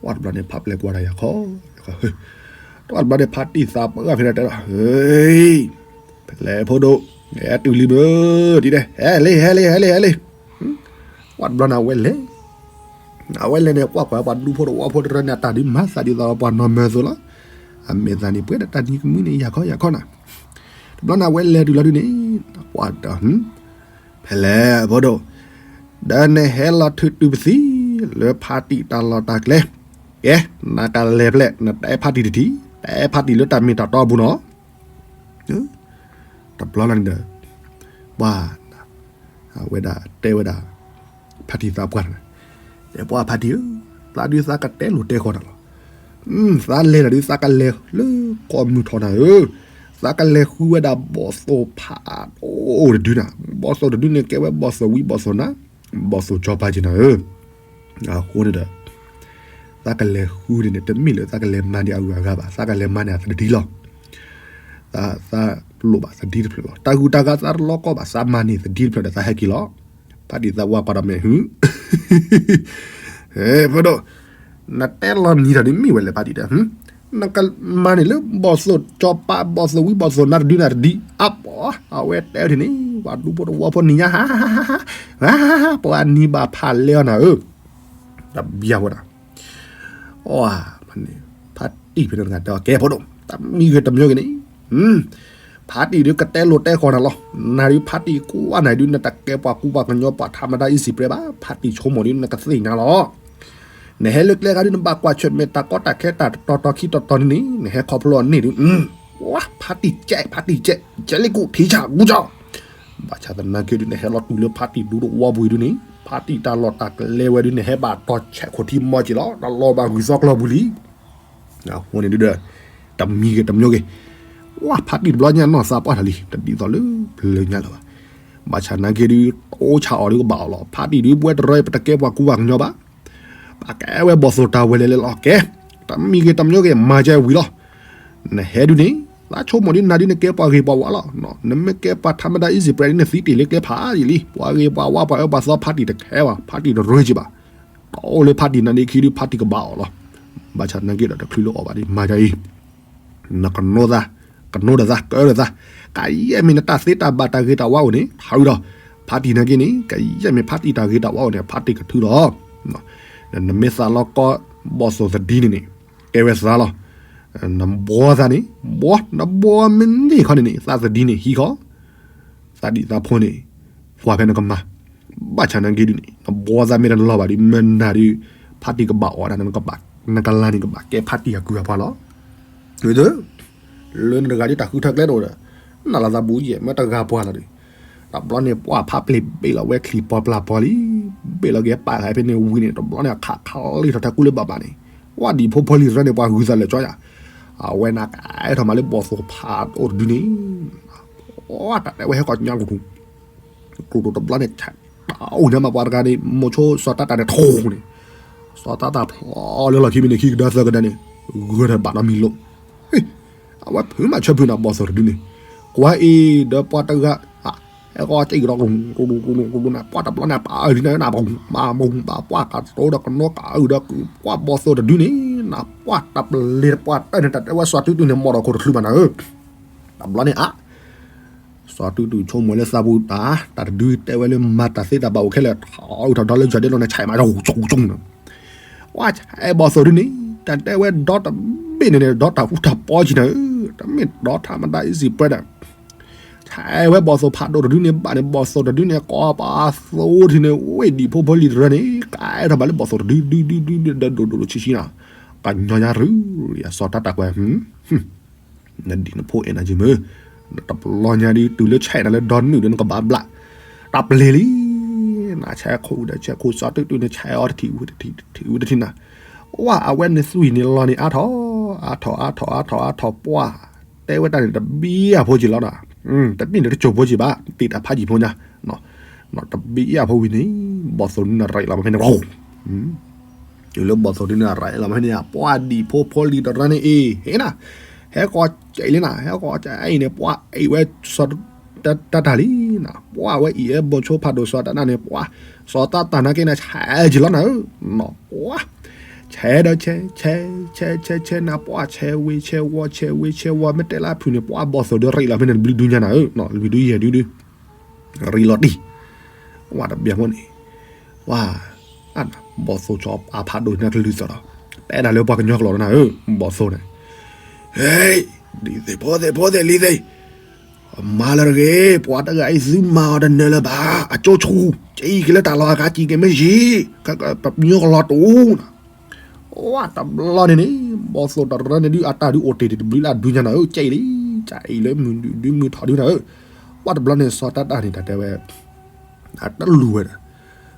ဝဲတဘျီန့ၣ် ဖးပျဲၢ်ကွၢ်တၢ်ယၤခီ, တဘျီန့ၣ် ဖးတံၢ်သးပှၢ်ဖဲန့ၣ်တဲဒီး ဟ့ ဖဲလဲၣ်ဖိဒိၣ်, ဟဲတုၤလံမ့ၢ် ဒ်န့ၣ် ဟဲလံ ဟဲလံ ဟဲလံ ဟဲလံ, ဝဲတဘျီန့ၣ် အဝဲလဲၤ, အဝဲလဲၤန့ၣ် ကွၢ်ကွၢ်ပှၤဒူဖိတဝီဖိတရၢန့ၣ် အတၢ်ဒုးမၤသးဒ်သိးပှၤနီၢ်မၢသိးလီၤ, အမ့ၢ်သးန့ၣ် ပှဲၤဒီးတၢ်နံၤကမှံန့ၣ် ယၤခီယၤခီနၤ, တဘျီန့ၣ် အဝဲလဲၤတုၤလီၤဒုးန့ၣ်, ပှၤဒီး ဖဲလဲၣ်ဖိဒိၣ်, ဒီးနဟဲလီၤထုးတုၤပသံ လၢဖးတံၢ်တၢ်လီၢ်တၢ်ကျဲ, ကဲ နကလဲၤဖဲလဲၣ် နတဲဖးတံၢ်တထံၣ်, တဲဖးတံၢ်လၢတၢ်မ့ၢ်တၢ်တီအပူၤနီၤ, တဘျီလီၤန့ၣ်ဒီး ပှၤ အဝဲဒၣ်တဲဝဲဒၣ် ဖးတံၢ်သးပှၢ်န့ၣ်, တဲပှၤဖးတံၢ်ဧၢ, သးဒုးသးကတဲလိာ်တဲဃီၤနၤလီၤ, သးလဲၤနၤဒုးသးကလဲၤလၢကီၢ်မုၢ်ထီၣ်နၤဧၢ, သးကလဲၤဃုဝဲဒၣ်ဘီၣ်သိၣ်ဖးဒိၣ်တဒုနၤ, ဘီၣ်သိၣ်တဒုန့ၣ် ကဲဝဲဘီၣ်သိၣ်ဝံဘီၣ်သိၣ်နါ, ဘီၣ်သိၣ်ကၠီၤပၤက့ၤနၤဧၢ, အဃိန့ၣ်ဒီး သးကလဲၤဃုန့ၣ်န့ၣ် တမ့ၢ်လၢသးကလဲၤမၤန့ၢ်အဂုၤအဂၤဘၣ်, သးကလဲၤမၤန့ၢ်အသဒံလီၤ, သး သးလိၣ်ဘၣ်သဒံတဖျၢၣ်လီၤ, တၢ်ဂုၤတၢ်ဂၤသးတလီၤကီဘၣ်, သးမၤန့ၢ်သဒံတဖျၢၣ်ဒီးသးဟဲက့ၤလီၤ, ဖးတံၢ်သးပှၢ်ကွၢ်ဒီးမ့ၢ်ဟု ဖိဒိၣ်, နတဲလီၤနံၤတၢ်ဒုးမ့ၢ်ဝဲလဲၣ်ဖးတံၢ်ဒီး, နကမၤန့ၢ်လၢဘီၣ်သိၣ်ကၠီၤပၤ ဘီၣ်သိၣ်ဝံဘီၣ်သိၣ်နါတဒုနၤတဒံ, အပှၤ အဝဲတဲဝဲဒ်န့ၣ် ပှၤဒူဖိတဝီဖိနံၤညါ ဟါ ပှၤနံၤဘၣ်ဖးလဲအီၤနၤဧၢ, တဘျီဝဲဒၣ် အ ဖးတံၢ်ဖဲန့ၣ်တဂၤတဲအီၤ ကဲဖိဒိၣ် တမံၤဂ့ၤတမံၤဂ့ၤန့ၣ် ဖးတံၢ်ဒုးကတဲလိာ်တဲဃီၤနၤလီၤ, နၤဒုးဖးတံၢ်ကွၢ်နၤဒုး နတကဲပှၤကူပှၤကညီပှၤထးမတၤအံၤစံးပြဲဘၣ်, ဖးတံၢ်ဆိကမိၣ်ဒုးနကသ့ၣ်ညါလီၤ, နဟဲလၢကျဲဂၤဒုး နဘၣ်ကွၢ်ဆၢၣ်မဲာ်တၢ်ကီတၢ်ခဲတၢ်တတီၤတီၤခံတီၤတီၤန့ၣ်န့ၣ် နဟဲခီဖျိအီၤန့ၣ်ဒုး ဖးတံၢ်ကဲ ဖးတံၢ်ကဲ ကဲလံကူၣ်ထံဆၣ်ကူကၠီ ဘၣ်ဆၣ်သနာ်က့ဒုး နဟဲလီၤတူၢ်လၢဖးတံၢ်ဒူတဝီပူၤအံၤဒုးန့ၣ် ဖးတံၢ်တၢ်လီၢ်တၢ်ကျဲဝဲဒုး နဟဲဘၣ်တီၤဆဲးခိၣ်ထံမီက့ၤလီၤ တၢ်လီၤဘၣ်ဂုၢ်သီကျီပူၤလံ. အဃိန့ၣ်ဒုးဒီး တမံၤဂ့ၤတမံၤဂ့ၤ ဝဲဖးတံၢ်တဘျီညါနီၢ်သးပှၢ်တၢ်လံ တဒ်သိးလၢပလၢညါလၢၤဘၣ်. ဘၣ်ဆၣ်သနာ်က့ဒုး အိၣ်ဆၣ်အီၤဒုးကဘၣ်အီၤလီၤ. ဖးတံၢ်ဒုး ပဝဲတရၢပတကဲပှၤကူပှၤကညီဘၣ် ပကဲဝဲဘီၣ်သိၣ်တၢ်ဝဲလဲၤလဲၤလီၤ. ကဲ တမံၤဂ့ၤတမံၤဂ့ၤ မၤကဲဝံၤလီၤ. နဟဲဒုးန့ၣ် သးဆိကမိၣ်ဒုးနၤဒုးနကဲပှၤဂ့ၤပှၤဝါလီၤ. နမ့ၢ်ကဲပှၤထးမတၤအံၤစံးပြဲဒုး နသံတ့ၢ်လၢကျဲဖးယံာ်လံ. ပှၤဂ့ၤပှၤဝါပှၤအၢပှၤသီဖးတံၢ်တခဲဘၣ်. ဖးတံၢ်တရၢက့ၤဘၣ်. တအိၣ်လၢဖးတံၢ်နၤဒုးခံဒုး ဖးတံၢ်ကဘၣ်အီၤလီၤ. ဘၣ်ဆၣ်သနာ်က့ဒီး တချုးလၢအီၣ်ဘၣ်ဒုး မၤကဲအံၤ နကနိသး ကနိဒီးသး ကၢဒီးသး ကယဲၢ်မ့ၢ်နတၢ်သ့တၢ်ဘၣ်တၢ်ဂ့ၤတၢ်ဝါအိၣ်န့ၣ် ထုးဒီး ဖးတံၢ်နာ်က့န့ၣ် ကယဲၢ်မ့ၢ်ဖးတံၢ်တၢ်ဂ့ၤတၢ်ဝါအိၣ်န့ၣ် ဖးတံၢ်ကထုးလီၤ. နမ့ၢ်သးလီကီ ဘီၣ်သိၣ်သဒံန့ၣ်န့ၣ် ကဲဝဲသးလီၤ. နဘှီသးန့ၣ် ဘှီ နဘှီမ့ၢ်န့ၢ်ခီန့ၣ်န့ၣ် သးသဒံန့ၣ်ဟံးခီ သးဒံၣ်သးဖိန့ၣ် ကွၢ်ဖဲနကမၤ ဘၣ်ဆၣ်နာ်က့ဒုးန့ၣ် နဘှီသးမ့ၢ်တလီၤဘၣ်ဒုး မ့ၢ်နၤဒုး ဖးတံၢ်ကဘၣ်အီၣ်ဒၣ် နကလါန့ၣ်ကဘၣ်ကဲဖးတံၢ်အကုၢ်အပှၤလီၤ. လၢနတဂၤဒုးတၢ်ဃုထၢကျဲတအိၣ်ဒီး နလၢသးဘူးယဲၢ် မ့ၢ်တဂၤပှၤလီၤဒုး တဘျီန့ၣ် ပှၤဖးပျ့ၤဘ့ၣ်လီၤဝဲချံပီၤပျၢ်ပီၤလံ. ဘ့ၣ်လီၤက့ၤပာ်ဃာ်ဖဲန့ၣ်ဝံၤန့ၣ် တဘျီန့ၣ် အခးခးလံထီၣ်ထဲကူလၢဘၣ်ဘၣ်န့ၣ် ဝဲဒံၣ်ဖိဖီလံၤတရၢန့ၣ် ပှၤဂုၤသးလၢာ်ကၠီယၤ, အဝဲန့ၣ်ကအဲၣ်ထီၣ်မးလၢဘီၣ်သိၣ်ဖးဒိၣ်တဒုန့ၣ်, တၢ်တဲဝဲဟဲကီၢ်ညါကရူၢ်, ကရူၢ်တဘျီန့ၣ် အိၣ်ညါမးပှၤတဂၤန့ၣ် မိၤဆိစီၤတၢ်တၢ်န့ၣ်ထိၣ်န့ၣ်, စီၤတၢ်တၢ်ဖျီလၢလီၢ်ခံမ့ၢ်န့ၣ် ခံကဒါသၢကဒါန့ၣ်, ဂၢၢ်ထီၣ်ဘၣ်နီတမံၤလိာ်, အဝဲဖုးမးဆၢဖုးန့ၣ် ဘီၣ်သိၣ်တဒုန့ၣ်, ကွၢ်အံၤဒီးပှၤတဂၤ ဟဲကီၢ်က့ၤကဒီး နၤ ပှၢ်တဘျီန့ၣ် ပာ်အုၣ်လံန့ၣ် နၤ ပာ်မူပာ်ပှၢ်ကတိဒီးကနိကးအုၣ်ဒီး ပှၢ်ဘီၣ်သိၣ်တဒုန့ၣ် နၤ ပှၢ်တပလ့ၤတပှၢ်တၢၢ်န့ၣ် တၢ်တဲဝဲစီၤတူတူန့ၣ် မီၢ်ဒီးခိၣ်တချုးဘၣ်နၤဧၢ, တဘျီန့ၣ်အါ စီၤတူတူဆိကမိၣ်လၢသးပူၤ တၢ်တဒုတဲဝဲလၢ မၤတၢ်သ့တၢ်ဘၣ်အိၣ်ခဲလၢာ် ထီၣ်အုၣ်ထီၣ်ဒီးလၢယွၤဒ့လီၤန့ၣ် ဆဲးမး ကကနၤ ပှၢ်ဆဲးဘီၣ်သိၣ်ဒုန့ၣ် တၢ်တဲဝဲဒီတဘ့ၣ်န့ၣ်န့ၣ် ဒီတၢ်အူတၢ်ပီကံနၤဧၢ, တမ့ၢ်ဒီထးမတၤ easy bread ဆဲးဝဲဘီၣ်သိၣ်ဖးဒိၣ်တဒုန့ၣ်ဘၣ်န့ၣ် ဘီၣ်သိၣ်တဒုန့ၣ် ကိးပာ်သိထံန့ၣ် ဝ့ၢ်ဒံၣ်ဖိဖီလံၤတရၢန့ၣ် ကအဲၣ်ထီၣ်ဘၣ်လၢဘီၣ်သိၣ်တဒု ဒု ဒု ဒု ဒိၣ်ဒိၣ်ဆံးဆံးနၤ, ကညီညါရူၤ စီၤတၢ်တၢ်ကွဲး နဒံၣ်နဖိအဲၣ်နၤက့မ့ၢ်, တဘျီညါဒုး တုၤလၢဆဲးနၤလၢဒီနုာ်ဒီးနကဘၣ်ဘျး, တၢ်ပျဲၤလံ, နဆဲးခိၣ်ဒီးဆဲးခိၣ် စီၤတူတူန့ၣ် ဆဲးအီၤတထံၣ်ဝံၤတထံၣ် တထံၣ်ဝံၤတထံၣ်နၤ, ဝဲအဝဲန့ၣ်သွံၣ်န့ၣ်လီၤန့ၣ် အါထီၣ် အါထီၣ် အါထီၣ် အါထီၣ် အါထီၣ် ပှၢ်တဲဝဲတၢ်န့ၣ် တဘံၣ်အဖိက့ၤလီၤနၤ, တဘံၣ်န့ၣ်တစိၢ်ဖိက့ၤဘၣ် တ့ၢ်တၢ်ဖးယံာ်ဖိညါ, တဘံၣ်အဖိဝံၤန့ၣ် ဘီၣ်သိၣ်ဒုန့ၣ်ရံးလီၤမ့ၢ်န့ၣ် တုၤလၢဘီၣ်သိၣ်ဒုန့ၣ် ရံးလီၤမ့ၢ်န့ၣ် ပှၢ်ဒံၣ်ဖိဖီလံၤတရၢန့ၣ်အံၤ ဟ့ၣ်နၤ, ဟဲကီၢ်ကဲလံနၤ, ဟဲကီၢ်ကဲအံၤန့ၣ် ပှၢ်အံၤဝဲစီၤတၢ်တၢ်လံနၤ, ပှၢ်ဝဲအံၤအဲၣ်ဘိဆိဖးဒိၣ်စီၤတၢ်တၢ်န့ၣ် ပှၢ် စီၤတၢ်တၢ်နာ်က့နၤ ဆဲးက့ၤလီၤနၤဧၢ, ပှၢ် ဆဲးဒီးဆဲး ဆဲး ဆဲး ဆဲး ဆဲး နၤ ပှၢ်ဆဲးဝ့ၤဆဲးဝီၤ ဆဲးဝ့ၤဆဲးဝီၤ မ့ၢ်တဲလၢအဖုၣ်န့ၣ် ပှၢ်ဘီၣ်သိၣ်ဒုးရံးလီၤမ့ၢ်န့ၣ် တဘျုးဒုညါနၤဧၢ, လွံၢ်ဒုယဲၢ်ဒုဒု ရံးလီၤတံၢ်, ဝဲတဘျီဖိန့ၣ်, ဝဲ, ဘီၣ်သိၣ်စီၤအဖးဒိၣ်န့ၣ်ကလုၢ်သၢလီၤ, တဲဒၣ်လၢပှၤကညီကျိာ်လီၤနၤဧၢ, ဘီၣ်သိၣ်န့ၣ်, ဟဲ, ဒ်သိးဖိသ့ၣ်ဖိသ့ၣ်လံၤသ့ၣ်, မၤလၢတဂ့ၤ, ပှၤတဂၤအံၤသုမၤအီၤတနၢၤလၢၤဘၣ်, အကၠိဆူၣ်, ကံက့ၤလၢတၢ်လီၢ်အဂၤကံက့ၤမ့ၢ်ယံၤ, ပှၤကညီကလီၤတူာ်နၤ ဝဲတဘျီန့ၣ်န့ၣ် ဘီၣ်သိၣ်တရၢန့ၣ်ဒုး အတၢ်ဒုးအိၣ်တ့ၢ်တဘျုးလၢအဒုညါနၤဧၢ, ကဲအံၤလံ, ကဲအံၤလၢမုၢ်ဒုးဒုးမုၢ်ထီၣ်ဒုနၤဧၢ, ဝဲတဘျီန့ၣ် စီၤတၢ်တၢ်န့ၣ် တၢ်တဲဝဲ, အတလူၤဝဲဒီး,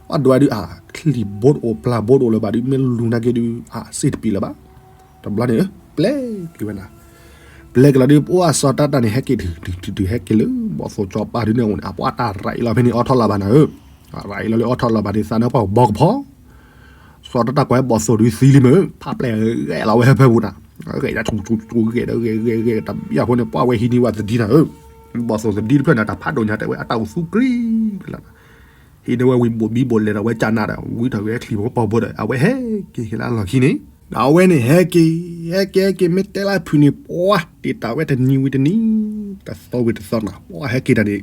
ဝဲဒွးဒုးအါ, ချံၣ်ဘိတအိၣ်ပျၢ်ဘိတအိၣ်လၢၤဘၣ်ဒုး မ့ၢ်လူၤနာ်က့ဒုး အစ့တပံၤလၢၤဘၣ်, တဘျီန့ၣ် ပျဲက့ၤဝဲနၤ ပျဲက့ၤလီၤဒုး ပှၢ်စီၤတၢ်တၢ်န့ၣ် ဟဲက့ၤတုၤတုၤတုၤ ဟဲက့ၤလၢ ဘီၣ်သိၣ်စီၤပၤဒုးန့ၣ်အအိၣ်န့ၣ် အပှၤတၢ်ရံးလီၤဖဲန့ၣ် အီထီၣ်လီၤဘၣ်နၤဧၢ, ရံးလီၤလၢအီထီၣ်လီၤဘၣ်န့ၣ် သးန့ၣ်ပှၤဘီကဖီ စီၤတၢ်တၢ်ကွဲးဘီၣ်သိၣ်ဒုးသံလံမ့ၢ် ဖးပျဲၢ်ဂဲၤလီၤဝဲဟၢဖၢပူၤနၤ, ဂဲၤယၤဆူၣ်ဆူၣ်ဆူၣ်ဂဲၤဒီးဂဲၤဂဲၤဂဲၤတဘျီဖိန့ၣ် ပှၢ်ဝဲဟံးန့ၢ်ဝဲသဒံနၤဧၢ, ဘီၣ်သိၣ်သဒံတဖျၢၣ်န့ၣ် တၢ်ဖးဒိၣ်ညါတဲဝဲအတၢ်အိၣ်သူကြ့လီၤ ဟံးန့ၢ်ဝဲဝံၤဘိၣ်ဘံဘိၣ်လဲၤဒီးဝဲကၢ်နးဒီး ဝံထီၣ်ဂဲၤချံၣ်ဖိပီၢ်ဘိဒီး အဝဲဟဲက့ၤဟ့ၣ်လၢအလီၢ်ခံန့ၣ်, ဒီးအဝဲန့ၣ်ဟဲက့ၤ, ဟဲက့ၤဟဲက့ၤ မ့ၢ်တဲလၢဖုၣ်န့ၣ် ပှၢ်တ့ၢ်တၢ်ဝဲတနံၤဝံၤတနံၤ, တသီဝံၤတသီနၤ, ပှၢ်ဟဲက့ၤတၢ်န့ၣ်,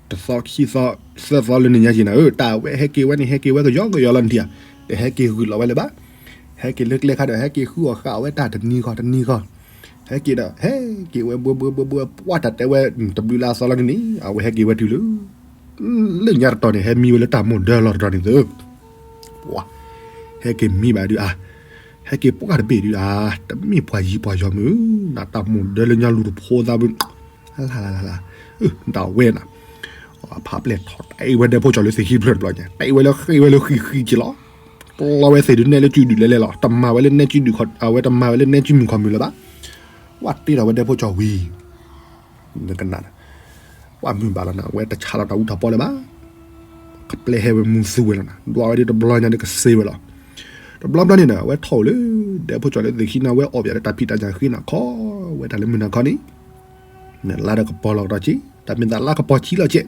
တသီခံသီ, သၢသီလၢန့ၣ်ညါက့ၤနၤဧၢ, တၢ်ဝဲဟဲက့ၤဝဲန့ၣ် ဟဲက့ၤဝဲကယီကယီလီၤနထံၣ်ဧါ, တဟဲက့ၤဂုာ်လီၤဝဲလၢၤဘၣ်, ဟဲက့ၤလၢကျဲခါဒီး ဟဲက့ၤဃုအီၣ်ဃာ်အီၣ်ဝဲတၢ်တနံၤဃီတနံၤဃီ ဟဲက့ၤဒီး ဟဲက့ၤဝဲဘှဲဘှဲဘှဲဘှဲ ပှၢ်တၢ်တဲဝဲ တဘျုးလၢအသီလီၤန့ၣ်န့ၣ် အဝဲဟဲက့ၤဝဲတုၤလၢ လၢညါတတီၤန့ၣ် ဟဲမံဝဲလၢတၢ်မိၢ်ဒၢလီၢ်တတီၤန့ၣ်သၢ ပှၢ် ဟဲက့ၤမံဘၣ်ဒုးအါ, ဟဲက့ၤပှၢ်တဘ့ၣ်ဒုးအါ, တမ့ၢ်ပှၤယံၤပှၤယီၤမုၢ်, နတၢ်မိၢ်ဒၢလၢညါလူၤတဖိသးဘုး, လၢ်လၢ်လၢ်လၢ်, ဒၣ်ဝဲနၤ, ဖးပျဲၢ်ထီၣ်တၢ်အံၤဝဲဒဲဖိကၠီၤလၢသ့ၣ်ခံတဖျၢၣ်တဘျီညါ, တၢ်အံၤဝဲလၢဃ့ဝဲလၢဃံဃံက့ၤလီၤ, လီၤဝဲသ့ၣ်ဒုးနဲၣ်လၢစုဒုၣ်လဲၤလဲၤလီၤ, တမၤဝဲလၢနဲၣ်စုဒုၣ်ခီ, အဝဲတမၤဝဲလၢနဲၣ်စုမုၢ်ခီမုၢ်လၢၤဘၣ်, ဝဲတ့ထီၣ်ဝဲဒဲဖိကၠီၤဝံၤ နကနၣ်, ပှၢ်မုၢ်ဘၣ်လီၤနၤ အဝဲတဆါလီၤတၢ်အူတၢ်ပီလၢၤဘၣ်, ကပျဲဟဲဝဲမူသူဝဲလီၤနၤ ဒွးဝဲဒုးတဘျီညါဒုးကစ့ဝဲလီၤ, တဘျီဘျီန့ၣ်နၤ အဝဲထီၣ်အိၣ်လၢဒဲဖိကၠီၤလၢသ့ၣ်ခံနၤ အဝဲအီၣ်ဘၣ်လၢတၢ်ဖံးတၢ်ညၣ်ဃ့နၤခီ, ဝဲတၢ်လၢမုၢ်နၤခီန့ၣ်, နလါဒီးကပီၤလီၤကဒီးက့, တၢ်မ့ၢ်သးလါကပီၤဆံးလီၤက့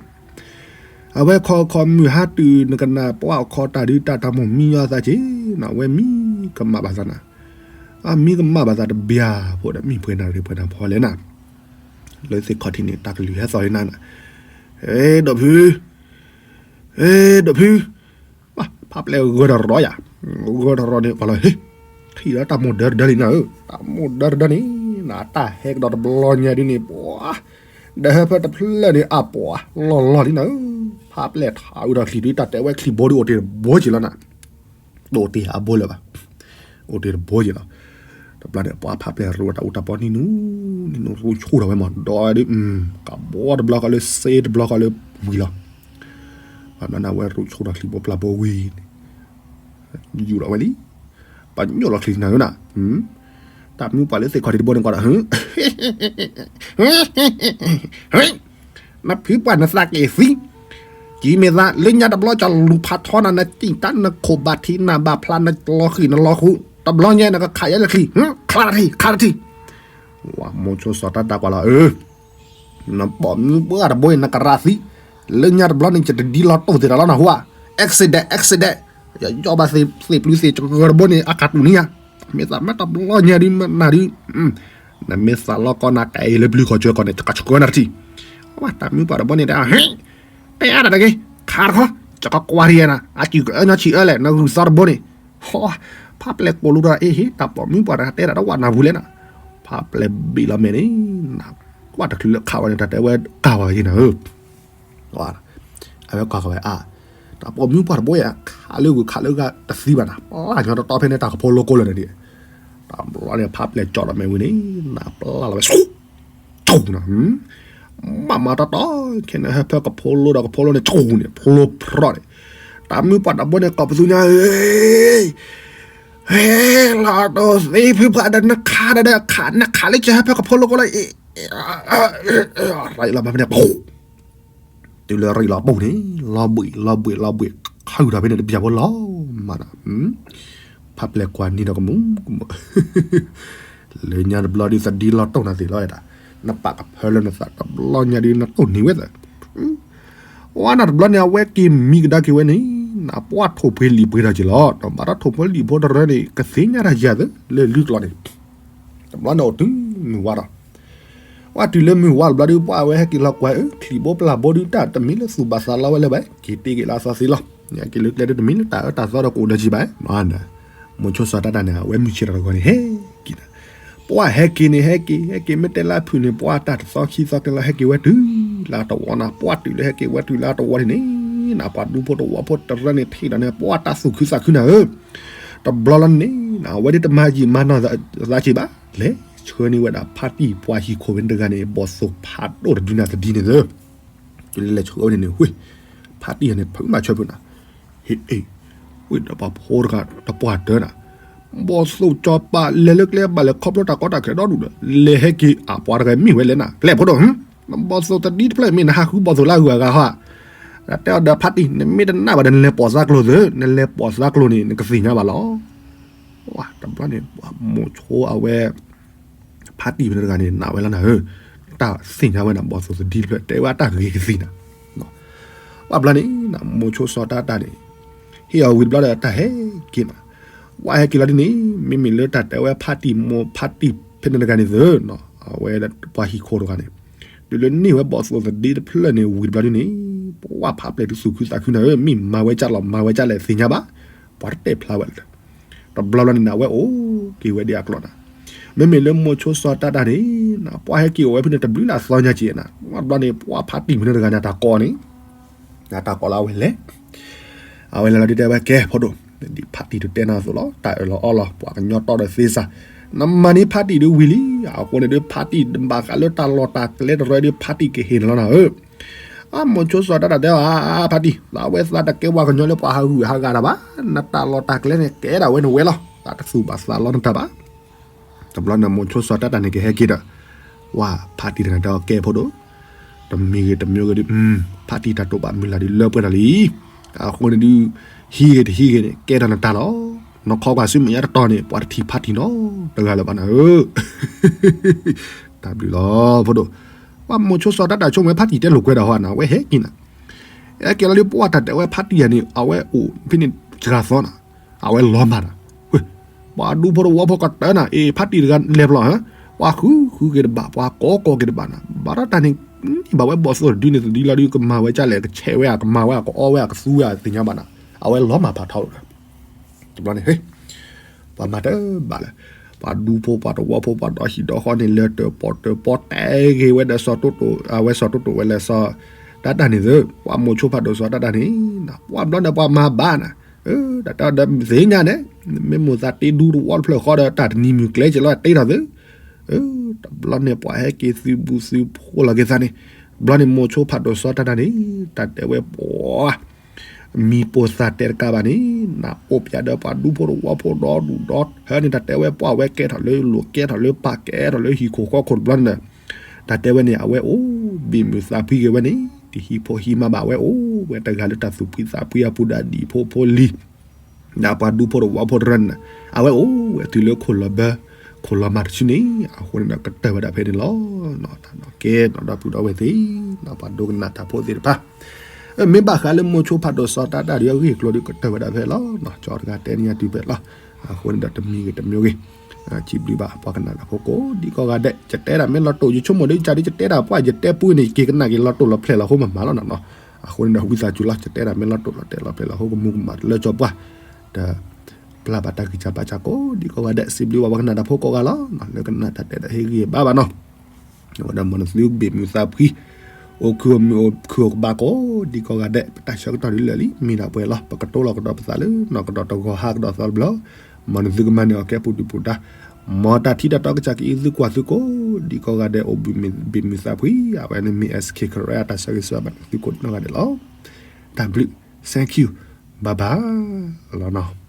အဝဲခီခီမုၢ်ဟါတုၤနကနၣ်ပှၢ်အခီတၢ်ဒုးတၢ်တၢ်မိၢ်မံယီၤသးက့, နဝဲမံကမၣ်ဘၣ်သးနၤ, အမံကမၣ်ဘၣ်သးတဘျီဖိဒီး မံဖှဲးနၤရ့ၣ်ဖှဲးနၤဖီလဲၣ်နၤ, လၢသ့ၣ်ခီၣ်ထံးန့ၣ် တၢ်ကလုၢ်ဟဲသီၣ်လံနၤနၤ, အဲ ဒီးဖု, အဲ ဒီးဖု, ဖးပျဲၢ်ဂၢၢ်တရီယၤ, ဂၢၢ်တရီန့ၣ်ပှၤလီၤဟ့ၣ်, ထံၣ်ဒီးတၢ်မိၢ်ဒၢတဒၢလံနၤဧၢ, တၢ်မိၢ်ဒၢတဒၢန့ၣ်, နတၢ်ဟဲကဒီးတဘျီညါဒ်န့ၣ် ပှၤ ဒီးဟၢဖၢတဖျၢၣ်န့ၣ် အပှၤလီၢ်လီၢ်လံနၤဧၢ, ဖးပျဲၢ်ထးအုးဒီးချံၣ်ဒုး တၢ်တဲဝဲချံၣ်ဘိဒုးအိၣ်တ့ၢ်တဘိက့ၤလီၤနၤ, တအိၣ်တ့ၢ်အဘိလၢၤဘၣ်, အိၣ်တ့ၢ်တဘိက့ၤလီၤ, တဘျီန့ၣ် ပှၤဖးပျဲၢ်ရိးတၢ်အူတၢ်ပီနံၤနူ, နံၤနူရူဆိၣ်ထီၣ်ဝဲမး ဒီးဝဲဒုး, ကဘီတဘျီဃီလၢစ့တဘျီဃီလၢဝံၤလီၤ, ဘၣ်မနုၤဝဲရူဆိၣ်ထီၣ်ချံၣ်ဘိပျၢ်ဘိဝံၤန့ၣ်, ယူၢ်လီၤဝဲလံ, ပညိၣ်လီၤချံနၤဧၢနၤ, တၢ်မုၢ်ပှၢ်လၢသ့ၣ်ခီၣ်ထံးတဘိန့ၣ်ကီးဒီး နဖုပှၢ်နသးက့ၤသံ, ကံမ့ၢ်သးလၢညါတဘျီကလူၤဖးထီနၤ နတံၢ်တၢ်နခိၣ်ဘၣ်ထံးနၤဘၣ်ဖျါ နလီၤဃံၤနလီၤဃူ, တဘျီညါနကခးယဲလၢချံ, ခးတထံၣ် ခးတထံၣ်, ဝဲမိၤဆိစီၤတၢ်တၢ်ကွၢ်လီၤ နပိာ်မုၣ်ပှၢ်တဘိအံၤ နကရၢသံ, လၢညါတဘျီန့ၣ် ယတဒ်လီၤတိၢ်သ့ၣ်တၢ်လီၤနဟူဧါ, accident accident, ယယီၣ်ဘၣ်သ့ၣ်ပျုၤသ့ၣ်ကဂၢၢ်တဘိန့ၣ် အကၤတူာ်န့ၣ်ဧါ, မ့ၢ်သးမ့ၢ်တဘျီညါဒုးမနၤဒုး, နမ့ၢ်သးလီၤကီနၤကဲအံၤလၢပျုၤခီၣ်စၢၤကီၢ်န့ၣ် ကဆှၢနၤတထံၣ်, ဝဲတၢ်မုၢ်ပှၢ်တဘိန့ၣ် တဲအါတၢ်တဂ့ၤ, ခးတခီ, ကကွၢ်ထံၣ်နၤ, အစုကအၢညီဆံးအၢလဲၣ် နဂုၢ်သီတဘိန့ၣ်, ဟီ, ဖးပျဲၢ်ကိးလူၤဒီး အ့ဟ့ တၢ်ပိာ်မုၣ်ပှၢ်တဂၤတဲတၢ်တဝးနၢ်ပူၤလဲၣ်နၤ, ဖးပျဲၢ်ဘံၣ်လီၤမဲာ်န့ၣ်, နကွၢ်တချုးလၢခးဝဲန့ၣ် တၢ်တဲဝဲကၤဝဲယံၤနၤဧၢ အဝဲကွၢ်ဃီၤဝဲအါ, တၢ်ပိာ်မုၣ်ပှၢ်တဘိယဲ ခးလၢဂုၤခးလၢဂၤတသံဘၣ်နၤ, ပျၢ်ညီတတီဖဲန့ၣ်တၢ်ကဖိလိကိးလၢာ်န့ၣ်ဒံး, တဘျီန့ၣ် ဖးပျဲၢ်ကၠီၣ်ဒီးမဲာ်ဝံၤန့ၣ်, နပျၢ်လီၤဝဲဆူ, ဆူနၤ, မၤမၤတီတီ, ခဲန့ၣ်ဟဲဖၢကဖိလိဒီးကဖိလိန့ၣ် ဆူန့ၣ် ဖျိဖရီၣ်န့ၣ်, တၢ်မုၢ်ပှၢ်တဘိန့ၣ် ကိးပသူညါဧၢ ဟဲလီၤတိၢ်သ့ဖုပှၢ်ဒီး နခးဒီး နခးလၢကဟဲဖၢကဖိလိကိးလၢ ရံၣ်လီၤဘၣ်ဖဲန့ၣ်, တုၤလၢရံၣ်လီၤပူၤန့ၣ် လီၤဘှံး လီၤဘှံး လီၤဘှံး ခုၣ်ထီၣ်ဖဲန့ၣ်တပျၢ်ဖိလီၤမးဒီး, ဖးပျဲၢ်ကွၢ်နံၤဒီးကမူၤကမူၤ, လၢညါတဘျီဒုးသဒံလီၤတိၢ်နၤသ့ၣ်လီၤတၢ်, နပာ်ကဖၢလၢနသးတဘျီညါဒုးနတိၢ်နံၤဝဲသၢ ဝဲနၤတဘျီန့ၣ် အဝဲက့ၤမံကဒါက့ၤဝဲန့ၣ်, နပှၢ်ထိၣ်ဖှ့လံာ်ပှ့ၤထီၣ်က့ၤလီၤ, ဒီးဘၣ်ဒီးထိၣ်ဖှ့လံာ်ဖိတရၢန့ၣ် ကသ့ၣ်ညါတၢ်ယၤသၢ လၢလုၢ်ကျီၢ်န့ၣ်, တဘျီန့ၣ်အိၣ်တုၤမုၢ်ဝါဒီး, ပှၢ်တုၤလၢမုၢ်ဝါတဘျီဒုး ပှၢ်ဝဲဟဲက့ၤလီၤကွၢ်အၢ ချံးဘိပျၢ်ဘိဒုး တၢ်တမံၤလၢသူၣ်ဘၣ်သးလီဝဲလၢၤဘၣ်, က့ၤတ့ၢ်က့ၤလၢအသီသ့လီၤ, က့ၤလၢကျဲဒုးတမံၤလၢတၢ်အၢတၢ်သီဒီးကအိၣ်ဒီးကံဘၣ်, မိၤဆိစီၤတၢ်တၢ်န့ၣ် အဝဲမုၢ်ဆ့ၣ်ထီၣ်တဂီၤန့ၣ် ဟဲက့ၤနၤ ပှၢ်ဟဲက့ၤန့ၣ် ဟဲက့ၤ ဟဲက့ၤ မ့ၢ်တဲလၢအဖုၣ်န့ၣ် ပှၢ်တၢ်တသီခံသီကျဲလီၤ ဟဲက့ၤဝဲတုၤလၢအတဝီနၤ, ပှၢ်တုၤလၢဟဲက့ၤဝဲတုၤလၢအတဝီန့ၣ်န့ၣ်, နပှၤဒူဖိတဝီဖိတရၢန့ၣ် ထံၣ်ဒီးန့ၣ် ပှၢ်တၢ်သူၣ်ခုသးခုနၤဧၢ, တဘျီလီၤန့ၣ် အဝဲဒၣ်တမၤယံာ်မၤနီၢ်သးက့ၤဘၣ်, လဲၤဆှၢန့ၢ်ဝဲဒၣ်ဖါတံၢ်ပှၤဟံၣ်ခိၣ်ဝဲတဂၤန့ၣ် ဘီၣ်သိၣ်ဖးဒိၣ်တဒုနၤသဒံန့ၣ်သၢ တုၤလၢလဲၤဆှၢဝဲန့ၣ်န့ၣ် ဝ့ၢ်, ဖါတံၢ်န့ၣ် ဖုးမၤဆၢဖုးနၤ, ဟ့ၣ်အ့ၣ်, ဝ့ၢ်ဒီးပှၤဖိတဂၤတပှၢ်တၢနၤ, ဘီၣ်သိၣ်ကၠီၤပၤလဲၤလၢကျဲဘၣ်လဲၤခီဖျိတၢ်ကီတၢ်ခဲဒီဒူၣ်ဒီး လဲၤဟဲက့ၤအပှၤတဂၤမ့ၢ်ဝဲလဲၣ်နၤ, ပျဲၢ်ဖိဒိၣ်, ဘီၣ်သိၣ်သဒံတဖျၢၣ်မ့ၢ်နဟးဃုဘီၣ်သိၣ်လၢအဂုၤအဂၤဟီ, တဲအီၤဒီးဖါတံၢ် နမ့ၢ်တနာ်ဘၣ်ဒီး နလဲၤပိာ်သးကျိၤသၢ, နလဲၤပိာ်သးကျိၤန့ၣ် နကသ့ၣ်ညါဘၣ်လီၤ. တဘျီန့ၣ် မိၤဆိအဝဲ ဖါတံၢ်ဖဲန့ၣ်တဂၤန့ၣ် နာ်ဝဲလီၤနၤဧၢ, တၢ်သ့ၣ်ညါဝဲနၤ ဘီၣ်သိၣ်သဒံတဖျၢၣ် တဲဝဲအတၢ်ဂ့ၤကသံနၤ, ဘၣ်ဘျီန့ၣ် မိၤဆိစီၤတၢ်တၢ်န့ၣ် ဟ့ၣ်အီၤဝံၤတဘျီဒီးတၢ်ဟဲက့ၤနၤ, ဝဲဟဲက့ၤလီၤဒ်န့ၣ် မ့မ့ၢ်လၢတၢ်တဲဝဲဖါတံၢ်မိၢ်ဖါတံၢ်ဖဲန့ၣ်တဂၤန့ၣ်သၢ, အဝဲပှၤဟံၣ်ခိၣ်တဂၤန့ၣ် တုၤလၢန့ၢ်ဝဲဘီၣ်သိၣ်သဒံတဖျၢၣ်န့ၣ် ဝံၤတဘျီဒ်န့ၣ် ပှၢ်ဖးပျဲၢ်ဒုးသူၣ်ခုသးခုနၤဧၢ, မ့ၢ်မၤဝဲကၢ်လီၤ မၤဝဲကၢ်လဲၣ်သ့ၣ်ညါဘၣ်, ပှၤတတဲဖျါဝဲလၢၤ တဘျီဘျီန့ၣ် နဝဲအိၣ်က့ၤဝဲဒ်အကျိၤနၤ, မ့မ့ၢ်လၢမိၤဆိစီၤတၢ်တၢ်န့ၣ် ပှၢ်ဟဲက့ၤအိၣ်ဝဲဖဲန့ၣ် တဘျုးလၢအသီညါက့ၤနၤ, တဘျီဘျီန့ၣ် ပှၢ်ဖါတံၢ်ဖဲန့ၣ်တဂၤန့ၣ် တၢ်ကိးန့ၣ်, တၢ်ကိးလၢအဝဲလဲၤ, အဝဲလဲၤလီၤဒုးတဲဝဲကဲဖိဒိၣ်, ဒ်ဖါတံၢ်တတဲနၤအသိးလီၤ, တၢ်အၢၣ်လီၤအီလီၤ ပှၤကညီတီဒီးသ့စၢ်, နမၤန့ၢ်ဖါတံၢ်ဒုးဝံၤလံ, အဃိန့ၣ်ဒုး ဖါတံၢ်ဘၣ်ဃးလၢတၢ်လီၢ်တၢ်ကျဲတရၢဒုး ဖါတံၢ်ကဟ့ၣ်နၤလီၤနၤဧၢ အမိၤဆိစီၤတၢ်တၢ်တဲအီၤ ဖါတံၢ် သးဝဲသးတကဲပှၤကညီလၢပှၤဟးဂူာ်ဟးဂၤတၢ်ဘၣ်, နတၢ်လီၢ်တၢ်ကျဲန့ၣ် ကဲဒၣ်ဝဲနဝဲလီၤ, သးတသူၣ်ဘၣ်သးလီနတၢ်ဘၣ်. တဘျီန့ၣ် မိၤဆိစီၤတၢ်တၢ်န့ၣ် ကဟဲက့ၤဒီး ဝဲဖါတံၢ်တဂၤတဲအီၤ ကဲဖိဒိၣ်, တမံၤဂ့ၤတမံၤဂ့ၤဒုး ဖါတံၢ်တၢ်တိာ်ဘၣ်မုၢ်လၢ်ဒုးလၢပှဲၤထီၣ်လံ, အဃိန့ၣ်ဒုး ဟံးဂ့ၤတဟံးဂ့ၤန့ၣ် ကဲထီၣ်နတၢ်လီၤ, နီၢ်ခီကွၢ်ဆူမဲာ်ညါတတီၤန့ၣ် ပှၤတထံၣ်ဖါတံၢ်နီတဂၤလၢၤဘၣ်နၤဧၢ တၢ်ဘျုးလီၤဖိဒိၣ်, ပှၤမိၤဆိစီၤတၢ်တၢ်ဆိကမိၣ်ဝဲဖါတံၢ်တဲလိာ်ကွဲဒီးဟီနၤ အဝဲဟဲက့ၤနၤ, ဟဲက့ၤလီၤဒုး ပှၢ်တၢ်တဲဝဲဖါတံၢ်ယၤန့ၣ် အဝဲအိၣ်ဖဲန့ၣ်စှၤသီနၤ, အဝဲလီၤမၢ်နၤ, ပှၤဒူဖိတဝီဖိကတၢၢ်နၤ အ့ၣ် ဖါတံၢ်တဂၤလဲၤဖျီၣ်ဧၢ, ပှၤဃုဃုက့ၤတဘၣ် ပှၤကိးကိးက့ၤတဘၣ်နၤ, ဘၣ်ဒီးတၢ်န့ၣ် န့ၢ်ဘၣ်ဝဲဘီၣ်သိၣ်တဒုန့ၣ် သဒံလီၤဒုး ကမၤဝဲကၢ်လဲၣ် ကဆဲးဝဲဧါ ကမၤဝဲဧါ ကအီဝဲဧါ ကသူဝဲဧါ သ့ၣ်ညါဘၣ်နၤ, အဝဲလီၤမၢ်ဖးထီလီၤ တဘျီန့ၣ် ပှၤမၤတဘၣ်လၢၤ, ပှၤဒူဖိပှၤတဝီဖိ ပှၤဒီဟံၣ်ဒီဃီန့ၣ် လၢတၢၣ်ပီၣ်တၢၣ်ပီၣ်တဲဂ့ၤဝဲဒီးစီၤတိတိာ် အဝဲစီၤတိတိာ်ဝဲလၢစီၤတၢ်တၢ်န့ၣ်သၢ, ပှၤမိၤဆိဖးဒိၣ်စီၤတၢ်တၢ်န့ၣ် ပှၢ်ဘျီန့ၣ် ပှၤမၤဘၣ်နၤ, တၢ်တဲဒီးသ့ၣ်ညါန့ၣ် မ့ၢ်မိၢ်သးတ့ဒူတဝီတဖျၢၣ်ဃီဒီး တၢ်တနံၤမုၢ်ကျဲက့ၤလီၤတ့ထီၣ်သၢ တဘျီန့ၣ် ပှၤဟဲက့ၤသုးဘူးသုးဖိးလီၤက့ၤသးန့ၣ်, တဘျီန့ၣ် မိၤဆိဖးဒိၣ်စီၤတၢ်တၢ်န့ၣ် တၢ်တဲဝဲပှၤ မံၤပိာ်သးတဲတကးဘၣ်န့ၣ် နအိၣ်ပျဲဒီးပှၤဒူဖိတဝီဖိဒီဒူၣ်ဒီထၢန့ၣ် တၢ်တဲဝဲပှၢ်ဝဲကဲထီၣ်လၢလိၤ ကဲထီၣ်လၢပၢ် ကဲထီၣ်လၢဟံၣ်ခိၣ်ဃီခိၣ်တဘျီန့ၣ် တၢ်တဲဝဲန့ၣ် အဝဲအိၣ်ဘ့ၣ်မုာ်သးဖှံက့ၤဝဲန့ၣ် တဟံးဖိဟံးမါဘၣ် အဝဲအိၣ်ဝဲတဂၤလၢတၢ်သူၣ်ဖှံသးဖှံအပူၤ ဒ်အဒံၣ်ဖိဖိလံၤ ဒ်ပှၤဒူဖိတဝီဖိတရၢန့ၣ် အဝဲအိၣ်ဝဲတုၤလၢခိၣ်လီၤဘၢ ခိၣ်လီၤမၤတဆူန့ၣ် အဃိန့ၣ်ဒီးကတၢၢ်ဝဲဒၣ်ဖဲန့ၣ်လီၤ. တၢ်နီၣ်ကဲနီၣ်ဒီပုၢ်ဒီဝဲၢ်သ့ၣ် ပှၤဒိကနၣ်တၢ်ဖိသ့ၣ်တဖၣ် မ့ၢ်ဘၣ်ဃးလၢမိၤဆိဖးဒိၣ်စီၤတၢ်တၢ်ဒုးအဂ့ၢ်အကျိၤဒီး ကတၢၢ်ဝဲဒၣ်ဖဲလီၤ. ကၠီတဂၤတဲန့ၢ်ညါတုၤဖဲလီၤ. အဃိန့ၣ်ဒီးတမံၤဂ့ၤတမံၤဂ့ၤ စံးဘျုးဘၣ်ပှၤကနၣ်တၢ်ဖိကိးဒံကိးဂၤဒဲး ယတဲဒၣ်မ့ၢ်လီၤတိၢ် ယဆိကမိၣ်ဒီးယတဲဒၣ်ပှၢ် ယတဲပူန့ၣ် ယက့ၤကနၣ်က့ၤလီၤတိၢ်လီၤဖျဲၣ်လီၤဟိမးမးလီၤနီၤနီၤ. အဃိန့ၣ်ဒီးဝံသးစူၤလီၤ ယတဲဒၣ်မ့ၢ်လီၤတိၢ်လီၤတဲာ်လီၤဖျဲၣ်လီၤဟိကမူကမၣ်တလၢကၠီပှၢ် ဒီးပျၢ်ဘၣ်တၢ်ဂံၢ်စၢ်ဘါစၢ်ကိးဒံကိးဂၤဒဲး စံးဘျုးဘၣ်ပှၤကနၣ်တၢ်ဖိကိးဂၤလီၤ. လၢကနၣ်တၢ်တဲဒီးဟ့ၣ်ဂံၢ်ဘါဘၣ်နီၤ ဒီးမ်နသုဘ့ၣ်မုာ်သးဖှံ အိၣ်ခုၣ်အိၣ်မုာ်အိၣ်ခုၣ်အိၣ်ကဘၣ်ကိးဒံကိးဂၤဒဲး ပတၢ်ဆၢကတီၢ်ဒ်လၢာ်လံ မ့ၢ်ဒၣ်ပှဲၤလီၤ ပကတိၤလီၤကဒီးပသးလၢနီၢ်ကဒီးတဂီၤဟါကဒီးသီတဘျီ မ်နသုကမၤန့ၢ်အီၤကဲပူၤဒုၣ်ပူၤဒါ မ်တၢ်ထံၣ်တၢ်တီကစၢ်ကအံးသုကွၢ်သုကိးဒံကိးဂၤဒဲး အိၣ်ဘ့ၣ်မုာ်ဘ့ၣ်မုာ်သးဖှံ အဝဲန့ၣ်မ့ၢ် S K Karen အတၢ်ဆၢဂ့ၤဆၢဝါဘၣ်နသုကိးဒံကိးဂၤဒဲးလီၤ. တၢ်ဘျုး thank you bye bye လီၤနီၤ.